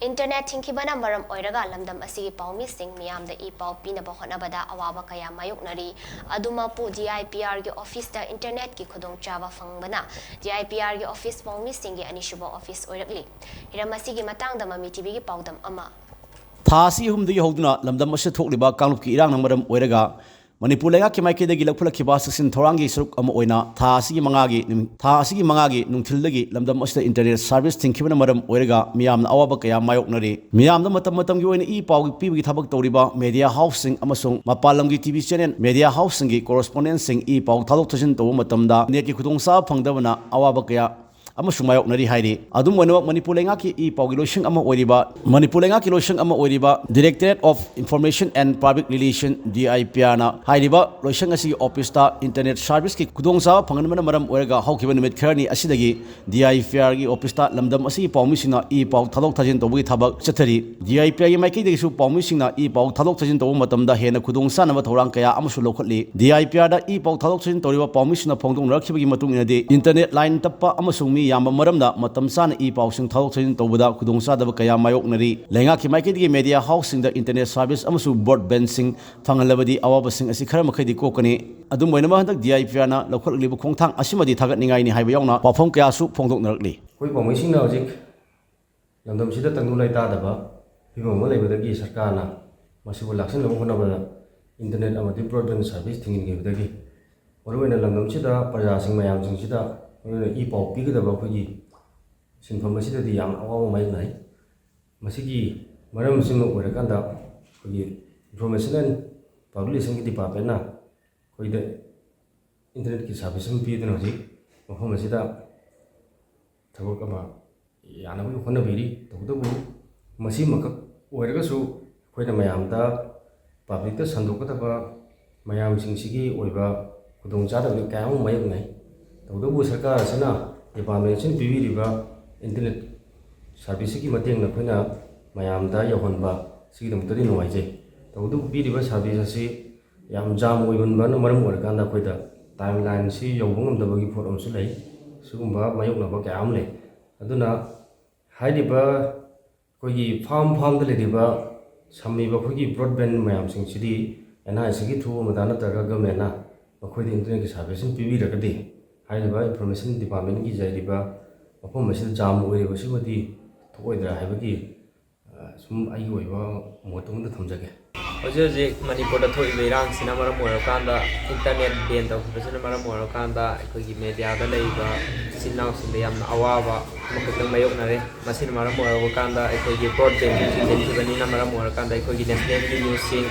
Internet ꯊꯤꯡꯈꯤꯕꯅ ꯃꯔꯝ ꯑꯣꯏꯔꯒ ꯂꯝꯗꯝ ꯑꯁꯤꯒꯤ ꯄꯥꯎꯃꯤꯁꯤꯡ ꯃꯤꯌꯥꯝꯗ ꯏ ꯄꯥꯎ ꯄꯤꯅꯕ ꯍꯣꯠꯅꯕꯗ ꯑꯋꯥꯕ ꯀꯌꯥ ꯃꯥꯌꯣꯛꯅꯔꯤ꯫ ꯑꯗꯨꯃꯛꯄꯨ D I P Rꯒꯤ officeꯇ internetꯀꯤ ꯈꯨꯗꯣꯡꯆꯥꯕ ꯐꯪꯕꯅ D I P Rꯒꯤ office ꯄꯥꯎꯃꯤꯁꯤꯡꯒꯤ ꯑꯅꯤꯁꯨꯕ office ꯑꯣꯏꯔꯛꯂꯤ꯫ ꯍꯤꯔꯝ ꯑꯁꯤꯒꯤ ꯃꯇꯥꯡꯗ ꯃꯃꯤ ꯇꯤꯚꯤꯒꯤ ꯄꯥꯎꯗꯝ ꯑꯃ꯫ ꯊꯥ ꯑꯁꯤꯒꯤ ꯑꯍꯨꯝꯗꯒꯤ ꯍꯧꯗꯨꯅ ꯂꯝꯗꯝ ꯑꯁꯤꯗ ꯊꯣꯛꯂꯤꯕ ꯀꯥꯡꯂꯨꯞꯀꯤ ꯏꯔꯥꯡꯅ ꯃꯔꯝ ꯑꯣꯏꯔꯒ ꯃꯅꯤꯄꯨꯔ ꯂꯩꯉꯥꯛꯀꯤ ꯃꯥꯏꯀꯩꯗꯒꯤ ꯂꯧꯈꯠꯂꯛꯈꯤꯕ ꯆꯦꯛꯁꯤꯟ ꯊꯧꯔꯥꯡꯒꯤ ꯁꯔꯨꯛ ꯑꯃ ꯑꯣꯏꯅ ꯊꯥ ꯑꯁꯤꯒꯤ ꯃꯉꯥꯒꯤ ꯅꯨꯃꯤꯠ, ꯊꯥ ꯑꯁꯤꯒꯤ ꯃꯉꯥꯒꯤ ꯅꯨꯡꯊꯤꯜꯗꯒꯤ ꯂꯝꯗꯝ ꯑꯁꯤꯗ internet service ꯊꯤꯡꯈꯤꯕꯅ ꯃꯔꯝ ꯑꯣꯏꯔꯒ ꯃꯤꯌꯥꯝꯅ ꯑꯋꯥꯕ ꯀꯌꯥ ꯃꯥꯌꯣꯛꯅꯔꯤ꯫ ꯃꯤꯌꯥꯝꯗ ꯃꯇꯝ ꯃꯇꯝꯒꯤ ꯑꯣꯏꯅ ꯏ ꯄꯥꯎ ꯄꯤꯕꯒꯤ ꯊꯕꯛ ꯇꯧꯔꯤꯕ media houseꯁꯤꯡ ꯑꯃꯁꯨꯡ ꯃꯄꯥꯟ ꯂꯝꯒꯤ T V channel media houseꯁꯤꯡꯒꯤ correspondentꯁꯤꯡ E ꯄꯥꯎ ꯊꯥꯗꯣꯛ ꯊꯥꯖꯤꯟ ꯇꯧꯕ ꯃꯇꯝꯗ netꯀꯤ ꯈꯨꯗꯣꯡꯆꯥꯕ ꯐꯪꯗꯕꯅ ꯑꯋꯥꯕ ꯀꯌꯥ ꯑꯃꯁꯨ ꯃꯥꯌꯣꯛꯅꯔꯤ ꯍꯥꯏꯔꯤ꯫ ꯑꯗꯨꯝ ꯑꯣꯏꯅꯃꯛ, ꯃꯅꯤꯄꯨꯔ ꯂꯩꯉꯥꯛꯀꯤ ꯏ ꯄꯥꯎꯒꯤ ꯂꯣꯏꯁꯪ ꯑꯃ ꯑꯣꯏꯔꯤꯕ, ꯃꯅꯤꯄꯨꯔ ꯂꯩꯉꯥꯛꯀꯤ ꯂꯣꯏꯁꯪ ꯑꯃ ꯑꯣꯏꯔꯤꯕ Directorate of Information and Public Relation, D I P Rꯅ ꯍꯥꯏꯔꯤꯕ ꯂꯣꯏꯁꯪ ꯑꯁꯤꯒꯤ officeꯇ internet serviceꯀꯤ ꯈꯨꯗꯣꯡꯆꯥꯕ ꯐꯪꯍꯟꯕꯅ ꯃꯔꯝ ꯑꯣꯏꯔꯒ ꯍꯧꯈꯤꯕ ꯅꯨꯃꯤꯠ ꯈꯔꯅꯤ ꯑꯁꯤꯗꯒꯤ D I P Rꯒꯤ officeꯇ ꯂꯝꯗꯝ ꯑꯁꯤꯒꯤ ꯄꯥꯎꯃꯤꯁꯤꯡꯅ ꯏ ꯄꯥꯎ ꯊꯥꯗꯣꯛ ꯊꯥꯖꯤꯟ ꯇꯧꯕꯒꯤ ꯊꯕꯛ ꯆꯠꯊꯔꯤ꯫ D I P Rꯒꯤ ꯃꯥꯏꯀꯩꯗꯒꯤꯁꯨ ꯄꯥꯎꯃꯤꯁꯤꯡꯅ ꯏ ꯄꯥꯎ ꯊꯥꯗꯣꯛ ꯊꯥꯖꯤꯟ ꯇꯧꯕ ꯃꯇꯝꯗ ꯍꯦꯟꯅ ꯈꯨꯗꯣꯡ ꯆꯥꯅꯕ ꯊꯧꯔꯥꯡ ꯀꯌꯥ ꯑꯃꯁꯨ ꯂꯧꯈꯠꯂꯤ꯫ D I P Rꯗ ꯏ ꯄꯥꯎ ꯊꯥꯗꯣꯛ ꯊꯥꯖꯤꯟ ꯇꯧꯔꯤꯕ ꯄꯥꯎꯃꯤꯁꯤꯡꯅ ꯐꯣꯡꯗꯣꯛꯅꯔꯛꯈꯤꯕꯒꯤ ꯃꯇꯨꯡ ꯏꯟꯅꯗꯤ, internet line ꯇꯞꯄ ꯑꯃꯁꯨꯡ ꯃꯤ ꯌꯥꯝꯕ ꯃꯔꯝꯅ ꯃꯇꯝ ꯆꯥꯅ ꯏ ꯄꯥꯎꯁꯤꯡ ꯊꯥꯗꯣꯛ ꯊꯥꯖꯤꯟ ꯇꯧꯕꯗ ꯈꯨꯗꯣꯡꯆꯥꯗꯕ ꯀꯌꯥ ꯃꯥꯌꯣꯛꯅꯔꯤ꯫ ꯂꯩꯉꯥꯛꯀꯤ ꯃꯥꯏꯀꯩꯗꯒꯤ media houseꯁꯤꯡꯗ internet service ꯑꯃꯁꯨꯡ broadbandꯁꯤꯡ ꯐꯪꯍꯜꯂꯕꯗꯤ ꯑꯋꯥꯕꯁꯤꯡ ꯑꯁꯤ ꯈꯔ ꯃꯈꯩꯗꯤ ꯀꯣꯛꯀꯅꯤ꯫ ꯑꯗꯨꯝ ꯑꯣꯏꯅꯃꯛ, ꯍꯟꯗꯛ D I P Rꯅ ꯂꯧꯈꯠꯂꯛꯂꯤꯕ ꯈꯣꯡꯊꯥꯡ ꯑꯁꯤꯃꯗꯤ ꯊꯥꯒꯠꯅꯤꯡꯉꯥꯏꯅꯤ ꯍꯥꯏꯕ ꯌꯥꯎꯅ ꯋꯥꯐꯝ ꯀꯌꯥꯁꯨ ꯐꯣꯡꯗꯣꯛꯅꯔꯛꯂꯤ꯫ ꯑꯩꯈꯣꯏ ꯄꯥꯎꯃꯤꯁꯤꯡꯅ ꯍꯧꯖꯤꯛ ꯂꯝꯗꯝꯁꯤꯗ ꯇꯪꯗꯨ ꯂꯩꯇꯥꯗꯕ ꯐꯤꯕꯝ ꯑꯃ ꯂꯩꯕꯗꯒꯤ ꯁꯔꯀꯥꯔꯅ ꯃꯁꯤꯕꯨ ꯂꯥꯛꯁꯤꯟꯅꯕ ꯍꯣꯠꯅꯕꯗ internet ꯑꯃꯗꯤ broadband service ꯊꯤꯡꯖꯤꯟꯈꯤꯕꯗꯒꯤ ꯃꯔꯨꯑꯣꯏꯅ ꯂꯝꯗꯝꯁꯤꯗ ꯄ꯭ꯔꯖꯥꯁꯤꯡ ꯃꯌꯥꯝꯁꯤꯡꯁꯤꯗ ꯃꯔꯨꯑꯣꯏꯅ ꯏ ꯄꯥꯎ ꯄꯤꯒꯗꯕ ꯑꯩꯈꯣꯏꯒꯤ ꯁꯤꯟꯐꯝ ꯑꯁꯤꯗꯗꯤ ꯌꯥꯝꯅ ꯑꯋꯥꯕ ꯃꯥꯌꯣꯛꯅꯩ꯫ ꯃꯁꯤꯒꯤ ꯃꯔꯝ ꯑꯁꯤꯃ ꯑꯣꯏꯔꯀꯥꯟꯗ ꯑꯩꯈꯣꯏꯒꯤ Information and Public Relationꯒꯤ departmentꯅ ꯑꯩꯈꯣꯏꯗ internetꯀꯤ service ꯑꯃ ꯄꯤꯗꯨꯅ ꯍꯧꯖꯤꯛ ꯃꯐꯝ ꯑꯁꯤꯗ ꯊꯕꯛ ꯑꯃ ꯌꯥꯅꯕꯒꯤ ꯍꯣꯠꯅꯕꯤꯔꯤ꯫ ꯇꯧꯕꯇꯕꯨ ꯃꯁꯤꯃꯈꯛ ꯑꯣꯏꯔꯒꯁꯨ ꯑꯩꯈꯣꯏꯅ ꯃꯌꯥꯝꯗ publicꯇ ꯁꯟꯗꯣꯛꯀꯗꯕ ꯃꯌꯥꯝꯁꯤꯡꯁꯤꯒꯤ ꯑꯣꯏꯕ ꯈꯨꯗꯣꯡꯆꯥꯗꯕ ꯀꯌꯥ ꯑꯃ ꯃꯥꯌꯣꯛꯅꯩ꯫ ꯇꯧꯕꯇꯕꯨ ꯁꯔꯀꯥꯔ ꯑꯁꯤꯅ department ꯑꯁꯤꯅ ꯄꯤꯕꯤꯔꯤꯕ ꯏꯟꯇꯔꯅꯦꯠ ꯁꯥꯔꯚꯤꯁꯁꯤꯒꯤ ꯃꯇꯦꯡꯅ ꯑꯩꯈꯣꯏꯅ ꯃꯌꯥꯝꯗ ꯌꯧꯍꯟꯕ, ꯁꯤꯒꯤꯗꯃꯛꯇꯗꯤ ꯅꯨꯡꯉꯥꯏꯖꯩ꯫ ꯇꯧꯕꯇꯕꯨ ꯄꯤꯔꯤꯕ ꯁꯥꯔꯚꯤꯁ ꯑꯁꯤ ꯌꯥꯝ ꯖꯥꯝ ꯑꯣꯏꯃꯟꯕꯅ ꯃꯔꯝ ꯑꯣꯏꯔꯀꯥꯟꯗ ꯑꯩꯈꯣꯏꯗ ꯇꯥꯏꯝ ꯂꯥꯏꯟꯁꯤ ꯌꯧꯕ ꯉꯝꯗꯕꯒꯤ ꯄꯣꯠ ꯑꯃꯁꯨ ꯂꯩ꯫ ꯁꯤꯒꯨꯝꯕ ꯃꯥꯌꯣꯛꯅꯕ ꯀꯌꯥ ꯑꯃ ꯂꯩ꯫ ꯑꯗꯨꯅ ꯍꯥꯏꯔꯤꯕ ꯑꯩꯈꯣꯏꯒꯤ ꯐꯥꯔꯝ ꯐꯥꯔꯝꯗ ꯂꯩꯔꯤꯕ ꯁꯝꯃꯤꯕ ꯑꯩꯈꯣꯏꯒꯤ ꯕ꯭ꯔꯣꯗꯕꯦꯟ ꯃꯌꯥꯝꯁꯤꯡꯁꯤꯗꯤ ꯑꯦꯟ ꯑꯥꯏ ꯁꯤꯒꯤ ꯊ꯭ꯔꯨ ꯑꯃꯗ ꯅꯠꯇ꯭ꯔꯒ ꯒꯃꯦꯟꯅ ꯃꯈꯣꯏꯗ ꯏꯟꯇꯔꯅꯦꯠꯀꯤ ꯁꯥꯔꯚꯤꯁ ꯑꯃ ꯄꯤꯕꯤꯔꯒꯗꯤ ꯍꯥꯏꯔꯤꯕ ꯏꯟꯐꯣꯔꯃꯦꯁꯟ ꯗꯤꯄꯥꯔꯠꯃꯦꯟꯒꯤ ꯂꯩꯔꯤꯕ ꯃꯐꯝ ꯑꯁꯤꯗ ꯖꯥꯝ ꯑꯣꯏꯔꯤꯕꯁꯤꯃꯗꯤ ꯊꯣꯛꯑꯣꯏꯗ꯭ꯔꯥ ꯍꯥꯏꯕꯒꯤ, ꯑ, ꯁꯨꯝ ꯑꯩꯒꯤ ꯑꯣꯏꯕ ꯃꯣꯠ ꯑꯃꯗ ꯊꯝꯖꯒꯦ꯫ ꯍꯧꯖꯤꯛ ꯍꯧꯖꯤꯛ ꯃꯅꯤꯄꯨꯔꯗ ꯊꯣꯛꯏꯕ ꯏꯔꯥꯡꯁꯤꯅ ꯃꯔꯝ ꯑꯣꯏꯔꯀꯥꯟꯗ ꯏꯟꯇꯔꯅꯦꯠ ꯕꯦꯟ ꯇꯧꯈꯤꯕꯁꯤꯅ ꯃꯔꯝ ꯑꯣꯏꯔꯀꯥꯟꯗ ꯑꯩꯈꯣꯏꯒꯤ ꯃꯦꯗꯤꯌꯥꯗ ꯂꯩꯔꯤꯕ ꯏꯆꯤꯟ ꯏꯅꯥꯎꯁꯤꯡꯗ ꯌꯥꯝꯅ ꯑꯋꯥꯕ ꯑꯃꯈꯛꯇꯪ ꯃꯥꯌꯣꯛꯅꯔꯦ꯫ ꯃꯁꯤꯅ ꯃꯔꯝ ꯑꯣꯏꯔꯀꯥꯟꯗ ꯑꯩꯈꯣꯏꯒꯤ ꯕ꯭ꯔꯣꯗꯕꯦꯟ ꯊꯤꯡꯖꯤꯟꯈꯤꯕꯅꯤꯅ ꯃꯔꯝ ꯑꯣꯏꯔꯀꯥꯟꯗ ꯑꯩꯈꯣꯏꯒꯤ ꯅꯦꯁꯅꯦꯜꯒꯤ ꯅ꯭ꯌꯨꯁꯁꯤꯡ,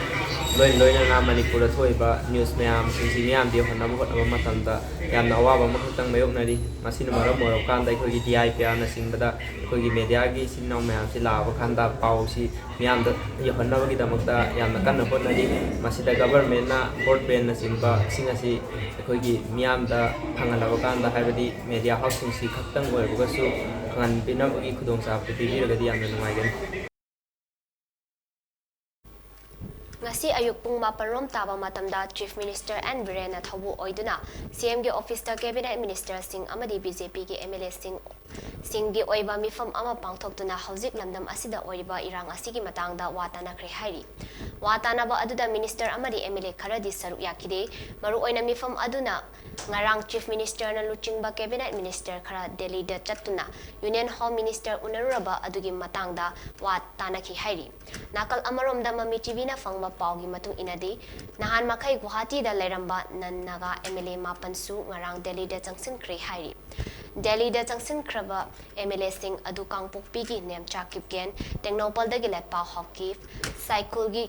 ꯂꯣꯏꯅ ꯂꯣꯏꯅꯅ ꯃꯅꯤꯄꯨꯔꯗ ꯊꯣꯛꯏꯕ ꯅ꯭ꯌꯨꯁ ꯃꯌꯥꯝꯁꯤꯡꯁꯤ ꯃꯤꯌꯥꯝꯗ ꯌꯧꯍꯟꯅꯕ ꯍꯣꯠꯅꯕ ꯃꯇꯝꯗ ꯌꯥꯝꯅ ꯑꯋꯥꯕ ꯑꯃꯈꯛꯇꯪ ꯃꯥꯌꯣꯛꯅꯔꯤ꯫ ꯃꯁꯤꯅ ꯃꯔꯝ ꯑꯣꯏꯔꯀꯥꯟꯗ ꯑꯩꯈꯣꯏꯒꯤ ꯗꯤ ꯑꯥꯏ ꯄꯤ ꯑꯥꯔꯅꯆꯤꯡꯕꯗ ꯑꯩꯈꯣꯏꯒꯤ ꯃꯦꯗꯤꯌꯥꯒꯤ ꯏꯆꯤꯟ ꯏꯅꯥꯎ ꯃꯌꯥꯝꯁꯤ ꯂꯥꯛꯑꯕ ꯀꯥꯟꯗ ꯄꯥꯎꯁꯤ ꯃꯤꯌꯥꯝꯗ ꯌꯧꯍꯟꯅꯕꯒꯤꯗꯃꯛꯇ ꯌꯥꯝꯅ ꯀꯟꯅ ꯍꯣꯠꯅꯔꯤ꯫ ꯃꯁꯤꯗ ꯒꯚꯔꯟꯃꯦꯟꯠꯅ ꯕ꯭ꯔꯣꯗꯕꯦꯟꯅꯆꯤꯡꯕꯁꯤꯡ ꯑꯁꯤ ꯑꯩꯈꯣꯏꯒꯤ ꯃꯤꯌꯥꯝꯗ ꯐꯪꯍꯜꯂꯕ ꯀꯥꯟꯗ, ꯍꯥꯏꯕꯗꯤ ꯃꯦꯗꯤꯌꯥ ꯍꯥꯎꯁꯁꯤꯡꯁꯤ ꯈꯛꯇꯪ ꯑꯣꯏꯔꯒꯁꯨ ꯐꯪꯍꯟꯕꯤꯅꯕꯒꯤ ꯈꯨꯗꯣꯡꯆꯥꯕꯗꯨ ꯄꯤꯕꯤꯔꯒꯗꯤ ꯌꯥꯝꯅ ꯅꯨꯡꯉꯥꯏꯒꯅꯤ꯫ ꯉꯁꯤ ꯑꯌꯨꯛ ꯄꯨꯡ ꯃꯥꯄꯟ ꯔꯣꯝ ꯇꯥꯕ ꯃꯇꯝꯗ Chief Minister ꯑꯦꯟ ꯕꯤꯔꯦꯟꯅ ꯊꯧꯕꯨ ꯑꯣꯏꯗꯨꯅ ꯁꯤ ꯑꯦꯝꯒꯤ ꯑꯣꯐꯤꯁꯇ Cabinet Ministerꯁꯤꯡ ꯑꯃꯗꯤ ꯕꯤ ꯖꯦ ꯄꯤꯒꯤ ꯑꯦꯝ ꯑꯦꯜ ꯑꯦꯁꯤꯡ ꯁꯤꯡꯒꯤ ꯑꯣꯏꯕ ꯃꯤꯐꯝ ꯑꯃ ꯄꯥꯡꯊꯣꯛꯇꯨꯅ ꯍꯧꯖꯤꯛ ꯂꯝꯗꯝ ꯑꯁꯤꯗ ꯑꯣꯏꯔꯤꯕ ꯏꯔꯥꯡ ꯑꯁꯤꯒꯤ ꯃꯇꯥꯡꯗ ꯋꯥ ꯇꯥꯅꯈ꯭ꯔꯦ ꯍꯥꯏꯔꯤ꯫ ꯋꯥ ꯇꯥꯅꯕ ꯑꯗꯨꯗ ꯃꯤꯅꯤꯁꯇꯔ ꯑꯃꯗꯤ ꯑꯦꯝ ꯑꯦꯜ ꯑꯦ ꯈꯔꯗꯤ ꯁꯔꯨꯛ ꯌꯥꯈꯤꯗꯦ꯫ ꯃꯔꯨꯑꯣꯏꯅ ꯃꯤꯐꯝ ꯑꯗꯨꯅ ꯉꯔꯥꯡ Chief Ministerꯅ ꯂꯨꯆꯤꯡꯕ Cabinet Minister ꯈꯔ ꯗꯦꯜꯂꯤꯗ ꯆꯠꯇꯨꯅ Union Home Minister ꯎꯅꯔꯨꯔꯕ ꯑꯗꯨꯒꯤ ꯃꯇꯥꯡꯗ ꯋꯥ ꯇꯥꯅꯈꯤ ꯍꯥꯏꯔꯤ꯫ ꯅꯥꯀꯜ ꯑꯃꯔꯣꯝꯗ ꯃꯃꯤ ꯇꯤꯚꯤꯅ ꯐꯪꯕ ꯄꯥꯎꯒꯤ ꯃꯇꯨꯡ ꯏꯟꯅꯗꯤ, ꯅꯍꯥꯟ ꯃꯈꯩ ꯒꯨꯋꯥꯍꯥꯇꯤꯗ ꯂꯩꯔꯝꯕ ꯅꯟ ꯅꯥꯒꯥ ꯑꯦꯝ ꯑꯦꯜ ꯑꯦ ꯃꯥꯄꯟꯁꯨ ꯉꯔꯥꯡ ꯗꯦꯜꯂꯤꯗ ꯆꯪꯁꯤꯟꯈ꯭ꯔꯦ ꯍꯥꯏꯔꯤ꯫ ꯗꯦꯜꯂꯤꯗ ꯆꯪꯁꯤꯟꯈ꯭ꯔꯕ ꯑꯦꯝ ꯑꯦꯜ ꯑꯦꯁꯤꯡ ꯑꯗꯨ ꯀꯥꯡꯄꯣꯛꯄꯤꯒꯤ ꯅꯦꯝꯆꯥ ꯀꯤꯞꯒꯦꯟ, ꯇꯦꯡꯅꯧꯄꯜꯗꯒꯤ ꯂꯦꯠꯄꯥꯎ ꯍꯥꯎꯀꯤꯞ, ꯁꯥꯏꯈꯨꯜꯒꯤ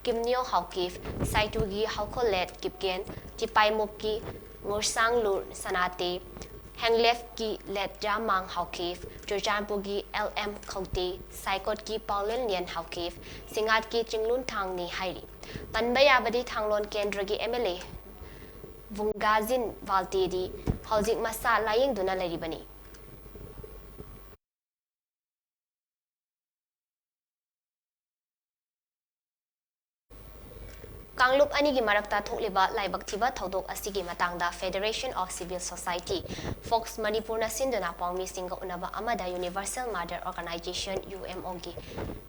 ꯀꯤꯝꯅꯤꯌꯣ ꯍꯥꯎꯀꯤꯞ, ꯁꯥꯏꯇꯨꯒꯤ ꯍꯥꯎꯈꯣꯜꯂꯦꯠ ꯀꯤꯞꯒꯦꯟ, ꯆꯤꯄꯥꯏꯃꯨꯛꯀꯤ ꯉꯨꯔꯁꯥꯡꯂꯨ ꯁꯅꯥꯇꯦ, ꯍꯦꯡꯂꯦꯐꯀꯤ ꯂꯦꯠ ꯖꯥꯃꯥꯡ ꯍꯥꯎꯀꯤꯞ, ꯆꯨꯔꯆꯥꯟꯄꯨꯔꯒꯤ ꯑꯦꯜ ꯑꯦꯝ ꯈꯧꯇꯦ, ꯁꯥꯏꯀꯣꯠꯀꯤ ꯄꯥꯎꯂꯦꯟꯂꯦꯟ ꯍꯥꯎꯀꯤꯞ, ꯁꯤꯡꯉꯥꯠꯀꯤ ꯆꯤꯡꯂꯨꯟ ꯊꯥꯡꯅꯤ ꯍꯥꯏꯔꯤ꯫ ꯄꯟꯕ ꯌꯥꯕꯗꯤ ꯊꯥꯡꯂꯣꯟ ꯀꯦꯟꯗ꯭ꯔꯒꯤ ꯑꯦꯝ ꯑꯦꯜ ꯑꯦ ꯚꯨꯡꯒꯥꯖꯤꯟ ꯚꯥꯜꯇꯦꯗꯤ ꯍꯧꯖꯤꯛ ꯃꯁꯥ ꯂꯥꯌꯦꯡꯗꯨꯅ ꯂꯩꯔꯤꯕꯅꯤ꯫ ꯀꯥꯡꯂꯨꯞ ꯑꯅꯤꯒꯤ ꯃꯔꯛꯇ ꯊꯣꯛꯂꯤꯕ ꯂꯥꯏꯕꯛ ꯊꯤꯕ ꯊꯧꯗꯣꯛ ꯑꯁꯤꯒꯤ ꯃꯇꯥꯡꯗ Federation of Civil Society, fox ꯃꯅꯤꯄꯨꯔꯅ ꯁꯤꯟꯗꯨꯅ ꯄꯥꯎꯃꯤꯁꯤꯡꯒ ꯎꯅꯕ ꯑꯃꯗ Universal Mother Organization, UMO, ꯒꯤ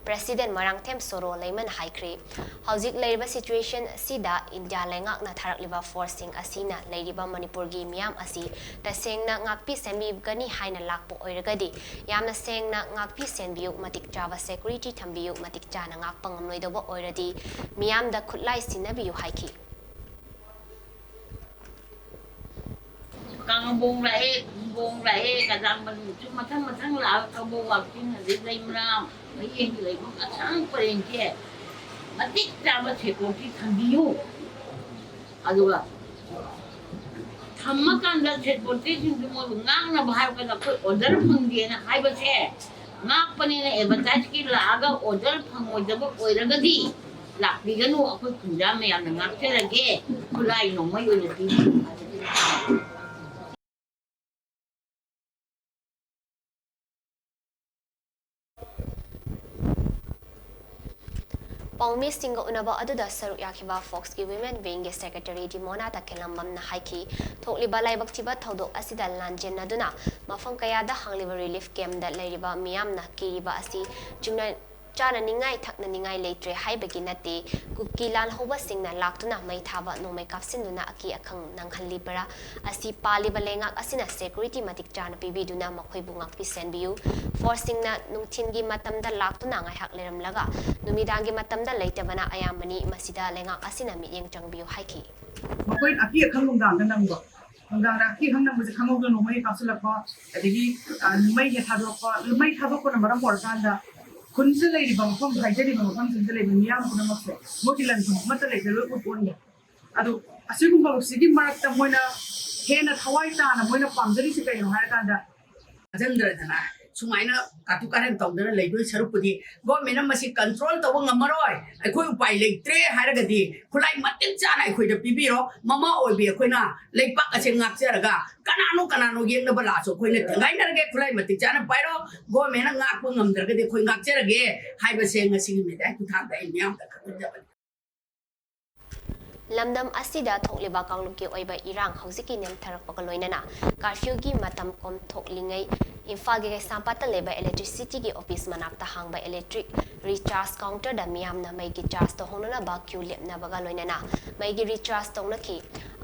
President ꯃꯔꯥꯡꯊꯦꯝ ꯁꯣꯔꯣ ꯂꯩꯃꯅ ꯍꯥꯏꯈ꯭ꯔꯦ꯫ ꯍꯧꯖꯤꯛ ꯂꯩꯔꯤꯕ situation ꯑꯁꯤꯗ ꯏꯟꯗꯤꯌꯥ ꯂꯩꯉꯥꯛꯅ ꯊꯥꯔꯛꯂꯤꯕ force ꯁꯤꯡ ꯑꯁꯤꯅ ꯂꯩꯔꯤꯕ ꯃꯅꯤꯄꯨꯔꯒꯤ ꯃꯤꯌꯥꯝ ꯑꯁꯤ ꯇꯁꯦꯡꯅ ꯉꯥꯛꯄꯤ ꯁꯦꯟꯕꯤꯒꯅꯤ ꯍꯥꯏꯅ ꯂꯥꯛꯄ ꯑꯣꯏꯔꯒꯗꯤ, ꯌꯥꯝꯅ ꯁꯦꯡꯅ ꯉꯥꯛꯄꯤ ꯁꯦꯟꯕꯤꯌꯨ, ꯃꯇꯤꯛ ꯆꯥꯕ security ꯊꯝꯕꯤꯌꯨ, ꯃꯇꯤꯛ ꯆꯥꯅ ꯉꯥꯛꯄ ꯉꯝꯂꯣꯏꯗꯧꯕ ꯑꯣꯏꯔꯗꯤ ꯃꯤꯌꯥꯝꯗ ꯈꯨꯠꯂꯥꯏ ꯁꯤꯟꯅꯕꯤꯌꯨ ꯍꯥꯏꯈꯤ꯫ ꯀꯥꯡꯕꯣꯡ ꯂꯥꯛꯑꯦ, ꯀꯨꯝꯕꯣꯡ ꯂꯥꯛꯑꯦ, ꯀꯗꯥꯡ ꯃꯅꯨꯡꯁꯨ ꯃꯊꯪ ꯃꯊꯪ ꯂꯥꯛꯑꯒ ꯀꯕꯣꯛ ꯋꯥꯛꯆꯤꯡ, ꯑꯗꯩ ꯂꯩꯃꯔꯥꯝ, ꯃꯌꯦꯡꯒꯤ ꯂꯩꯐꯝ ꯑꯁꯥꯡ ꯄꯔꯦꯡꯁꯦ ꯃꯇꯤꯛ ꯆꯥꯕ security ꯊꯝꯕꯤꯌꯨ꯫ ꯑꯗꯨꯒ ꯊꯝꯃꯀꯥꯟꯗ security ꯁꯤꯡꯗꯨ ꯃꯣꯏꯕꯨ ꯉꯥꯛꯅꯕ ꯍꯥꯏꯔꯀꯥꯟꯗ ꯑꯩꯈꯣꯏ order ꯐꯪꯗꯦꯅ ꯍꯥꯏꯕꯁꯦ, ꯉꯥꯛꯄꯅꯦꯅ advertise ꯀꯤ ꯂꯥꯛꯑꯒ order ꯐꯪꯉꯣꯏꯗꯕ ꯑꯣꯏꯔꯒꯗꯤ ꯂꯥꯛꯄꯤꯒꯅꯨ, ꯑꯩꯈꯣꯏ ꯈꯨꯟꯖꯥ ꯃꯌꯥꯝꯅ ꯉꯥꯛꯆꯔꯒꯦ, ꯈꯨꯠꯂꯥꯏ ꯅꯣꯡꯃꯩ ꯑꯣꯏꯅ ꯄꯤꯕꯤꯌꯨ ꯍꯥꯏꯕꯁꯤꯅꯤ꯫ ꯄꯥꯎꯃꯤꯁꯤꯡꯒ ꯎꯅꯕ ꯑꯗꯨꯗ ꯁꯔꯨꯛ ꯌꯥꯈꯤꯕ ꯐꯣꯛꯁꯀꯤ Women Wing ꯒꯤ Secretary ꯗꯤꯃꯣꯅꯥ ꯇꯈꯦꯜꯂꯝꯕꯝꯅ ꯍꯥꯏꯈꯤ, ꯊꯣꯛꯂꯤꯕ ꯂꯥꯏꯕꯛ ꯊꯤꯕ ꯊꯧꯗꯣꯛ ꯑꯁꯤꯗ ꯂꯥꯟꯖꯦꯟꯅꯗꯨꯅ ꯃꯐꯝ ꯀꯌꯥꯗ ꯍꯥꯡꯂꯤꯕ relief camp ꯗ ꯂꯩꯔꯤꯕ ꯃꯤꯌꯥꯝꯅ ꯀꯤꯔꯤꯕ ꯑꯁꯤ ꯆꯨꯝꯅ ꯆꯥꯅꯅꯤꯡꯉꯥꯏ ꯊꯛꯅꯅꯤꯡꯉꯥꯏ ꯂꯩꯇ꯭ꯔꯦ ꯍꯥꯏꯕꯒꯤ ꯅꯠꯇꯦ꯫ ꯀꯨꯀꯤ ꯂꯥꯜꯍꯧꯕꯁꯤꯡꯅ ꯂꯥꯛꯇꯨꯅ ꯃꯩ ꯊꯥꯕ, ꯅꯣꯡꯃꯩ ꯀꯥꯞꯁꯤꯟꯗꯨꯅ ꯑꯀꯤ ꯑꯈꯪ ꯅꯪꯍꯜꯂꯤꯕꯔꯥ? ꯑꯁꯤ ꯄꯥꯜꯂꯤꯕ ꯂꯩꯉꯥꯛ ꯑꯁꯤꯅ security ꯃꯇꯤꯛ ꯆꯥꯅ ꯄꯤꯕꯤꯗꯨꯅ ꯃꯈꯣꯏꯕꯨ ꯉꯥꯛꯄꯤ ꯁꯦꯟꯕꯤꯌꯨ꯫ Force ꯁꯤꯡꯅ ꯅꯨꯡꯊꯤꯜꯒꯤ ꯃꯇꯝꯗ ꯂꯥꯛꯇꯨꯅ ꯉꯥꯏꯍꯥꯛ ꯂꯩꯔꯝꯂꯒ ꯅꯨꯃꯤꯗꯥꯡꯒꯤ ꯃꯇꯝꯗ ꯂꯩꯇꯕꯅ ꯑꯌꯥꯝꯕꯅꯤ꯫ ꯃꯁꯤꯗ ꯂꯩꯉꯥꯛ ꯑꯁꯤꯅ ꯃꯤꯠꯌꯦꯡ ꯆꯪꯕꯤꯌꯨ ꯍꯥꯏꯈꯤ꯫ ꯃꯈꯣꯏꯅ ꯑꯀꯤ ꯑꯈꯪ ꯅꯨꯡꯗꯥꯡꯗ ꯅꯪꯕ, ꯅꯨꯡꯗꯥꯡꯗ ꯑꯀꯤ ꯑꯈꯪ ꯅꯪꯕꯁꯦ ꯈꯪꯍꯧꯗꯅ ꯅꯣꯡꯃꯩ ꯀꯥꯞꯁꯤꯜꯂꯛꯄ, ꯑꯗꯒꯤ ꯃꯩ ꯍꯦꯛ ꯊꯥꯗꯣꯔꯛꯄ, ꯃꯩ ꯊꯥꯗꯣꯛꯄꯅ ꯃꯔꯝ ꯑꯣꯏꯔꯀꯥꯟꯗ ꯈꯨꯟꯁꯤꯗ ꯂꯩꯔꯤꯕ, ꯃꯐꯝ ꯍꯥꯏꯖꯔꯤꯕ ꯃꯐꯝꯁꯤꯡꯗ ꯂꯩꯕ ꯃꯤꯌꯥꯝ ꯄꯨꯝꯅꯃꯛꯁꯦ ꯃꯣꯏꯒꯤ ꯂꯟꯐꯝ ꯑꯃꯠꯇ ꯂꯩꯇ꯭ꯔꯦ, ꯂꯣꯏ ꯎꯠ ꯑꯣꯟꯈ꯭ꯔꯦ꯫ ꯑꯗꯣ ꯑꯁꯤꯒꯨꯝꯕꯁꯤꯒꯤ ꯃꯔꯛꯇ ꯃꯣꯏꯅ ꯍꯦꯟꯅ ꯊꯋꯥꯏ ꯇꯥꯅ ꯃꯣꯏꯅ ꯄꯥꯝꯖꯔꯤꯁꯤ ꯀꯩꯅꯣ ꯍꯥꯏꯔꯀꯥꯟꯗ, ꯊꯥꯖꯟꯗ꯭ꯔꯗꯅ ꯁꯨꯃꯥꯏꯅ ꯀꯥꯇꯨ ꯀꯥꯔꯟ ꯇꯧꯗꯅ ꯂꯩꯗꯣꯏ ꯁꯔꯨꯛꯄꯨꯗꯤ government ꯅ ꯃꯁꯤ control ꯇꯧꯕ ꯉꯝꯃꯔꯣꯏ, ꯑꯩꯈꯣꯏ ꯎꯄꯥꯏ ꯂꯩꯇ꯭ꯔꯦ ꯍꯥꯏꯔꯒꯗꯤ ꯈꯨꯠꯂꯥꯏ ꯃꯇꯤꯛ ꯆꯥꯅ ꯑꯩꯈꯣꯏꯗ ꯄꯤꯕꯤꯔꯣ꯫ ꯃꯃꯥ ꯑꯣꯏꯕꯤ ꯑꯩꯈꯣꯏꯅ ꯂꯩꯄꯥꯛ ꯑꯁꯦ ꯉꯥꯛꯆꯔꯒ ꯀꯅꯥꯅꯣ ꯀꯅꯥꯅꯣ ꯌꯦꯛꯅꯕ ꯂꯥꯛꯑꯁꯨ ꯑꯩꯈꯣꯏꯅ ꯊꯦꯡꯒꯥꯏꯅꯔꯒꯦ, ꯈꯨꯠꯂꯥꯏ ꯃꯇꯤꯛ ꯆꯥꯅ ꯄꯥꯏꯔꯣ꯫ Government ꯅ ꯉꯥꯛꯄ ꯉꯝꯗ꯭ꯔꯒꯗꯤ ꯑꯩꯈꯣꯏ ꯉꯥꯛꯆꯔꯒꯦ ꯍꯥꯏꯕꯁꯦ ꯉꯁꯤꯒꯤ media ꯒꯤ ꯈꯨꯠꯊꯥꯡꯗ ꯑꯩ ꯃꯤꯌꯥꯝꯗ ꯈꯪꯍꯟꯖꯕꯅꯤ꯫ ꯂꯝꯗꯝ ꯑꯁꯤꯗ ꯊꯣꯛꯂꯤꯕ ꯀꯥꯡꯂꯨꯞꯀꯤ ꯑꯣꯏꯕ ꯏꯔꯥꯡ ꯍꯧꯖꯤꯛꯀꯤ ꯅꯦꯝꯊꯔꯛꯄꯒ ꯂꯣꯏꯅꯅ curfewꯒꯤ ꯃꯇꯝ ꯀꯣꯝꯊꯣꯛꯂꯤꯉꯩ ꯏꯝꯐꯥꯜꯒꯤ ꯀꯩꯁꯥꯝꯄꯥꯠꯇ ꯂꯩꯕ electricityꯒꯤ office ꯃꯅꯥꯛꯇ ꯍꯥꯡꯕ electric recharge counterꯗ ꯃꯤꯌꯥꯝꯅ ꯃꯩꯒꯤ charge ꯇꯧꯍꯧꯅꯅꯕ queue ꯂꯦꯞꯅꯕꯒ ꯂꯣꯏꯅꯅ ꯃꯩꯒꯤ recharge ꯇꯧꯅꯈꯤ꯫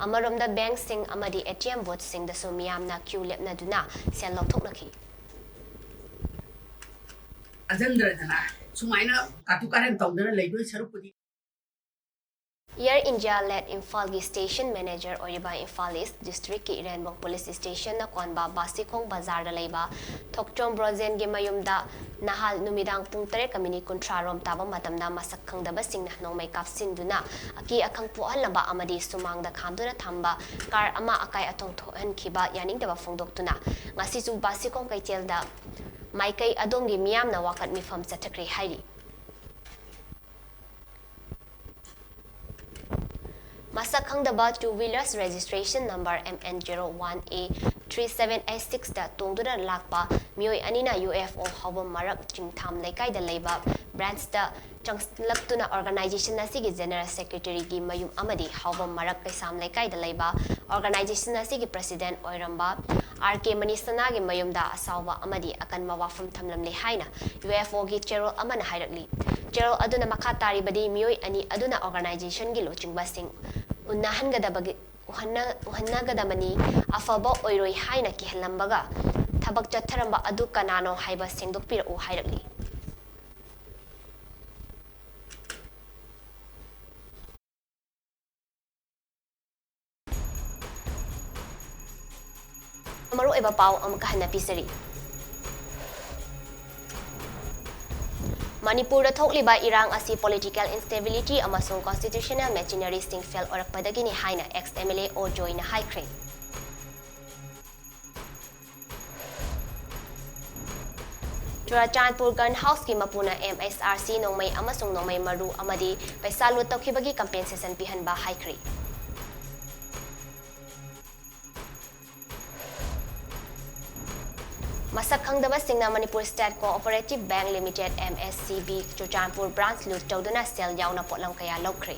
ꯑꯃꯔꯣꯝꯗ bankꯁꯤꯡ ꯑꯃꯗꯤ ATM boothꯁꯤꯡꯗꯁꯨ ꯃꯤꯌꯥꯝꯅ queue ꯂꯦꯞꯅꯗꯨꯅ ꯁꯦꯜ ꯂꯧꯊꯣꯛꯅꯈꯤ꯫ ꯊꯥꯖꯟꯗ꯭ꯔꯗꯅ ꯁꯨꯃꯥꯏꯅ ꯀꯥꯇꯨ ꯀꯥꯔꯟ ꯇꯧꯗꯅ ꯂꯩꯗꯣꯏ ꯁꯔꯨꯛꯄꯨꯗꯤ꯫ Air India led ꯏꯝꯐꯥꯜꯒꯤ station manager ꯑꯣꯏꯔꯤꯕ ꯏꯝꯐꯥꯜ East districtꯀꯤ ꯏꯔꯦꯟꯕꯨꯡ police stationꯅ ꯀꯣꯟꯕ ꯕꯥꯁꯤꯈꯣꯡ ꯕꯖꯥꯔꯗ ꯂꯩꯕ ꯊꯣꯛꯆꯣꯝ ꯕ꯭ꯔꯣꯖꯦꯟꯒꯤ ꯃꯌꯨꯝꯗ ꯅꯍꯥꯜ ꯅꯨꯃꯤꯗꯥꯡ ꯄꯨꯡ ꯇꯔꯦꯠꯀ minute ꯀꯨꯟꯊ꯭ꯔꯥ ꯔꯣꯝ ꯇꯥꯕ ꯃꯇꯝꯗ ꯃꯁꯛ ꯈꯪꯗꯕꯁꯤꯡꯅ ꯅꯣꯡꯃꯩ ꯀꯥꯞꯁꯤꯟꯗꯨꯅ ꯑꯀꯤ ꯑꯈꯪ ꯄꯣꯛꯍꯟꯅꯕ ꯑꯃꯗꯤ ꯁꯨꯃꯥꯡꯗ ꯈꯥꯝꯗꯨꯅ ꯊꯝꯕ car ꯑꯃ ꯑꯀꯥꯏ ꯑꯇꯣꯡ ꯊꯣꯛꯍꯟꯈꯤꯕ ꯌꯥꯅꯤꯡꯗꯕ ꯐꯣꯡꯗꯣꯛꯇꯨꯅ ꯉꯁꯤꯁꯨ ꯕꯥꯁꯤꯈꯣꯡ ꯀꯩꯊꯦꯜꯗ ꯃꯥꯏꯀꯩ ꯑꯗꯣꯝꯒꯤ ꯃꯤꯌꯥꯝꯅ ꯋꯥꯀꯠ ꯃꯤꯐꯝ ꯆꯠꯊꯈ꯭ꯔꯦ ꯍꯥꯏꯔꯤ꯫ ꯃꯁꯛ ꯈꯪꯗꯕ two wheelers registration number M N zero one A three seven eight sixꯇ ꯇꯣꯡꯗꯨꯅ ꯂꯥꯛꯄ ꯃꯤꯑꯣꯏ ꯑꯅꯤꯅ UFO ꯍꯧꯕ ꯃꯔꯛ ꯆꯤꯡꯊꯥꯝ ꯂꯩꯀꯥꯏꯗ ꯂꯩꯕ branchꯇ ꯆꯪꯂꯛꯇꯨꯅ organization ꯑꯁꯤꯒꯤ general secretaryꯒꯤ ꯃꯌꯨꯝ ꯑꯃꯗꯤ ꯍꯧꯕ ꯃꯔꯛ ꯀꯩꯁꯥꯝ ꯂꯩꯀꯥꯏꯗ ꯂꯩꯕ organization ꯑꯁꯤꯒꯤ president ꯑꯣꯏꯔꯝꯕ R K ꯃꯅꯤꯁꯅꯥꯒꯤ ꯃꯌꯨꯝꯗ ꯑꯁꯥꯎꯕ ꯑꯃꯗꯤ ꯑꯀꯟꯕ ꯋꯥꯐꯝ ꯊꯝꯂꯝꯂꯦ ꯍꯥꯏꯅ UFOꯒꯤ ꯆꯦꯔꯣꯜ ꯑꯃꯅ ꯍꯥꯏꯔꯛꯂꯤ꯫ ꯆꯦꯔꯣꯜ ꯑꯗꯨꯅ ꯃꯈꯥ ꯇꯥꯔꯤꯕꯗꯤ ꯃꯤꯑꯣꯏ ꯑꯅꯤ ꯑꯗꯨꯅ organizationꯒꯤ ꯂꯨꯆꯤꯡꯕꯁꯤꯡ ꯎꯅꯍꯟꯒꯗꯕꯒꯤ, ꯎꯍꯟꯅ-, ꯎꯍꯟꯅꯒꯗꯕꯅꯤ, ꯑꯐꯕ ꯑꯣꯏꯔꯣꯏ ꯍꯥꯏꯅ ꯀꯤꯍꯜꯂꯝꯕꯒ ꯊꯕꯛ ꯆꯠꯊꯔꯝꯕ ꯑꯗꯨ ꯀꯅꯥꯅꯣ ꯍꯥꯏꯕ ꯁꯦꯡꯗꯣꯛꯄꯤꯔꯛꯎ ꯍꯥꯏꯔꯛꯂꯤ꯫ ꯃꯔꯨꯑꯣꯏꯕ ꯄꯥꯎ ꯑꯃꯨꯛꯀ ꯍꯟꯅ ꯄꯤꯖꯔꯤ꯫ ꯃꯅꯤꯄꯨꯔꯗ ꯊꯣꯛꯂꯤꯕ ꯏꯔꯥꯡ ꯑꯁꯤ political instability ꯑꯃꯁꯨꯡ constitutional machineryꯁꯤꯡ fail ꯑꯣꯏꯔꯛꯄꯗꯒꯤꯅꯤ ꯍꯥꯏꯅ ex MLA ꯑꯣ ꯖꯣꯏꯅ ꯍꯥꯏꯈ꯭ꯔꯦ꯫ ꯆꯨꯔꯥꯆꯥꯟꯄꯨꯔ gun houseꯀꯤ ꯃꯄꯨꯅ MSRC ꯅꯣꯡꯃꯩ ꯑꯃꯁꯨꯡ ꯅꯣꯡꯃꯩ ꯃꯔꯨ ꯑꯃꯗꯤ ꯄꯩꯁꯥ loot ꯇꯧꯈꯤꯕꯒꯤ compensation ꯄꯤꯍꯟꯕ ꯍꯥꯏꯈ꯭ꯔꯦ꯫ ꯃꯁꯛ ꯈꯪꯗꯕꯁꯤꯡꯅ Manipur State Cooperative Bank Limited, MSCB, Churachandpur branch loot ꯇꯧꯗꯨꯅ ꯁꯦꯜ ꯌꯥꯎꯅ ꯄꯣꯠꯂꯝ ꯀꯌꯥ ꯂꯧꯈ꯭ꯔꯦ꯫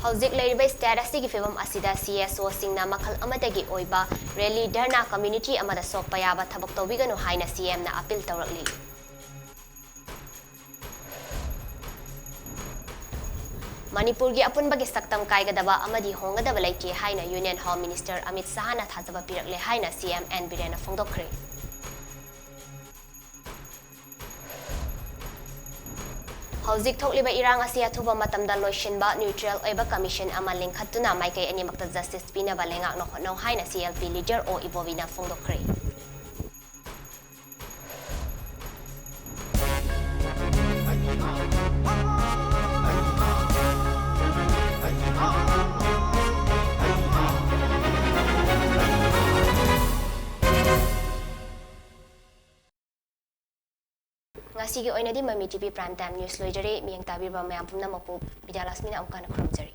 ꯍꯧꯖꯤꯛ ꯂꯩꯔꯤꯕ state ꯑꯁꯤꯒꯤ ꯐꯤꯕꯝ ꯑꯁꯤꯗ CSOꯁꯤꯡꯅ ꯃꯈꯜ ꯑꯃꯠꯇꯒꯤ ꯑꯣꯏꯕ rally, ꯙꯔꯅꯥ, community ꯑꯃꯗ ꯁꯣꯛꯄ ꯌꯥꯕ ꯊꯕꯛ ꯇꯧꯕꯤꯒꯅꯨ ꯍꯥꯏꯅ CMꯅ appeal ꯇꯧꯔꯛꯂꯤ꯫ ꯃꯅꯤꯄꯨꯔꯒꯤ ꯑꯄꯨꯟꯕꯒꯤ ꯁꯛꯇꯝ ꯀꯥꯏꯒꯗꯕ ꯑꯃꯗꯤ ꯍꯣꯡꯒꯗꯕ ꯂꯩꯇꯦ ꯍꯥꯏꯅ Union Home Minister ꯑꯃꯤꯠ ꯁꯍꯥꯅ ꯊꯥꯖꯕ ꯄꯤꯔꯛꯂꯦ ꯍꯥꯏꯅ CM ꯑꯦꯟ ꯕꯤꯔꯦꯟꯅ ꯐꯣꯡꯗꯣꯛꯈ꯭ꯔꯦ꯫ ꯍꯧꯖꯤꯛ ꯊꯣꯛꯂꯤꯕ ꯏꯔꯥꯡ ꯑꯁꯤ ꯑꯊꯨꯕ ꯃꯇꯝꯗ ꯂꯣꯏꯁꯤꯟꯕ, neutral ꯑꯣꯏꯕ commission ꯑꯃ ꯂꯤꯡꯈꯠꯇꯨꯅ ꯃꯥꯏꯀꯩ ꯑꯅꯤꯃꯛꯇ justice ꯄꯤꯅꯕ ꯂꯩꯉꯥꯛꯅ ꯍꯣꯠꯅꯧ ꯍꯥꯏꯅ CLP leader ꯑꯣ ꯏꯕꯣꯕꯤꯅ ꯐꯣꯡꯗꯣꯛꯈ꯭ꯔꯦ꯫ ꯉꯁꯤꯒꯤ ꯑꯣꯏꯅꯗꯤ ꯃꯃꯤ TV Prime Time News ꯂꯣꯏꯖꯔꯦ꯫ ꯃꯤꯠꯌꯦꯡ ꯇꯥꯕꯤꯔꯤꯕ ꯃꯌꯥꯝ ꯄꯨꯝꯅꯃꯛꯄꯨ ꯕꯤꯗ꯭ꯌꯥꯂꯛꯁꯃꯤꯅ ꯑꯃꯨꯛꯀ ꯍꯟꯅ ꯈꯨꯔꯨꯝꯖꯔꯤ꯫